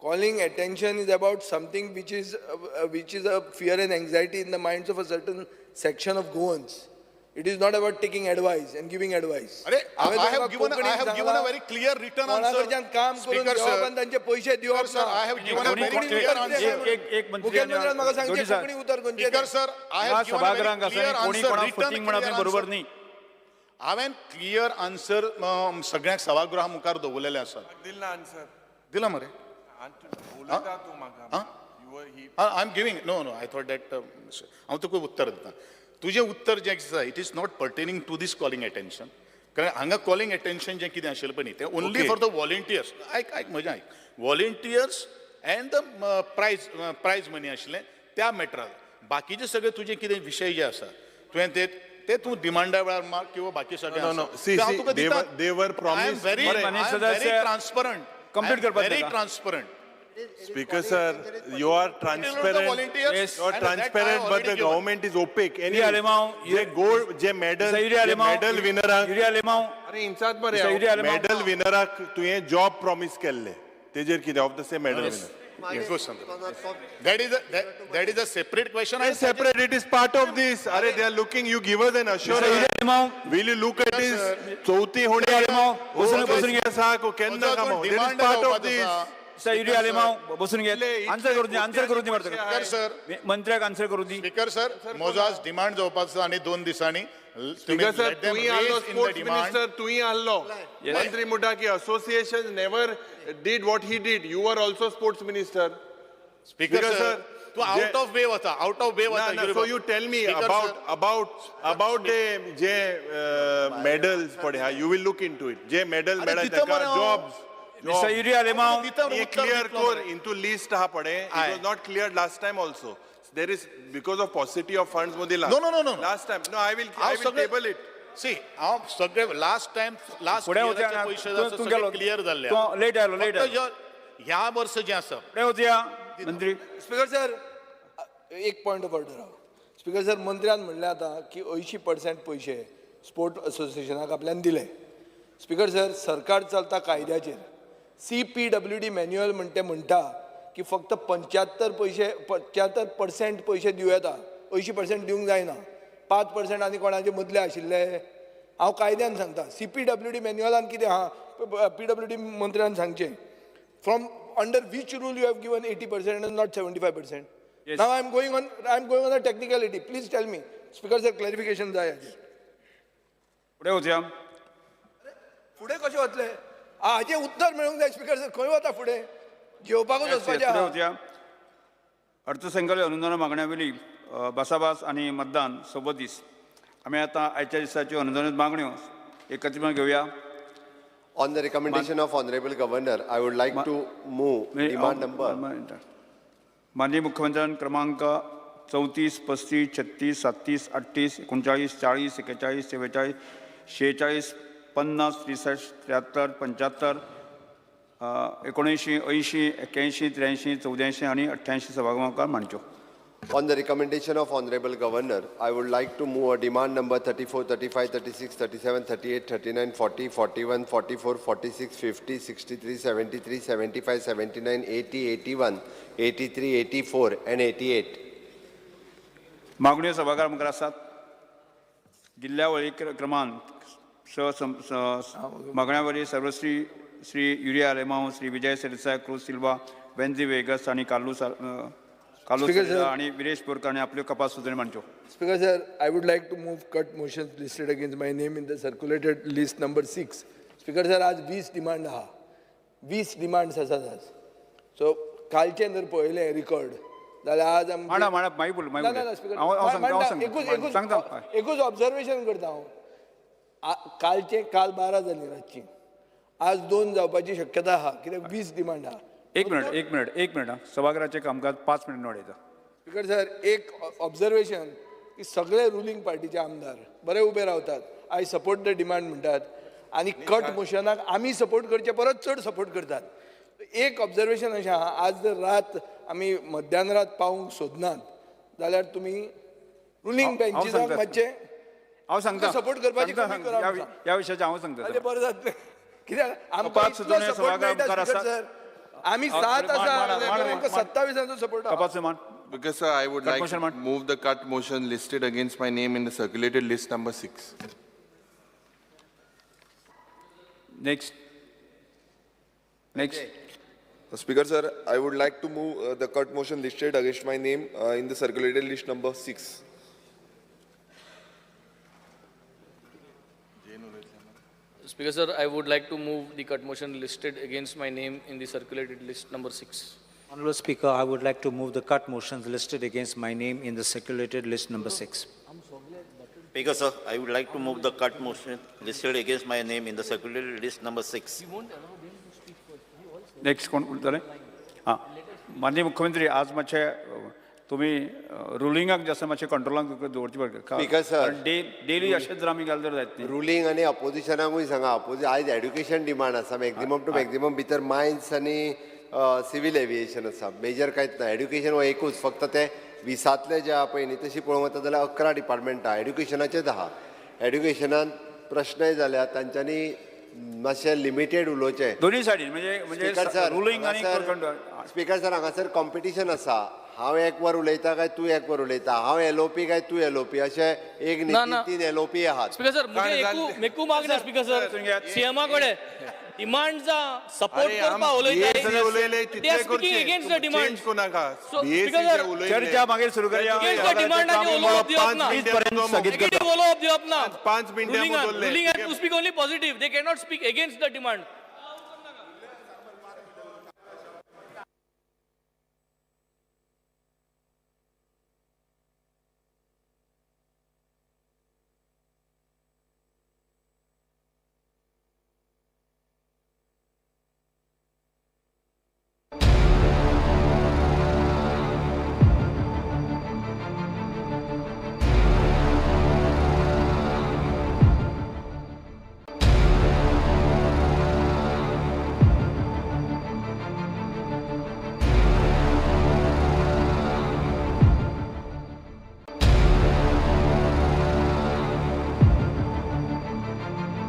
Calling attention is about something which is a fear and anxiety in the minds of a certain section of Goans. It is not about taking advice and giving advice. Arey, I have given a very clear written answer. काम करून घेवप आनी तांचे पयशे दिवप ना. I have given a very clear answer. मुख्यमंत्र्यान म्हाका सांगचें कोंकणी उतर खंयचें. Speaker sir, I have given a very clear answer. Written clear बरोबर न्ही. हांवें क्लियर आन्सर सगळ्यांक सभागृहा मुखार दवरलेलें आसा. दिला आन्सर दिला मरे. I am giving. No no, I thought that हांव तुका उत्तर दिता. तुजें उत्तर जें आसा it is not pertaining to this calling attention, कारण हांगा कॉलिंग एटेन्शन जें कितें आशिल्लें पळय न्ही तें ओन्ली फॉर the volunteers. आयक आयक म्हजें आयक, volunteers and the prize money आशिल्लें त्या मॅटराक. बाकीचे सगळे तुजे कितें विशय जे आसा तुवें ते तूं डिमांडा वेळार मार किंवा बाकी सगळें. Transparent, very transparent. Speaker sir, you are transparent. Yes. You are transparent, but the government is opaque. Anyway, J gold, J medal, J medal winner, अरे इंचात बरे, medal winner तुवें job promise केल्ले, तेजेर कितें of the same medal winner. Yes. That is a separate question. It's separate. It is part of this. Arey, they are looking. You give us an assurance. Will you look at this? चौथी होणे. केन्ना काम? It is part of this. Sir Yuri Alemao बसून घे, answer करून दी, answer करून दी मरे sir, मंत्र्याक आन्सर करून दी. स्पीकर सर, म्हजो आज डिमांड जावपाचो आनी 2 दिसांनी. स्पीकर सर, तुवें आहलो स्पोर्ट्स मिनिस्टर, तुवें आहलो मंत्री म्हणटा की association never did what he did. You are also sports minister. Speaker sir, तूं आउट ऑफ वे वता, आउट ऑफ वे वता. So you tell me about J medals पळय, you will look into it. J medal मेळ्ळा ताका jobs. Mr. Yuri Alemao, clear core into list ha pade. It was not cleared last time also. There is because of paucity of funds modila. No no no no. Last time. No, I will table it. See, हांव सगळे last time last इयराचे पयशे सगळे clear जाल्ले. Late आयलो, late आयलो. ह्या वर्स जें आसा फुडें वचया मंत्री. स्पीकर सर, एक point of order. Speaker sir, मंत्र्यान म्हणलें आतां की 80% पयशे स्पोर्ट असोसिएशनाक आपल्यान दिले. स्पीकर सर, सरकार चलता कायद्याचेर. CPWD manual म्हणटे म्हणटा की फक्त 75% पयशे दिवं येता, 80% दिवंक जायना. 5% आनी कोणाचे मदले आशिल्ले. हांव कायद्यान सांगता, CPWD मॅन्युअलान कितें आहा PWD मंत्र्यान सांगचें. From under which rule you have given 80% and not 75%? Now I am going on a technicality. Please tell me speaker sir, clarification जाय हाजेर. फुडें वचया. फुडें कशें वतलें हाजें उत्तर मेळूंक जाय स्पीकर सर. खंय वता फुडें? जेवपाकूच वचपाचें. अर्थसंकल्प अनुदान मागण्या वयली भासाभास आनी मतदान सोबत दीस. आमी आतां आयच्या दिसाच्यो अनुदान मागण्यो एकत्रितपणान घेवया. On the recommendation of Honorable Governor, I would like to move demand number. माननीय मुख्यमंत्र्यान क्रमांक 34, 35, 36, 37, 38, 39, 40, 41, 44, 46, 50, 63, 73, 75, 79, 80, 81, 83, 84 आनी 88 सभागृहामुखार मांडच्यो. On the recommendation of Honorable Governor, I would like to move a demand number 34, 35, 36, 37, 38, 39, 40, 41, 44, 46, 50, 63, 73, 75, 79, 80, 81, 83, 84 and 88. मागण्यो सभाघरा मुखार आसात. जिल्ल्या वळी क्रमांक मागण्या वळी सर्वश्री श्री युरी आलेमाव, श्री विजय सरदेसाय, क्रूज सिल्वा, वेन्झी वेगस आनी कार्लूस कार्लूस Speaker sir. आनी विरेश बोरकार हांणी आपल्यो कपास सुचोवण्यो मांडच्यो. Speaker sir, I would like to move cut motions listed against my name in the circulated list number 6. Speaker sir, आज 20 डिमांड आहा, 20 डिमांड्स आसात आज. सो कालचें जर पळयलें रिकॉर्ड जाल्यार आज आमची मांडा मांडा मागीर बोल ना मागीर ना उलय. स्पीकर हांव हांव सांगता हांव मांडटा, एकूच सांगता एकूच सांगता. एकूच ऑब्जर्वेशन करता हांव. कालचें काल 12 जालीं रातची, आज 2 जावपाची शक्यता आहा कित्याक 20 डिमांड आहा. एक मिनिट एक मिनिट एक मिनिट. सभाघराचें कामकाज 5 मिनटां वाडयता. स्पीकर सर, एक ऑब्जर्वेशन की सगळे रुलींग पार्टीचे आमदार बरे उबे रावतात, I support the demand म्हणटात आनी कट मोशनाक आमी सपोर्ट करचे परत चड सपोर्ट करतात. एक ऑब्जर्वेशन अशें आहा, आज जर रात आमी मध्यान रात पावूंक सोदनात जाल्यार तुमी रुलींग हांव बेंचीसांक सांगता. मातशें हांव सांगता सपोर्ट करपाची सांगता, कमी सांगता. करा. ह्या विशयाचेर हांव सांगता. ताजें बरें जातलें कित्याक आमकां कपात इतलो सुचोवण्यो सपोर्ट सभाघरा मेळटा मुखार स्पीकर आसा. सर, आमी 7 आसा आमकां 27 सपोर्ट आहा. कपात मान. Because sir, I would Cut like motion, to move the cut motion listed against my name in the circulated list number 6. Next. Next. Speaker sir, I would like to move the cut motion listed against my name in the circulated list number 6. Speaker sir, I would like to move the cut motion listed against my name in the circulated list number 6. Honorable Speaker, I would like to move the cut motions listed against my name in the circulated list number 6. Speaker sir, I would like to move the cut motion listed against my name in the circulated list number 6. Next कोण उलयतले? हां, माननीय मुख्यमंत्री, आज मातशें तुमी रुलिंगाक जास्त मातशें कंट्रोलाक दवरचें पडटा. Speaker sir. डेली अशेंच जर आमी घाल तर जायत न्ही. रुलींग आनी अपोजिशनाकूय सांगा, आयज एड्युकेशन डिमांड आसा, मॅक्झिमम टू मॅक्झिमम भितर मायन्स आनी सिवील एविएशन आसा, मेजर कांयच ना. एड्युकेशन हो एकूच, फक्त ते 20तले जे आहा पळय न्ही, तशी पळोवंक वता जाल्यार 11 डिपार्टमेंट आहा, एड्युकेशनाचेच आहा. एड्युकेशनान प्रश्नय जाल्या, तांच्यांनी मातशें लिमिटेड उलोवचें दोन्ही सायडीन, म्हणजे म्हणजे रुलींग आनी स्पीकर सर, हांगासर कॉम्पिटिशन आसा. हांव एक वर उलयता काय तूं एक वर उलयता, हांव एलओपी काय तूं एलओपी, अशें एक न्ही 3 एलओपी आहात. स्पीकर सर, मुगे मेकू मागणें स्पीकर सर, सीएमा कडेन डिमांडचा सपोर्ट करपा उलयता, they are speaking against the demand. Speaker sir, चर्चा मागीर सुरू करया. अगेन्स्ट the डिमांडाचे उलोवप दिवप ना, नेगेटिव्ह उलोवप दिवप ना. 5 मिनटां ruling has to speak only positive, they cannot speak against the demand.